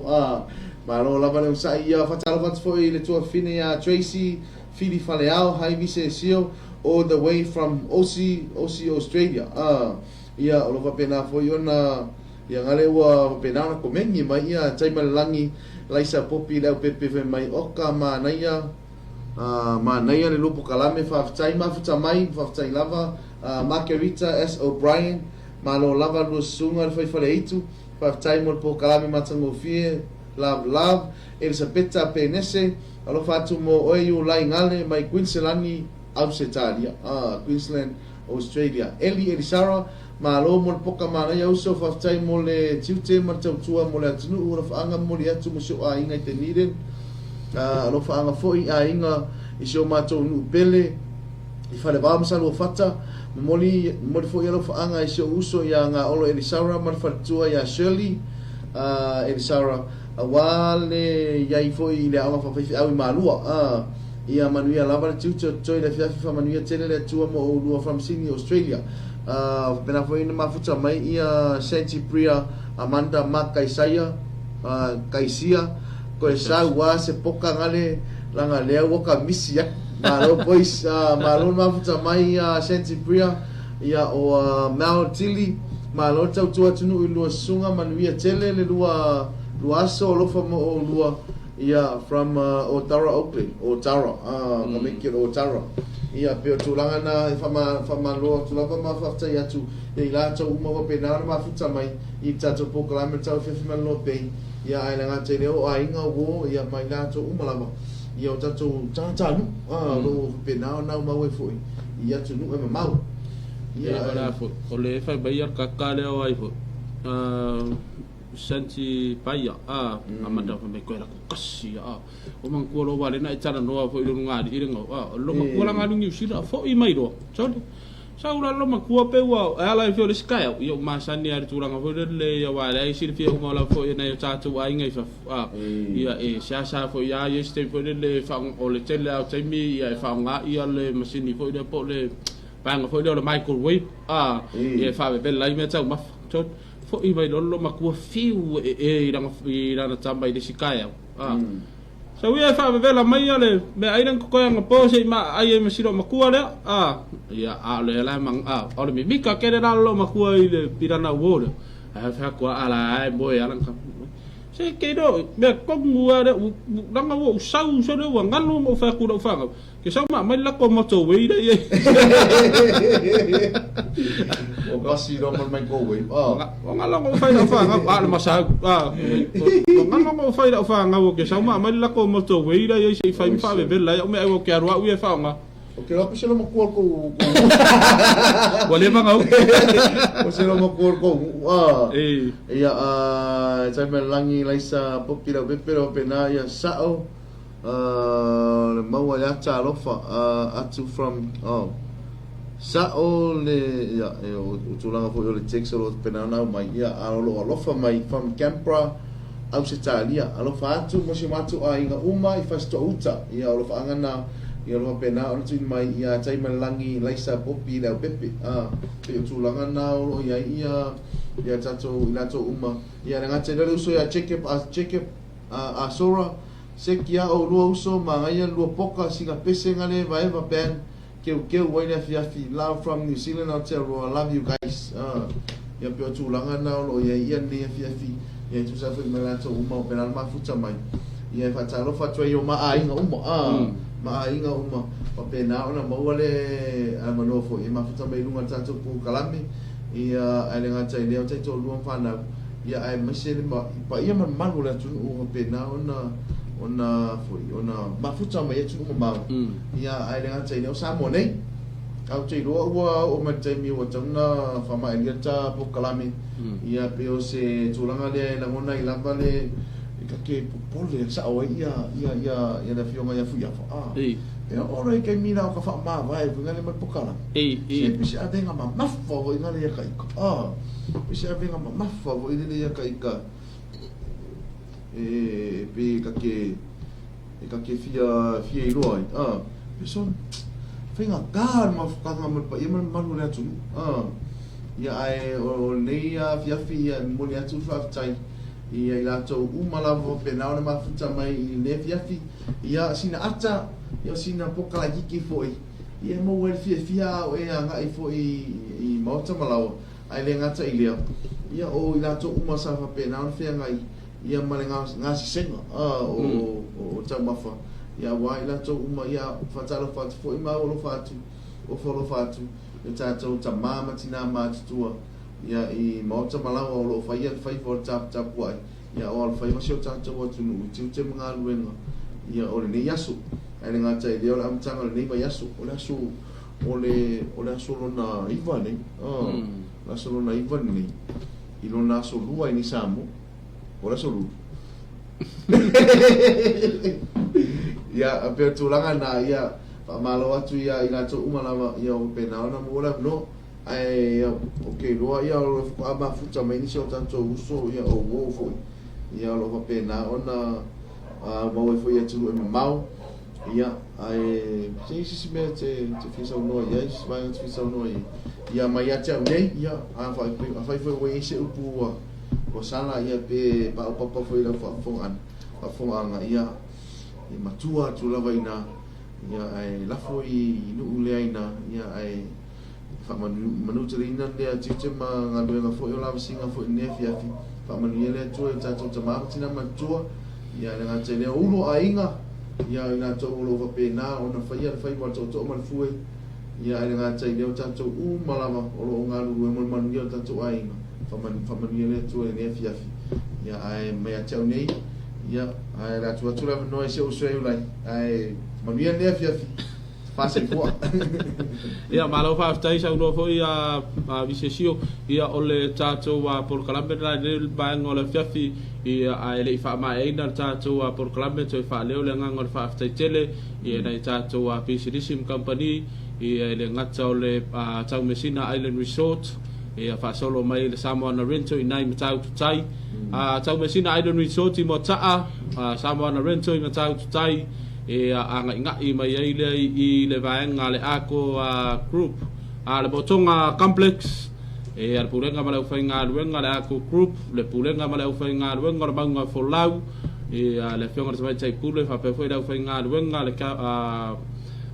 malo lava le onosai. Ia faatalofa atu foi i le tuafafine ia Tracy Fili Faleao hi Vise Sio all the way from Aussie Aussie Australia ia o lo faapena foi ona Ia ngale ua faapena ona komeni mai ia tai ma le lagi Laisa Popi le aupepe fai mai oka manaia manaia le lupo kalame faafetai mafuta mai faafetai lava Margarita S O'Brien malo lava lua susuga le fai faleaitu faafetai mo le polokalame matagofie love love Elisapeta Penese alofa atu mo oe Iulai Gale mai Quinselani Ausetalia Queensland Australia Eli Elisara Malo mo le poka manaia uso, faafetai mo le tiute ma le tautua mo le atunuu, alofaaga momoli atu mo si ou aiga i Dunedin, alofaaga foi i aiga i si o matou nuu pele i Falevao ma Saluafata, momoli momoli foi alofaaga i si ou uso ia Gaolo Elisara ma le faletua ia Shirley Elisara aua le iai foi i le aoga faafaifeau i Malua. Ia manuia lava le tiute o totoe i le afiafi faamanuia tele le Atua mo oulua from Sydney Australia. Faapena foi ona mafuta mai ia Santi Bria Amanda Mark Kaisaia Kaisia koe sa ua se poka ngale langa lea ua ka misi aku. Malo boys malo le mafuta mai ia Santi Bria ia o Mel Tili malo le tautua atunuu i lua susuga manuia tele le lua lua aso alofa mo oulua. Ia, from Otara, Oakland, Otara, ka make it Otara. Ia, pei o tulaga na e faamalo atu lava ma faafetai atu ia i latou uma faapena ona mafuta mai i le tatou polokalame o le Tauafiafi Malolo Bay, ia ae le gata i lea o aiga, uo, ia ma i latou uma lava, ia o tatou tagatanuu, o lo o faapena ona aumau ai foi i atunuu e mamao. Ia, o le a foi, o le fai mai a le kaka lea o ai foi, Senti paia a amata fai mai koe la ku kasi a o manatua loa ua lena e talanoa foi i lona alii le gau a o lo matua la galu Niu Sila foi mai loa sole sau la lo matua pe ua e ala ai foi o le isi taeao ia ua masani lava i le tulaga foi lele ia aua leai silafia uma lava foi e nai o tatou aiga i fafo a ia e seasea foi lava ia isi taimi foi lele o le tele lava o taimi ia e faaaoga ia le masini foi lea po o le vaega foi lea o le microwave a ia e faavevela ai meataumafa sole. Foi mai loa le matua fiu e e i lana tama i le isi taeao. Sau ia e faavevela mai ia le meaai lea na totoe anapo se i maaaai ai ma si loomatua lea. Ia, a o lea la e a o le mimika tele la le loomatua i le i lana uo lea. Ae fai atu, a la e moe lava lana tama. Se ke iloa mea tonu lava lea leaga ua ou sau sole ua galo ma ou fai atu i lau fanau, ke sau ma aumai le latou motorway lea i ai. Ua pasi loa ma le microwave. Oh. Ua galo ona ou fai i lau fanau, a o le masau. Ua galo ona ou fai i lau fanau ke sau ma aumai le latou motorway lea i ai se i fai ma faavevela ai au meaai ua ou ke alu au ia e faaaoga. O ke loa se lo matua kou. Ua leva na O se lo matua kou. Ah. Ia a tai me langi laisa popi lau pepe lo pe na ia sao le maua ia ta alofa atu from oh sao le ia e o tulaga foi o le text o lo pe na nau mai ia a lo alofa mai from Canberra Ausetalia alofa atu mo si o matou aiga uma i Fasitoouta ia o lo faagana ia o lo faapena ona tuuina mai ia Taimalelagi Laisa Popi Leaupepe a pei o tulaga na o lo o i ai ia ia tatou i latou uma ia le gata i lea le uso ia Jacob a Jacob a Asora Seki a oulua uso magaia lua poka sina pese ngale vaeva band keukeu ai le afiafi love from New Zealand Aotearoa love you guys ia pei o tulaga na o lo o i ai ia lenei afiafi ia e tusa foi ma latou uma o pela le mafuta mai ia e faatalofa atu ai i o ma aiga uma ma aiga uma faapena ona maua le avanoa foi e mafuta mai i luga o le tatou polokalame ia ae le gata i lea o taitoalua ma fanau ia aemaise le paia ma le mamalu o le atunuu faapena ona ona foi ona mafuta mai atunuu mamao Ia, ae le gata i lea, o Samoa nei. Ae ou te iloa ua oo mai le taimi ua tatau ona faamaelia le ta polokalame. Ia, pei o se tulaga lea e lagona ai lava le e ta te popole sao ai ia ia ia ia le afioga ia Fuiava. A, e oo loa i taimi la o ka faamavae foi ngale ma le polokalame. Se pei se avega mamafa foi ngale ia ka ika. A, pei se avega mamafa foi lele ia ka ika e pei ta te E ta te fia, fia iloa ai, a, e son, faigata le mafutaga ma le paia ma le mamalu o le atunuu, a. Ia, ae o lenei afiafi, ia, e momoli atu le faafetai ia i latou uma lava faapena ona mafuta mai i lenei afiafi, ia, sina ata, ia, o sina poka laitiiti foi, ia, e maua ai le fiafia a o e agai foi i maota ma laoa, ae le gata i lea, ia, o i latou uma sa faapena ona feagai ia ma le gasesega o taumafa, ia aua i latou uma, ia faatalofa atu foi ma alofa atu, ofo alofa atu i o tatou tama ma tina matutua, ia i maota ma laoa o lo o faia le faiva o le taputapuai, ia o alofaiva si o tatou atunuu i tiute ma galuega, ia o lenei aso. Ae le gata i lea o le amataga o lenei vaiaso, o le aso o le o le aso lona 9 nei, o le aso lona 9 lenei, i lona aso 2 i nei Samoa. O le aso lua. Ia, pei o le tulaga lena, ia, faamalo atu ia i latou uma lava, ia o faapena ona maua le avanoa. Ae, ia, ou te iloa, ia, o le faatoa mafuta mai nisi o tatou uso, ia, o uo foi, ia, o lo o faapena ona aumau ai foi i atunuu e mamao. Ia, ae, se i ai se isi mea e te fia saunoa i ai, se isi vaega e te fia saunoa i ai? Ia, mai ia te au nei, ia, afai foi ua i ai se upu ua Ua sala ia pe paopapa foi lau faafofogaaga ia e matua atu lava ina ia ae lafo i nuu lea ina ia ae faamanuiteleina lea tiute ma galuega foi o lavasiga foi i lenei afiafi. Faamanuia le Atua i o tatou tama ma tina matutua ia le gata i lea o ulu o aiga ia o i latou o lo o faapena ona faia le faiva o le tootoo ma le fue ia ae le gata i lea o tatou uma lava o lo o galulue mo le manuia o tatou aiga. Faamanuia le Atua i lenei afiafi. Ia, ae mai ia te au nei, ia, ae le atu atu le avanoa i si ou uso e Iulai. Ae manuia lenei afiafi. Faasoifua. Ia, malo faafetai saunoa foi a Visesio. Ia, o le tatou polokalame lena i lenei vaega o le afiafi. Ia, ae le i faamaeaina le tatou polokalame, toe faaleo le agaga o le faafetai tele i nai tatou pisinisi ma kamupani, ia, e le gata o le Taumeasina Island Resort, Ia faasolo mai le Samoana Rental i nai Matautu Tai. Taumeasina Island Resort i Moataa, Samoana Rental i Matautu Tai, e agaigai mai ai lea i le vaega a le Ako Group, a le Motoga Complex, e a le Pulega ma le Aufaigaluega a le Ako Group, le Pulega ma le Aufaigaluega o le Mauga Folau, e a le Afioga i le Tamaitai Pule faapea foi le Aufaigaluega a le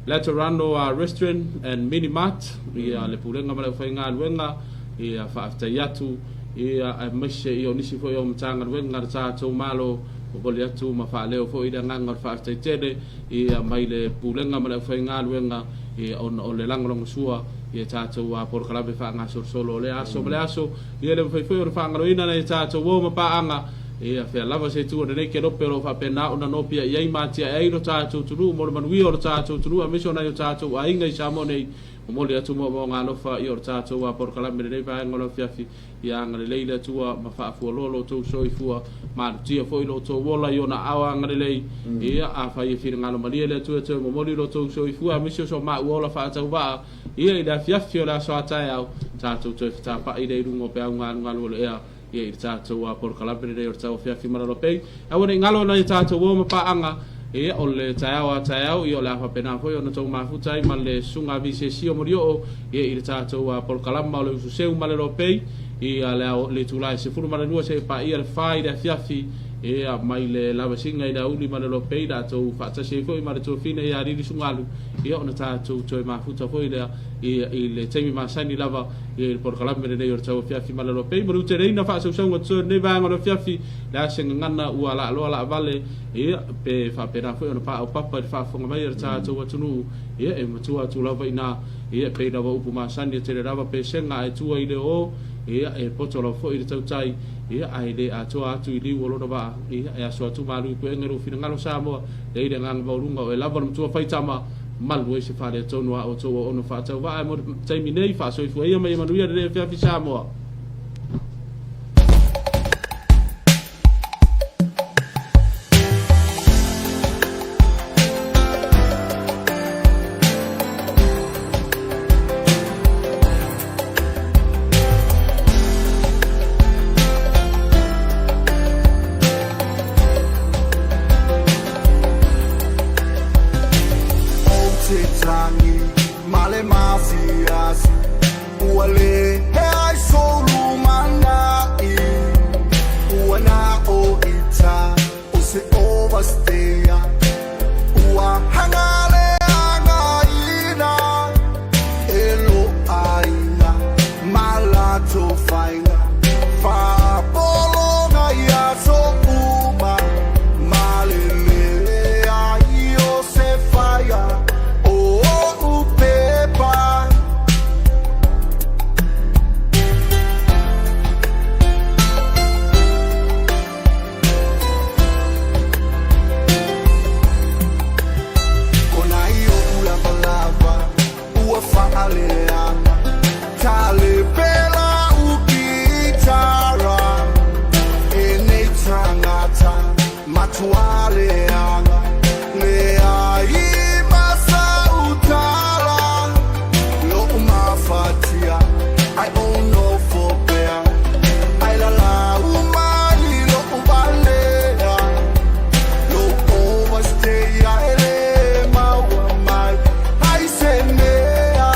Laterano Restaurant and Mini Mart, ia le Pulega ma le Aufaigaluega, ia faafetai atu Ia, aemaise ia o nisi foi o Matagaluega a le tatou Malo, momoli atu ma faaleo foi le agaga o le faafetai tele, ia, mai le Pulega ma le aufaigaluega, ia, ona o le lagolagosua i tatou polokalame faagasolosolo o lea aso ma lea aso. Ia, e le mafai foi ona faagaloina nai a tatou uo ma paaga, ia, fea lava se itu o lenei kelope o lo o faapena ona nopiai ai ma atiae ai lo tatou atunuu mo le manuia o lo tatou atunuu aemaise o nai o tatou aiga i Samoa nei. Momoli atu moomooga alofa i o tatou polokalame i lenei vaega o le afiafi. Ia agalelei le Atua ma faafualoa lo outou soifua, malutia foi lo outou ola i ona aao agalelei. Ia, afai e finagalo malie le Atua e toe momoli lo outou soifua aemaise o so maua ola faatauvaa, ia i le afiafi o le aso a taeao, tatou toe fetapa'i lea i luga o peau galugalu o le ea, ia i le tatou polokalame lenei o le tauafiafi ma le lopei. Aua ne i galo nai a tatou uo ma paaga, ia o le taeao a taeao, ia o le a faapena foi ona tou mafuta ai ma le susuga VCC o Molioo, ia i le tatou polokalama o le ususeu ma le lopei, ia le le itula e 12 seia paia le 4 i le afiafi, ia mai le lavasiga i le aoauli ma le lopei, latou faatasi ai foi ma le tuafine ia Lili Sugalu, ia ona tatou toe mafuta foi lea ia i le taimi masani lava ia i le polokalame lenei o le tauafiafi ma le lopei. Ma le uteleina faasausauga totoe o lenei vaega o le afiafi, le a se gagana ua laaloa laavale, ia pe faapena foi ona paopapa i le faafofoga mai a le tatou atunuu, ia e matua atu lava i ina, ia e pei lava upu masani e tele lava pesega ae tua i le o, ia e poto lava foi le tautai, ia ae le atoa atu i liu o lona vaa, ia e aso atu malu i puega i lou finagalo Samoa, lei le agaga maualuga o e lava le matua faitama, malu ai se faaletonu a outou aono faatauvaa e mo le taimi nei, faasoifua ia ma ia manuia lenei afiafi Samoa. Ou te tagi ma le masiasi Ua le hea i sou lumanai Ua na o ita o se overstayer Ua hanga le againa E lo aiga ma latou faiga Faapologa i aso uma Malele ai o se faia o oʻu pepa. Kona i oʻu lavalava ua faaleaga Talepela ukitara E nei tagata matua leaga Leai ma sautala Loʻu mafatia ai ou nofo pea Ai lalau mai loʻu walea Lou overstay a e lē maua mai ai se mea.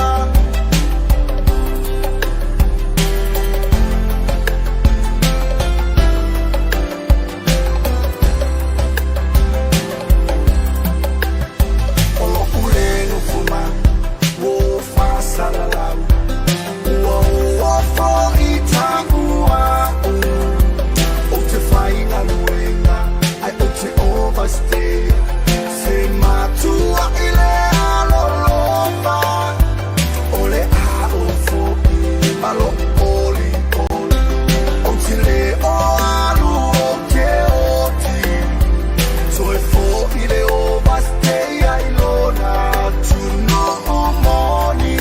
O loʻu lē nofo ma ua faasalalau Ua ofo i taʻu a'u Ou te faigaluega ae ou te overstay Se matua i le alolofa O le a foʻi ma loʻu ʻoliʻoli Ou te le o alu ou te oti Toe foʻi le overstay ai lona atunuu moni.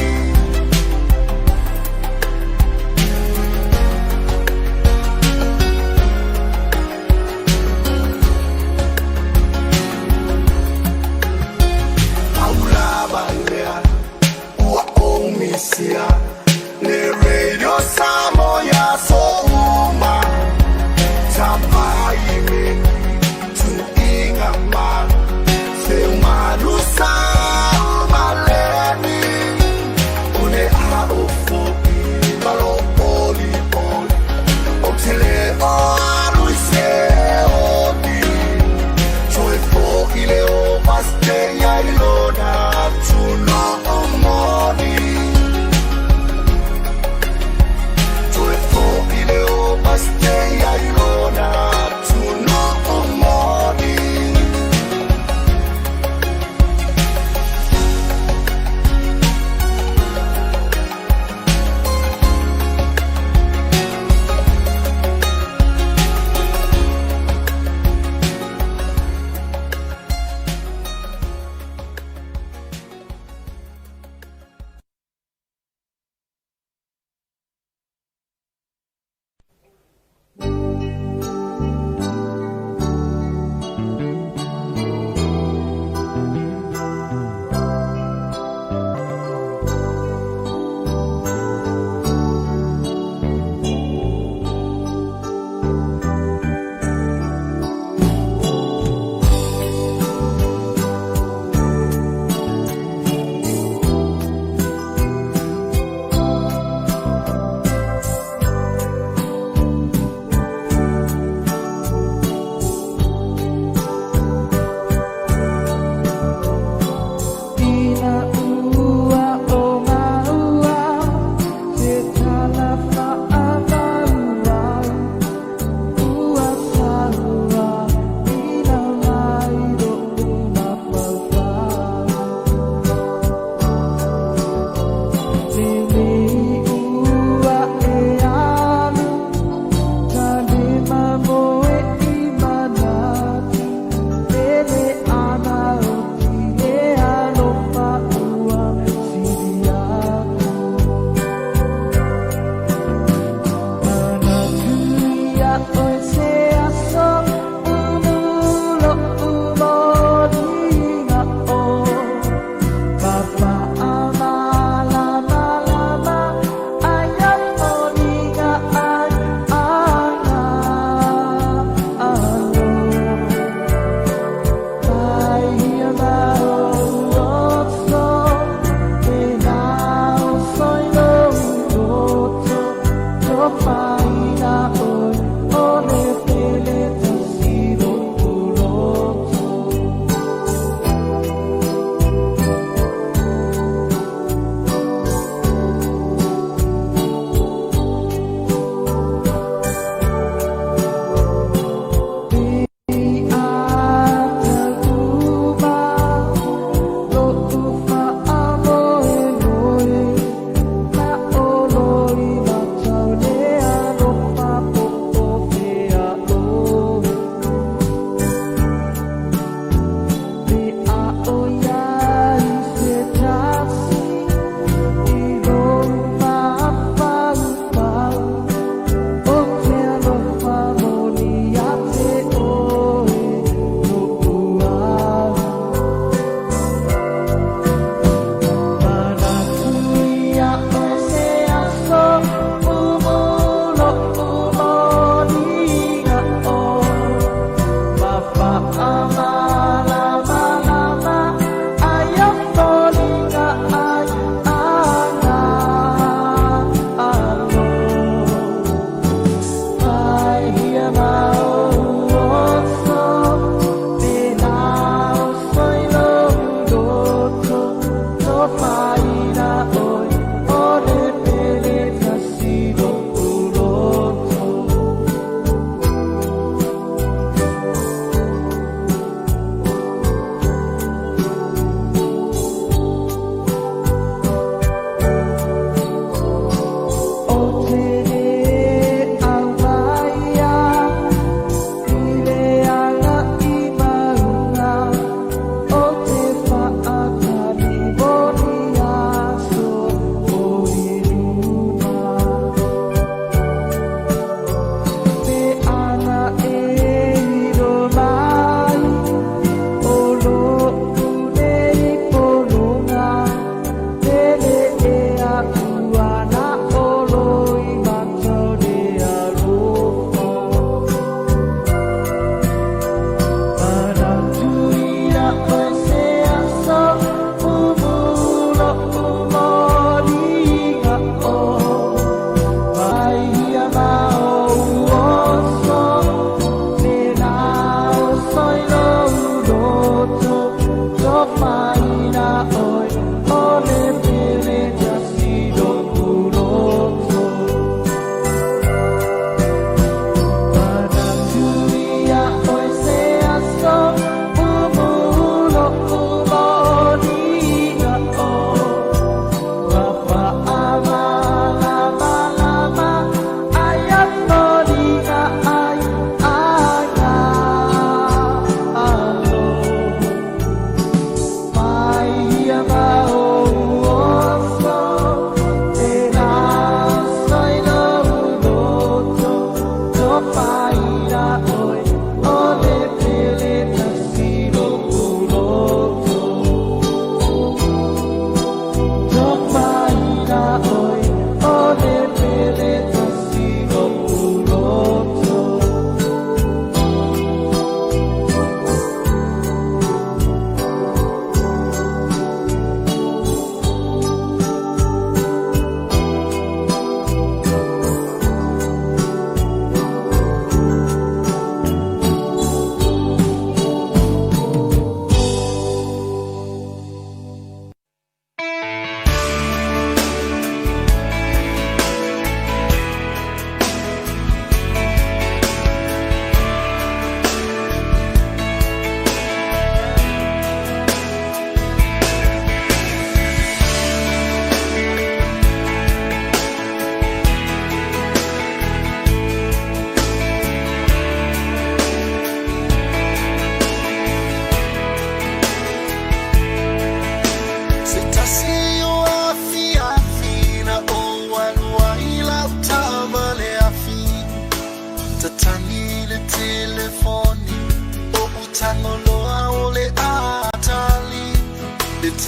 Pau lava lea ua ou misia Le Radio Samoa i aso uma Tapai me tuiga ma Se malu sa o maleni O le a o foʻi ma lou ʻoliʻoli Ou te le o alu i se oti Toe foʻi le overstay ai lona atunuu moni Toe foʻi le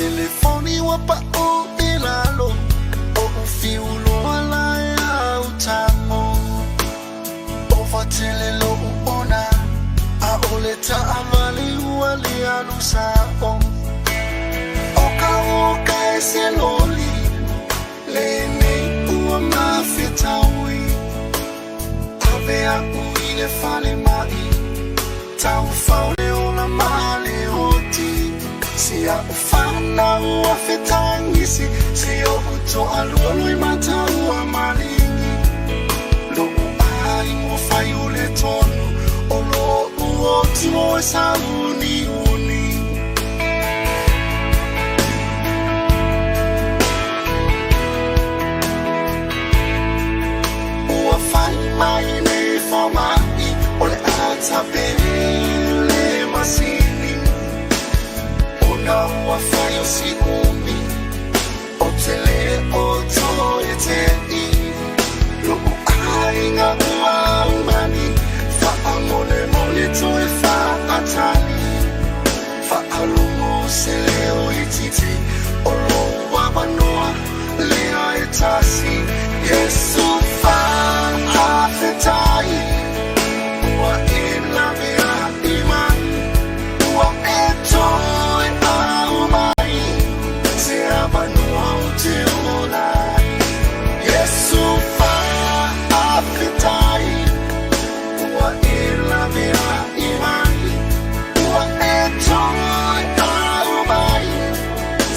Telefoni wa pa o i lalo O ufi uloa la e au tango O fatele lo ona A ole ta avali ua le alu sa o O ka o ka e se loli Le nei ua mafetaui Ave a ui le fale mai Tau faule o la male oti Si a o whana ua fetangisi Si o uto alua lui mata ua malingi Lo u ai mo whai o le tonu O lo u o timo e sa uni uni Ua whai mai nei fo mai O le ata pele masini O na ua whai o si umi O te le o to e te i Lo u ainga ua umani Wha mole mole to e wha atali Wha alumo se leo i titi O lo wabanoa lea e tasi Yesu wha afetai Ua e lawe a imai Ua e toe au mai Se avanua o te olai Yesu wha afetai Ua e lawe a imai Ua e toe au mai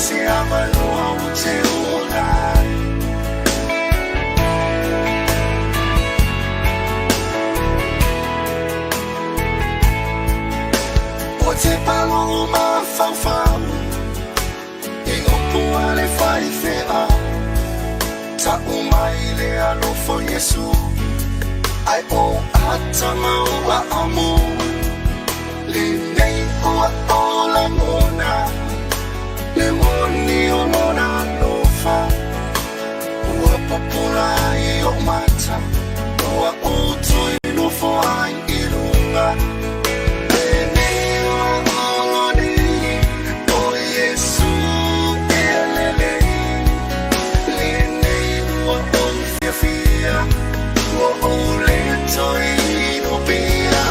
Se avanua o te olai O te palo mawhauwhau I opu a le whai whea Ta umai le alofo Yesu Ai o ata maua amu Le nei o a ola mona Le moni o lona lofa Ua papura i o mata Ua utui nofo ai i lunga Le nei o olo nei O Yesu e lele Le nei ua o fia fia Ua o le toi no pia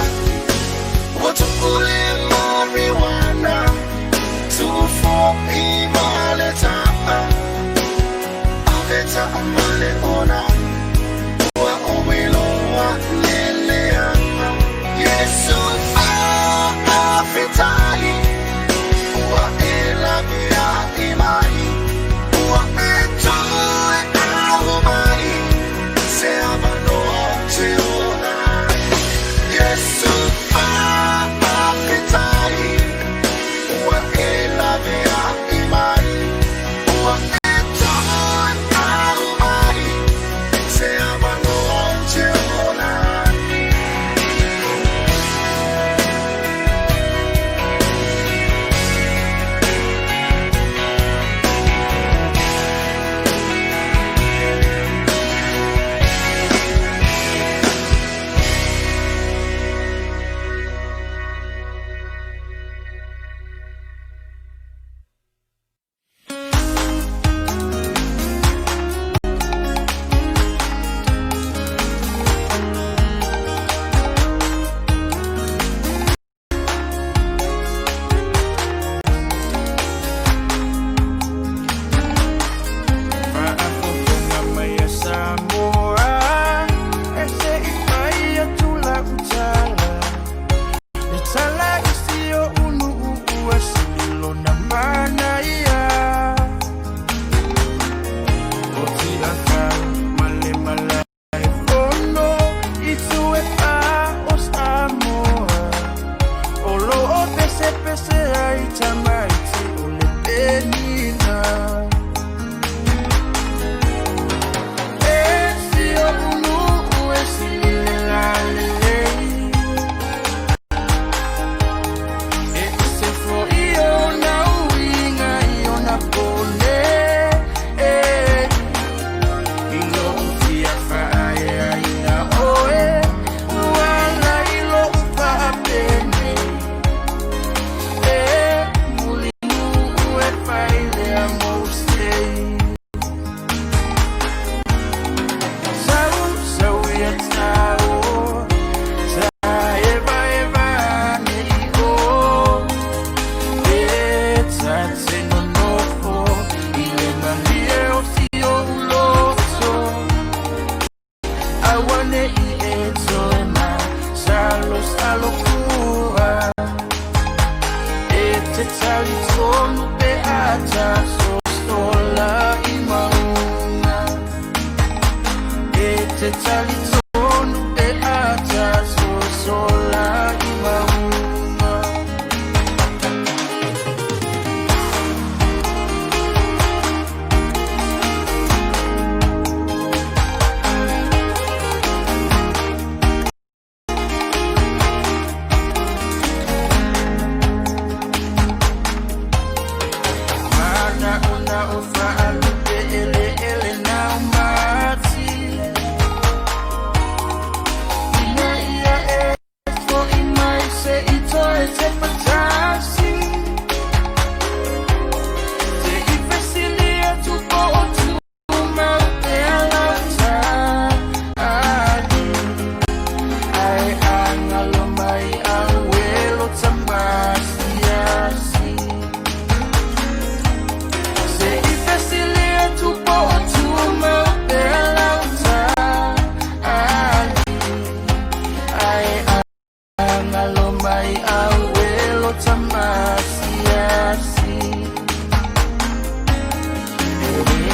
mai au e lo tamasiasi.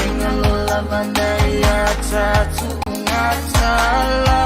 E ngalo lava nei a tatu ngatala.